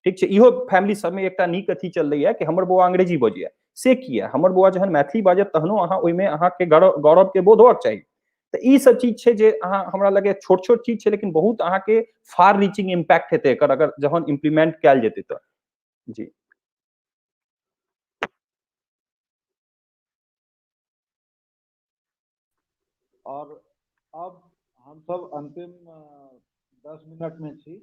ठीक छै, इहो फैमिली सबमे एकटा नीक अथी चललैए कि हमर बौआ अंग्रेजी बजैए, से किया? हमर बौआ जहन मैथिली बाजत तहनो अहाँ ओहिमे अहाँके गौरव गौरवके बोध होबाक चाही। तऽ ई सब चीज छै जे अहाँ हमरा लगैए छोट छोट चीज छै लेकिन बहुत अहाँके फार रीचिंग इम्पैक्ट हेतै एकर अगर जहन इम्प्लीमेंट कयल जेतै तऽ। जी और अब हमसब अंतिम 10 मिनट में छी,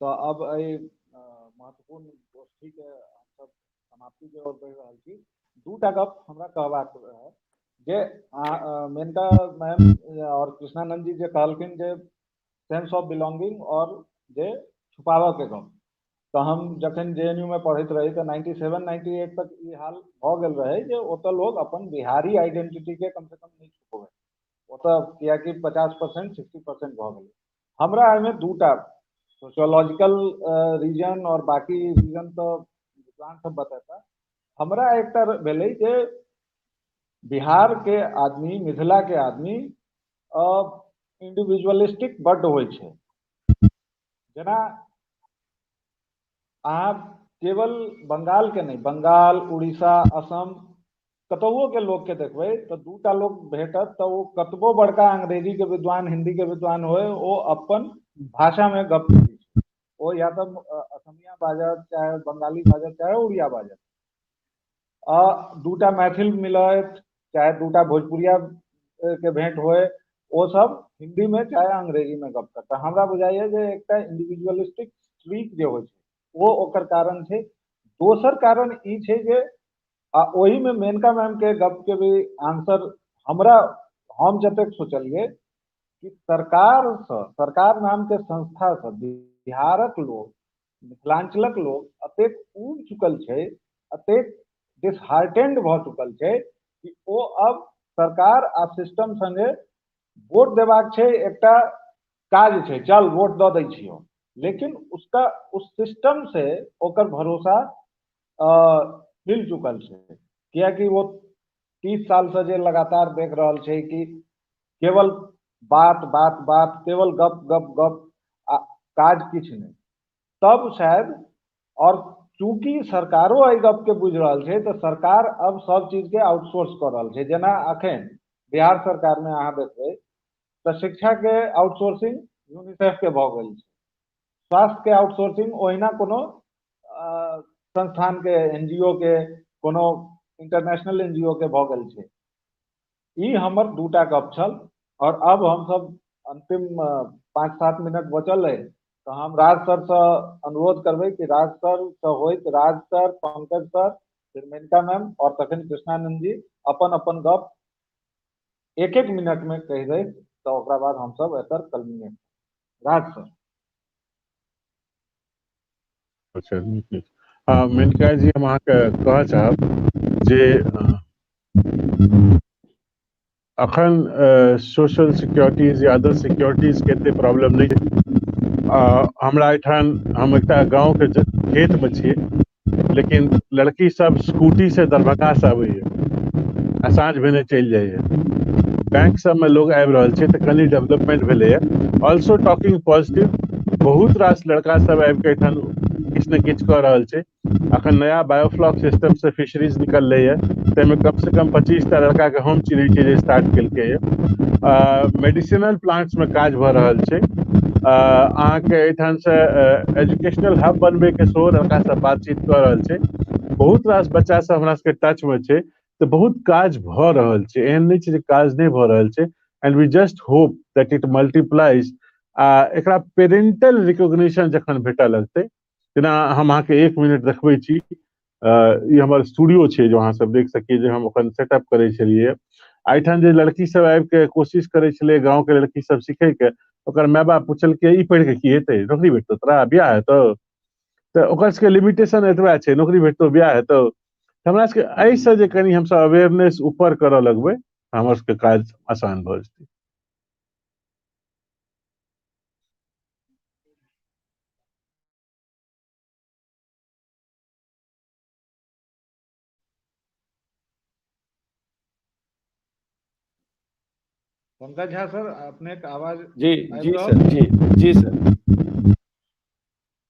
तऽ अब एहि महत्वपूर्ण गोष्ठी के हमसब समाप्ति के ओर बढ़ि रहल छी। दूटा गप हमरा कहबाक रहै जे मेनका मैम और कृष्णानंद जी जे कहलखिन जे सेंस ऑफ बिलोंगिंग और जे छुपाबऽ के गप, तऽ हम जखन JNU में पढ़ैत रही तऽ 97 98 तक ई हाल भऽ गेल रहै जे ओतऽ लोग अपन बिहारी आइडेंटिटी के कम से कम नहि छुपबै ओतऽ, कियाकि 50% 60% भऽ गेलै। हमरा एहिमे दूटा सोशियोलॉजिकल रीजन और बाकी रीजन तऽ विद्वान सब बतेता, हमरा एकटा भेलै जे बिहार के आदमी, मिथिला के आदमी इंडिविजुअलिस्टिक बड्ड होइ छै। जेना अहाँ केवल बंगाल के नहि, बंगाल, उड़ीसा, असम कतहुओ के लोक के देखबै तऽ दूटा लोक भेटत तऽ ओ कतबो बड़का अंग्रेजी के विद्वान, हिंदी के विद्वान होय, ओ अपन भाषा में गप करै छै। ओ या तऽ असमिया बाजत, चाहे बंगाली बाजत, चाहे उड़िया बाजत। आ दूटा मैथिल मिलत, चाहे दूटा भोजपुरिया के भेंट होय, ओ सब हिंदी में चाहे अंग्रेजी में गप करता। हमरा बुझाइया जे एकटा इंडिविजुअलिस्टिक स्ट्रीक जे होइ छै ओ ओकर कारण छै। दोसर कारण ई छै जे आ ओहि में मेनका मैम के गप के भी आंसर हमरा, हम जतेक सोचलियै कि सरकार सँ, सरकार नाम के संस्था सँ बिहारक लोग, मिथिलांचलक लोग अतेक ऊब चुकल छै, अतेक डिसहार्टेंड भऽ चुकल छै कि ओ अब सरकार आ सिस्टम संगे वोट देबाक छै एकटा काज छै, चल वोट दऽ दै छियौ, लेकिन उसका उस सिस्टम से ओकर भरोसा हिल चुकल छै, कियाकि ओ 30 साल से जे लगातार देख रहल छै कि केवल बात बात बात, केवल गप गप गप आ काज किछु नहि। तब शायद, और चूंकि सरकारो एहि गप के बुझि रहल छै तऽ सरकार अब सब चीज के आउटसोर्स कऽ रहल छै। जेना अखन बिहार सरकार में अहाँ देखबै तऽ शिक्षा के आउटसोर्सिंग यूनिसेफ के भऽ गेल छै, स्वास्थ्य के आउटसोर्सिंग ओहिना कोनो संस्थान के, NGO के, कोनो इंटरनेशनल NGO के भऽ गेल छै। ई हमर दूटा गप छल। और अब हमसब अंतिम 5-7 मिनट बचल अइ तऽ हम राज सर सँ अनुरोध करबै कि राज सर सँ होइत राज सर, पंकज सर, फिर मेनका मैम और तखन कृष्णानंद जी अपन अपन गप 1-1 मिनट में कहि दै, तऽ ओकरा बाद हमसब एकर कल्मिनेट। राज सर। अच्छा, नीक नीक। हँ मेनका जी, हम अहाँके कहऽ चाहब जे अखन सोशल सिक्योरिटीज या अदर सिक्योरिटीज के एते प्रॉब्लम नहि छै। हमरा एहिठाम हम एकटा गाँव के खेत में छियै, लेकिन लड़की सब स्कूटी से दरभंगा से अबैया आ साँझ भेने चलि जाइया। बैंक सबमे लोग आबि रहल छै, तऽ कनि डेवलपमेंट भेलैया। ऑल्सो टॉकिंग पॉजिटिव, बहुत रास लड़का सब आबि कऽ एहिठाम किछु ने किछु कऽ रहल छै। अखन नया बायोफ्लॉक सिस्टम से फिशरीज निकललैया, ताहिमे कम से कम 25 टा लड़का के हम चिन्है छियै जे स्टार्ट केलकैया। मेडिसिनल प्लांट्स में काज भऽ रहल छै। अहाँके एहिठाम से एजुकेशनल हब बनबै के सेहो लड़का सब बातचीत कऽ रहल छै। बहुत रास बच्चा सब हमरा सबके टच में छै, तऽ बहुत काज भऽ रहल छै, एहन नहि छै जे काज नहि भऽ रहल छै। And we just hope that it multiplies. आ एकरा पेरेंटल रिकॉग्निशन जखन भेटऽ लगतै, जेना हम अहाँके 1 मिनट देखबै छी, ई हमर स्टूडियो छै जो अहाँ सब देख सकिए जे हम अखन सेटअप करै छलियै। एहिठाम जे लड़की सब आबि के कोशिश करै छलै, गाँव के लड़की सब सीखे के, ओकर माय बाप पुछलकै ई पढ़ि के की हेतै, नौकरी भेटतौ तोरा, बियाह हेतौ? तऽ ओकर सबके लिमिटेशन एतबा छै, नौकरी भेटतौ, बियाह हेतौ। हमरा सबके एहिसँ जे कनि हमसब अवेयरनेस ऊपर करऽ लगबै, हमर सबके काज आसान भऽ जेतै। पंकज झा सर, अपने के आवाज जी आबि जी रहल? सर, जी जी सर,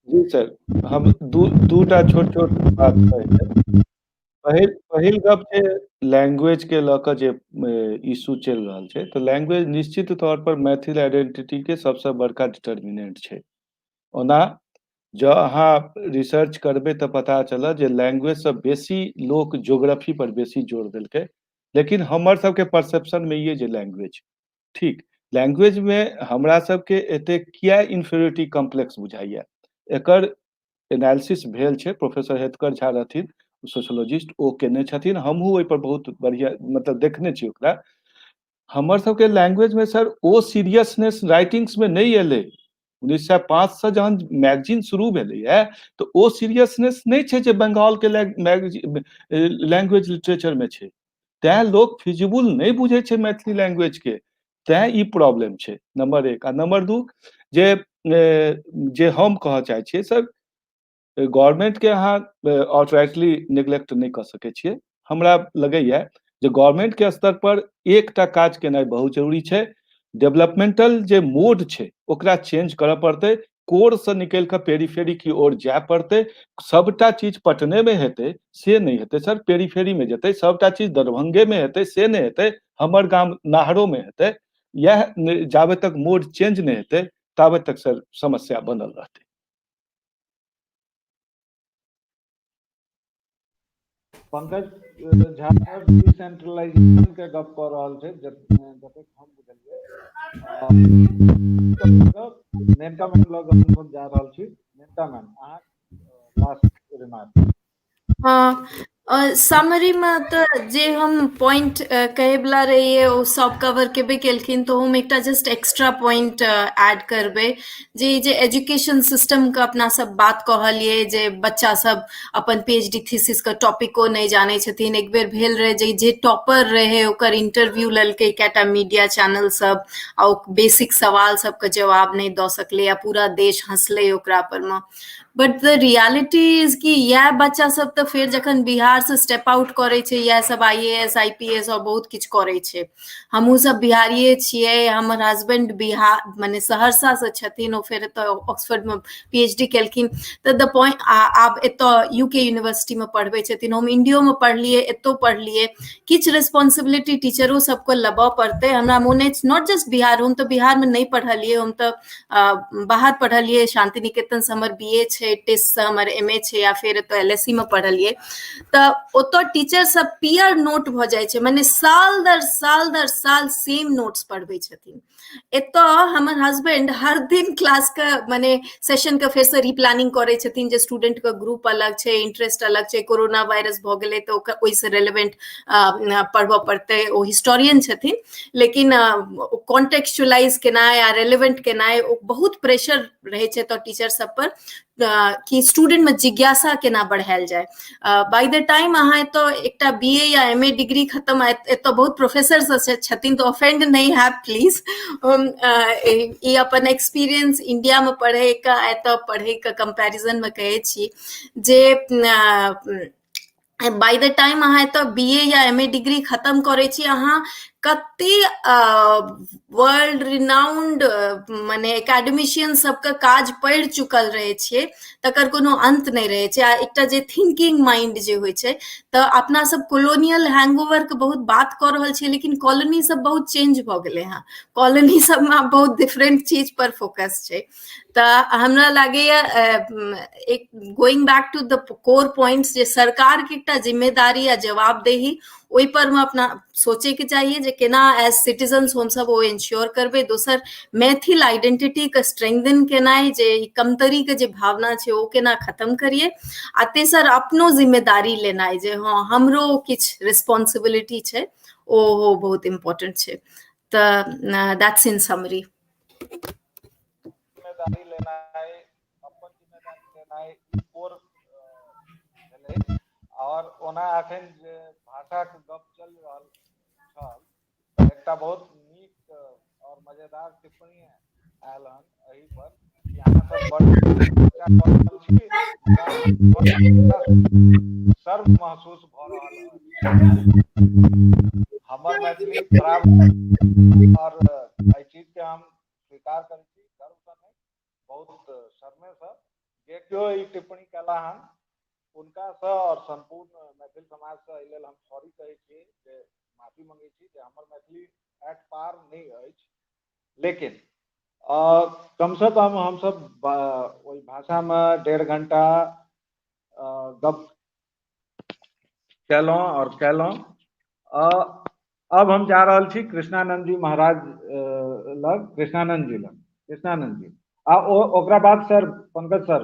जी सर, हम दूटा छोट छोट बात कहै। पहिल गप जे लैंग्वेज के लऽ कऽ जे इशू चलि रहल छै, तऽ लैंग्वेज निश्चित तौर पर मैथिल आइडेंटिटी के सबसँ बड़का डिटर्मिनेंट छै। ओना जँ अहाँ रिसर्च करबै तऽ पता चलत जे लैंग्वेजसँ बेसी लोक ज्योग्राफी पर बेसी जोर देलकै, लेकिन हमर सबके परसेप्शन में ये जे लैंग्वेज, ठीक लैंग्वेज में हमरा सबके एते किया इन्फीरियरिटी कॉम्प्लेक्स बुझाइया, एकर एनालिसिस भेल छै। प्रोफेसर हेतकर झा रहथिन सोशियोलॉजिस्ट, ओ केने छथिन, हमहूँ ओहिपर बहुत बढ़िआँ मतलब देखने छी ओकरा। हमर सबके लैंग्वेज में सर ओ सीरियसनेस राइटिंग्स में नहि एलै। 1905 से जहन मैगजीन शुरू भेलैया तऽ ओ सीरियसनेस नहि छै जे बंगाल के लैंग्वेज लिटरेचर में छै, तैं लोक फिजिबल नहि बुझै छै मैथिली लैंग्वेज के, तैं ई प्रॉब्लम छै नंबर 1। आ नंबर 2 जे हम कहऽ चाहै छियै सर, गवर्नमेंट के अहाँ आउटराइटली निग्लेक्ट नहि कऽ सकै छियै। हमरा लगैया जे गवर्नमेंट के स्तर पर एकटा काज केनाइ बहुत जरूरी छै, डेवलपमेंटल जे मोड छै ओकरा चेंज करऽ पड़तै, कोर से निकलि कऽ पेरीफेरी की ओर जाय पड़तै। सबटा चीज पटने में हेतै से नहि हेतै सर, पेरीफेरी में जेतै, सबटा चीज दरभंगे में हेतै से नहि हेतै, हमर गाम नाहरो में हेतै। इएह जाबे तक मोड चेंज नहि हेतै ताबे तक सर समस्या बनल रहतै। पंकज झा डिसेंट्रलाइजेशन के गप कऽ रहल छै, जतेक हम बुझलियै। मेनका मैम लग हम सब जा रहल छी। मेनका मैम, अहाँ लास्ट रिमार्क। हाँ, समरी में तऽ जे हम पॉइंट कहैवला रहियै ओ सब कवर केबे केलखिन, तऽ हम एकटा जस्ट एक्स्ट्रा पॉइंट ऐड करबै जे ई जे एजुकेशन सिस्टम के अपना सब बात कहलियै जे बच्चा सब अपन पीएचडी थीसिस के टॉपिको नहि जानै छथिन। एक बेर भेल रहै जे टॉपर रहै ओकर इंटरव्यू लेलकै कएटा मीडिया चैनल सब आ ओ बेसिक सवाल सबके जवाब नहि दऽ सकलै आ पूरा देश हंसलै ओकरा पर मे। बट the reality is कि इएह बच्चा सब तऽ फेर जखन बिहार से स्टेप आउट करै छै, इएह सब आईएएस आईपीएस और बहुत किछु करै छै। हमहूँ सब बिहारिये छियै, हमर हस्बैंड बिहार माने सहरसा से छथिन, ओ फेर एतऽ ऑक्सफोर्ड में पीएचडी केलखिन, तऽ द पॉइंट आब एतऽ यूके यूनिवर्सिटी में पढ़बै छथिन। हम इंडियो में पढ़लियै, एतौ पढ़लियै। किछु रेस्पॉन्सिबिलिटी टीचरो सबके लेबऽ पड़तै। हमरा मोन अछि not just Bihar, हम तऽ बिहार में नहि पढ़लियै, हम तऽ बाहर पढ़लियै, शान्ति निकेतन से हमर बी ए छै, टेस्ट से हमर एम ए छै, या फेर एतऽ एल एस सी में पढ़लियै। तऽ ओतऽ टीचर सब पियर नोट भऽ जाइ छै, माने साल दर साल दर साल सेम नोट्स पढ़बै छथिन। एतऽ हमर हस्बैंड हर दिन क्लास के माने सेशन के फेर से रिप्लानिंग करै छथिन जे स्टूडेंट के ग्रुप अलग छै, इंटरेस्ट अलग छै, कोरोना वायरस भऽ गेलै तऽ ओकर ओहिसँ रेलेवेंट पढ़बऽ पड़तै। ओ हिस्टोरियन छथिन, लेकिन कॉन्टेक्चुअलाइज केनाइ आ रेलेवेंट केनाइ ओ बहुत प्रेशर रहै छै तऽ टीचर सब पर कि स्टूडेंट में जिज्ञासा केना बढ़ायल जाय। बाय the time अहाँ एतऽ एकटा बी ए या एम ए डिग्री खत्म, एतऽ बहुत प्रोफेसर सब छथिन तऽ ऑफेंड नहि हैब प्लीज, हम ई अपन एक्सपीरियंस इंडियामे पढ़ैके आ एतऽ पढ़ैके कम्पैरिजनमे कहै छी जे बाय the time अहाँ एतऽ बी ए या एम ए डिग्री खतम करै छी, अहाँ कते वर्ल्ड रिनाउंड मने एकेडमिशियन सबके काज पढ़ि चुकल रहै छियै, तकर कोनो अंत नहि रहै छै। आ एकटा जे थिंकिंग माइंड जे होइ छै, तऽ अपना सब कोलोनियल हैंगओवर के बहुत बात कऽ रहल छियै, लेकिन कॉलोनी सब बहुत चेंज भऽ गेलै हँ। कॉलोनी सबमे आब बहुत डिफरेंट चीज पर फोकस छै। तऽ हमरा लागैया एक going back to the core points जे सरकार के एकटा जिम्मेदारी आ जवाबदेही ओहि पर मे अपना सोचे के चाहिए जे केना एज सिटीजन्स हमसब ओ इंश्योर करबै। दोसर, मैथिल आइडेंटिटी के स्ट्रेंथन केनाइ, जे ई कमतरी के जे भावना छै ओ केना खत्म करिए। आ तेसर, अपनो जिम्मेदारी लेनाइ जे हँ, हमरो किछु रिस्पॉन्सिबिलिटी छै, ओहो बहुत इम्पोर्टेंट छै। तऽ that's in summary. जिम्मेदारी लेनाइ, अपन जिम्मेदारी लेनाइ, ई कोर भेलै। आओर ओना एखन जे भाषाके गप चलि रहल छल, एकटा बहुत नीक आओर मजेदार टिप्पणी आयल हन एहि पर कि अहाँ सब बड़ चर्चा कऽ रहल छी, शर्म महसूस भऽ रहल अछि, हमर मैथिली खराब। आओर एहि चीजके हम स्वीकार करै छी गर्वसँ नहि, बहुत शर्मेसँ। जे केओ ई टिप्पणी कयला हन, हुनकासँ आओर सम्पूर्ण मैथिल समाजसँ एहि लेल हम सॉरी कहै छी, जे माफी मंगै छी जे हमर मैथिली एट पार नहि अछि। लेकिन कमसँ कम हमसब ओहि भाषामे 1.5 घंटा गप कयलहुँ आओर कयलहुँ। अब हम जा रहल छी कृष्णानंद जी महाराज लग, कृष्णानंद जी लग। कृष्णानंद जी, आ ओ ओकरा बाद सर, पंकज सर,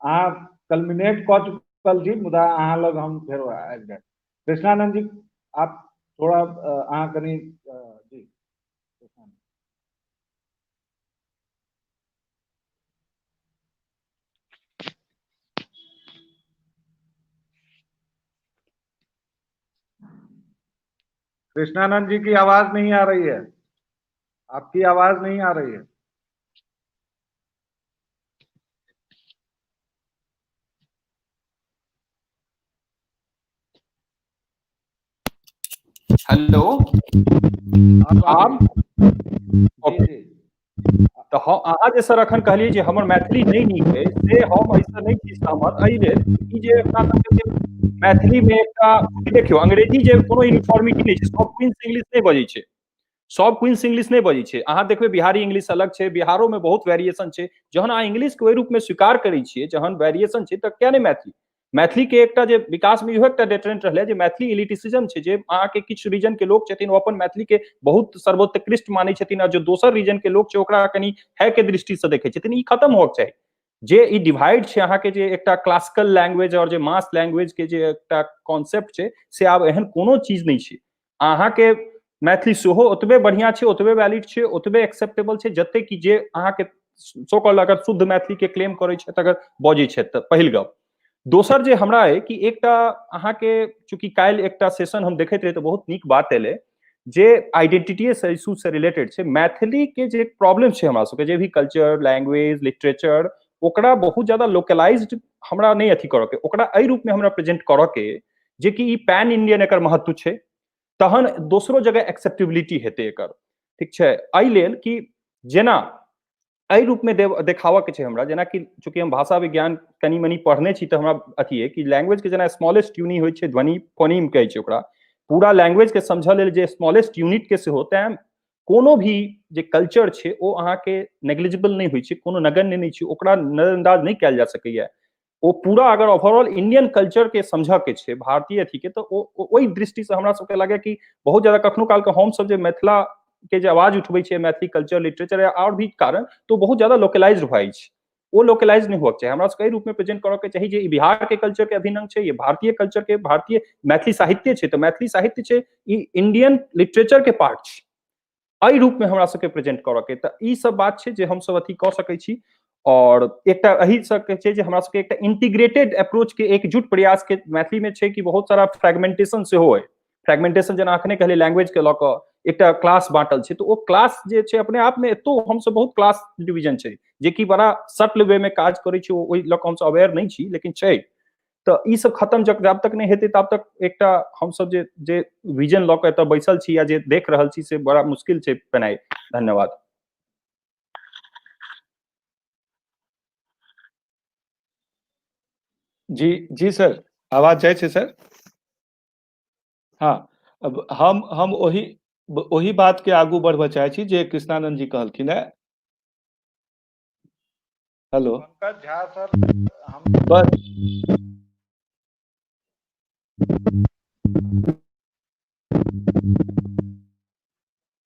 अहाँ कल्मिनेट कऽ चुकल छी, मुदा अहाँ लग हम फेर आबि जायब। कृष्णानंद जी, आप थोड़ा अहाँ कनि जी। कृष्णानंद जी की आवाज नहीं आ रही है, आपकी आवाज नहीं आ रही है। हेलो, आब जी। तऽ अहाँ जे सर अखन कहलियै जे हमर मैथिली नहि नीक अइ, से हम एहिसँ नहि छी सहमत। एहि लेल ई जे अपना सबके जे मैथिलीमे एकटा, देखियौ, अंग्रेजी जे कोनो यूनिफॉर्मिटी नहि छै, सब क्वींस इंग्लिश नहि बजै छै, सब क्वींस इंग्लिश नहि बजै छै। अहाँ देखबै, बिहारी इंग्लिश अलग छै, बिहारोमे बहुत वेरिएशन छै। जहन अहाँ इंग्लिशके ओहि रूपमे स्वीकार करै छियै, जहन वेरिएशन छै, तऽ किया नहि मैथिली? मैथिलीके एकटा जे विकासमे इहो एकटा डेटरेंट रहलै जे मैथिली इलिटिसिज्म छै, जे अहाँके किछु रीजनके लोक छथिन, ओ अपन मैथिलीके बहुत सर्वोत्कृष्ट मानै छथिन आ जे दोसर रीजनके लोक छै, ओकरा कनि है के दृष्टिसँ देखै छथिन। ई खतम होबक चाही, जे ई डिवाइड छै अहाँके, जे एकटा क्लासिकल लैंग्वेज आओर जे मास लैंग्वेज के जे एकटा कॉन्सेप्ट छै, से आब एहन कोनो चीज नहि छै। अहाँके मैथिली सेहो ओतबे बढ़िआँ छै, ओतबे वैलिड छै, ओतबे एक्सेप्टेबल छै, जते कि जे अहाँके सो कॉल्ड अगर शुद्ध मैथिली के क्लेम करै छथि, अगर बजै छथि। तऽ पहिल गप। दोसर जे हमरा अइ कि एकटा अहाँके चूँकि काल्हि एकटा सेशन हम देखैत रही, तऽ बहुत नीक बात एलै जे आइडेंटिटीए से इशू से रिलेटेड छै। मैथिली के जे प्रॉब्लम छै, हमरा सबके जे भी कल्चर, लैंग्वेज, लिटरेचर, ओकरा बहुत ज्यादा लोकलाइज्ड हमरा नहि अथी करऽ के, ओकरा एहि रूपमे हमरा प्रेजेंट करऽ के जे कि ई पैन इंडियन एकर महत्व छै, तहन दोसरो जगह एक्सेप्टेबिलिटी हेतै एकर। ठीक छै? एहि लेल कि जेना एहि रूपमे देखाबऽ के छै हमरा, जेनाकि चूँकि हम भाषा विज्ञान कनि मनि पढ़ने छी, तऽ हमरा अथी अइ कि लैंग्वेजके जेना स्मॉलेस्ट यूनिट होइ छै ध्वनि, फोनीम कहै छै ओकरा, पूरा लैंग्वेजके समझऽ लेल जे स्मॉलेस्ट यूनिटके सेहो। तैँ कोनो भी जे कल्चर छै, ओ अहाँके नेग्लिजिबल नहि होइ छै, कोनो नगण्य नहि छै, ओकरा नजरअंदाज नहि कयल जा सकैए। ओ पूरा अगर ओवरऑल इंडियन कल्चर के समझऽ के छै, भारतीय अथी के, तऽ ओ ओहि दृष्टिसँ हमरा सबके लागैए कि बहुत ज्यादा कखनो कालके हमसब जे मिथिला के जे आवाज उठबै छियै, मैथिली कल्चर, लिटरेचर या आओर भी कारण, तऽ ओ बहुत ज्यादा लोकलाइज्ड भऽ जाइ छै। ओ लोकलाइज नहि होबक चाही। हमरा सबके एहि रूपमे प्रेजेंट करऽ के चाही जे ई बिहार के कल्चर के अभिन्न अंग छै, ई भारतीय कल्चर के, भारतीय मैथिली साहित्य छै, तऽ मैथिली साहित्य छै, ई इंडियन लिटरेचर के पार्ट छै। एहि रूपमे हमरा सबके प्रेजेंट करऽ के। तऽ ई सब बात छै जे हमसब अथी कऽ सकै छी। आओर एकटा एहि सबके छै जे हमरा सबके एकटा इंटीग्रेटेड अप्रोच के, एकजुट प्रयास के। मैथिलीमे छै कि बहुत सारा फ्रेगमेंटेशन सेहो अइ। फ्रेगमेंटेशन जेना अखने कहलियै, लैंग्वेज के लऽ कऽ एकटा क्लास बाँटल छै। तऽ ओ क्लास जे छै अपने आपमे एतो हमसब बहुत क्लास डिवीजन छै, जेकि बड़ा सटल वे में काज करै छै, ओहि लऽ कऽ हमसब अवेयर नहि छी, लेकिन छै। तऽ ई सब खत्म जब जाब तक नहि हेतै ताब तक एकटा हमसब जे जे विजन लऽ कऽ एतऽ बैसल छी या जे देख रहल छी से बड़ा मुश्किल छै पेनाइ। धन्यवाद। जी जी सर, आवाज जाइ छै सर? हँ, अब हम ओही ओही बात के आगू बढ़बऽ चाहै छी जे कृष्णानंद जी कहलखिन हेँ। हेलो। पंकज झा सर, हम बस।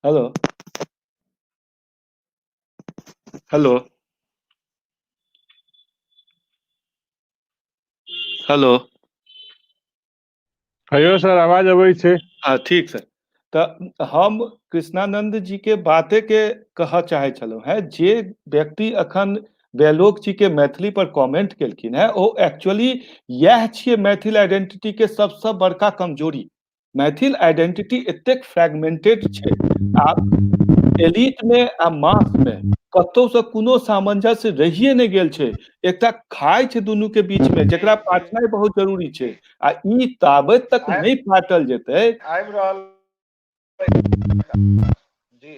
Hello hello hello. Hello sir, आवाज अबै छै? हँ, ठीक सर। तऽ हम कृष्णानंद जी के बाते के कहऽ चाहै छलहुँ हेँ, जे व्यक्ति अखन वैलोक जी के मैथिली पर कमेंट केलखिन हेँ, ओ एक्चुअली इएह छियै मैथिल आइडेंटिटी के सबसँ बड़का कमजोरी। मैथिल आइडेंटिटी एतेक फ्रैगमेंटेड छै, आ एलिट मे आ मास मे कतौ से कोनो सामंजस्य रहिए नहि गेल छै। एकटा खाइ छै दुनू के बीच में, जकरा पाटनाइ बहुत जरूरी छै, आ ई ताबत तक नहि फाटल जेतै। आबि रहल जी।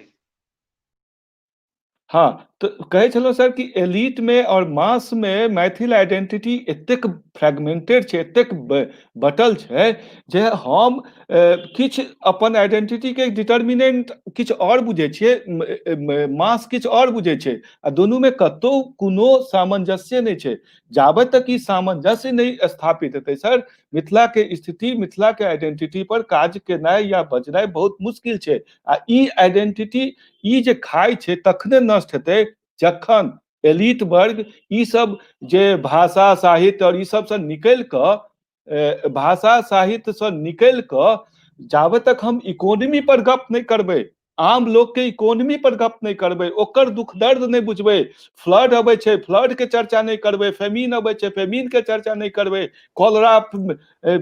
हाँ, तऽ कहै छलहुँ सर कि एलिट में और मास में मैथिल आइडेंटिटी एतेक फ्रैगमेंटेड छै, एतेक बटल छै जे हम किछु अपन आइडेंटिटी के डिटर्मिनेंट किछु आओर बुझै छियै, मास किछु आओर बुझै छै, आ दुनू में कतौ कोनो सामंजस्य नहि छै। जाबत तक ई सामंजस्य नहि स्थापित हेतै सर, मिथिला के स्थिति, मिथिला के आइडेंटिटी पर काज केनाइ या बजनाइ बहुत मुश्किल छै। आ ई आइडेंटिटी ई जे खाइ छै तखने नष्ट हेतै जखन एलिट वर्ग ई सब जे भाषा साहित्य और ई सब से निकलि कऽ, भाषा साहित्य से निकलि कऽ जाबे तक हम इकोनॉमी पर गप नहि करबै, आम लोक के इकोनॉमी पर गप नहि करबै, ओकर दुख दर्द नहि बुझबै, फ्लड अबै छै फ्लड के चर्चा नहि करबै, फेमिन अबै छै फेमिन के चर्चा नहि करबै, कॉलरा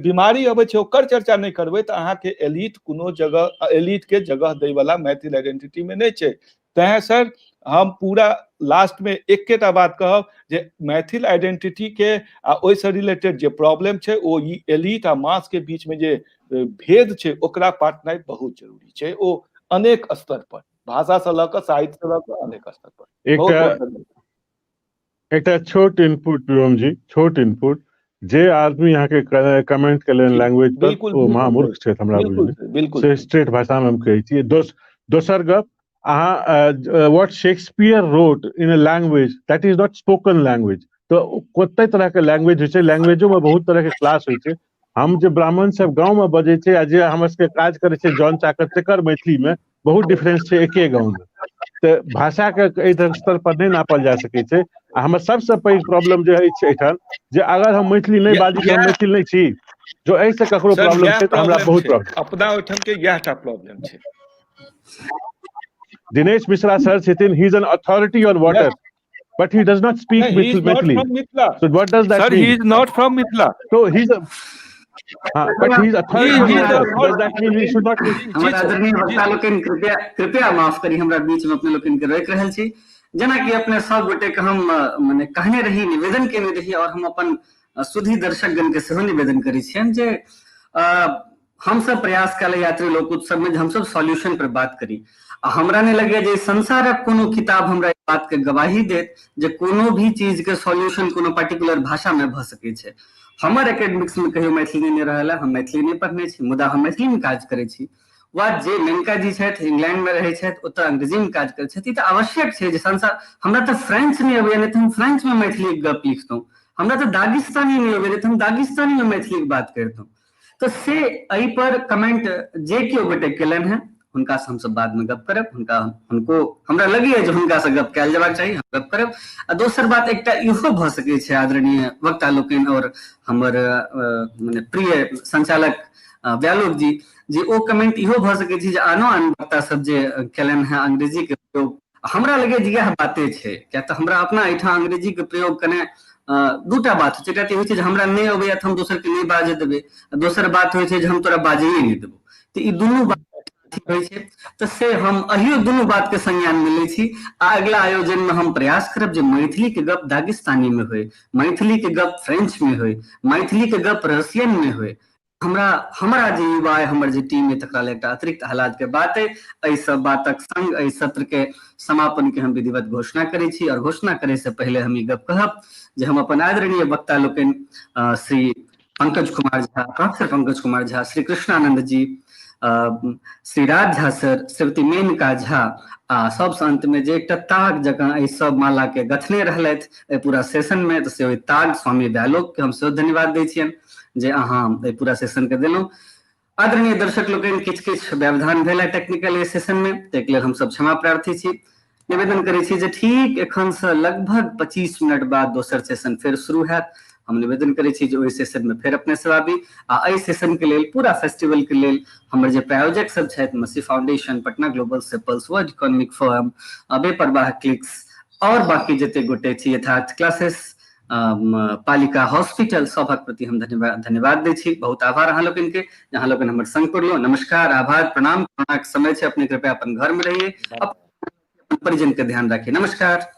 बीमारी अबै छै ओकर चर्चा नहि करबै, तऽ अहाँके एलिट कोनो जगह, एलिट के जगह दै वाला मैथिल आइडेंटिटी में नहि छै। तैं सर हम पूरा लास्ट में एकेटा बात कहब जे मैथिल आइडेंटिटी के आ ओहिसँ रिलेटेड जे प्रॉब्लम छै ओ ई एलिट आ मास के बीच में जे भेद छै ओकरा पाटनाइ बहुत जरूरी छै, ओ अनेक स्तर पर, भाषा से लऽ कऽ साहित्य से लऽ कऽ अनेक स्तर पर। एकटा छोट इनपुट शिवम जी, छोट इनपुट, जे आदमी अहाँके कमेंट केलनि लैंग्वेज पर ओ महामूर्ख छथि हमरा बुझने, से स्ट्रेट भाषा में हम कहै छी। दोसर गप, अहाँ what Shakespeare wrote in a language that is not spoken language, तऽ कते तरह के लैंग्वेज होइ छै, लैंग्वेजो में बहुत तरह के क्लास होइ छै। हम जे ब्राह्मण सब गाँव में बजै छै आ जे हमर सबके काज करै छै जौन चाकर तेकर मैथिली में बहुत डिफरेंस छै एके गाँव में। तऽ भाषा के एहि स्तर पर नहि नापल जा सकै छै। आ हमर सबसँ पैघ प्रॉब्लम जे अछि एहिठाम, जे अगर हम मैथिली नहि बाजी तऽ हम मैथिल नहि छी, जो एहिसँ ककरो प्रॉब्लम छै तऽ हमरा बहुत प्रॉब्लम। अपना ओहिठाम के इएह टा प्रॉब्लम छै। दिनेश मिश्रा सर छथिन, he is an authority on water, but he does not speak Maithili. So what does that sir, mean? He is not from Mithila. So he is but he is authority on water. Does that mean he should not? हमर आदरणीय वक्ता लोकनि कृपया कृपया माफ करी, हमरा बीच में अपने लोकनि के रोकि रहल छी। जेनाकि अपने सब गोटे के हम मने कहने रही, निवेदन केने रही, और हम अपन सुधी दर्शकगण के सेहो निवेदन करै छियनि जे हमसब प्रयास कयल यात्री लोक उत्सव में जे हमसब सॉल्यूशन पर बात करी। आ हमरा नहि लगैया जे संसारक कोनो किताब हमरा ई बात के गवाही देत जे कोनो भी चीज के सॉल्यूशन कोनो पर्टिकुलर भाषा में भऽ सकै छै। हमर एकेडमिक्स में कहियो मैथिली नहि रहल है, हम मैथिली नहि पढ़ने छी, मुदा हम मैथिली में काज करै छी। वा जे मेनका जी छथि इंग्लैंड में रहै छथि, ओतऽ अंग्रेजी में काज करै छथि। ई तऽ आवश्यक छै जे संसार, हमरा तऽ फ्रेंच नहि अबैया, नहि तऽ हम फ्रेंच में मैथिली के गप लिखतहुँ। हमरा तऽ दागिस्तानी नहि अबैया, नहि तऽ हम दागिस्तानी में मैथिली के बात करितहुँ। तऽ से एहि पर कमेंट जे केओ गोटे केलनि हेँ हुनकासँ हमसब बादमे गप करब। हुनका हुनको हमरा लगैया जे हुनकासँ गप कयल जेबाक चाही, हम गप करब। आ दोसर बात एकटा इहो भऽ सकै छै आदरणीय वक्ता लोकनि और हमर मने प्रिय संचालक व्यालोक जी, जे ओ कमेंट इहो भऽ सकै छै जे आनो आन वक्ता सब जे केलनि हेँ अंग्रेजी के प्रयोग, हमरा लगैया जे इएह बाते छै। किया तऽ हमरा अपना एहिठाम अंग्रेजी के प्रयोग कने दूटा बात होइ छै। एकटा तऽ होइ छै जे हमरा नहि अबैया तऽ हम दोसर के नहि बाजऽ देबै, आ दोसर बात होइ छै जे हम तोरा बाजैए नहि देबौ। तऽ ई दुनू बात होइ छै। तऽ से हम अहियो दुनू बात के संज्ञान मे लै छी आ अगिला आयोजन मे हम प्रयास करब जे मैथिली के गप दागिस्तानी मे होय, मैथिली के गप फ्रेंच मे होय, मैथिली के गप रशियन मे होय। हमरा हमरा जे युवा अइ, हमर जे टीम अइ, तकरा लेल एकटा अतिरिक्त आह्लाद के बात अइ। एहि सब बातक संग एहि सत्र के समापन के हम विधिवत घोषणा करै छी और घोषणा करै से पहिले हम ई गप कहब जे हम अपन आदरणीय वक्ता लोकनि श्री पंकज कुमार झा, प्रोफेसर पंकज कुमार झा, श्री कृष्णानंद जी, श्री राज झा सर, श्रीमती मेनका झा आ सबसँ अंत में जे एकटा ताग जकाँ एहि सब माला के गथने रहलथि एहि पूरा सेशन में, तऽ से ओहि ताग स्वामी दयालोक के हम सेहो धन्यवाद दै छियनि जे अहाँ एहि पूरा सेशन के देलहुँ। आदरणीय दर्शक लोकनि, किछु किछु व्यवधान भेल है टेक्निकल एहि सेशन में, ताहिके लेल हमसब क्षमा प्रार्थी छी। निवेदन करै छी जे ठीक एखन से लगभग 25 मिनट बाद दोसर सेशन फेर शुरू हैत। हम निवेदन करै छी जे ओहि सेशन में फेर अपने सब आबी आ एहि सेशन के लेल, पूरा फेस्टिवल के लेल हमर जे प्रायोजक सब छथि, मसी फाउंडेशन, पटना ग्लोबल सेपल्स, वर्ल्ड इकोनॉमिक फोरम, बेपरवाह क्लिक्स और बाकी जते गोटे छी, यथार्थ क्लासेस, पालिका हॉस्पिटल, सभक प्रति हम धन्यवाद दै छी। बहुत आभार अहाँ लोकनि के, अहाँ लोकनि हमर संग पड़लहुँ। नमस्कार, आभार, प्रणाम। कोरोना के समय छै, अपने कृपया अपन घर में रहिए, अपन परिजन के ध्यान रखिए। नमस्कार।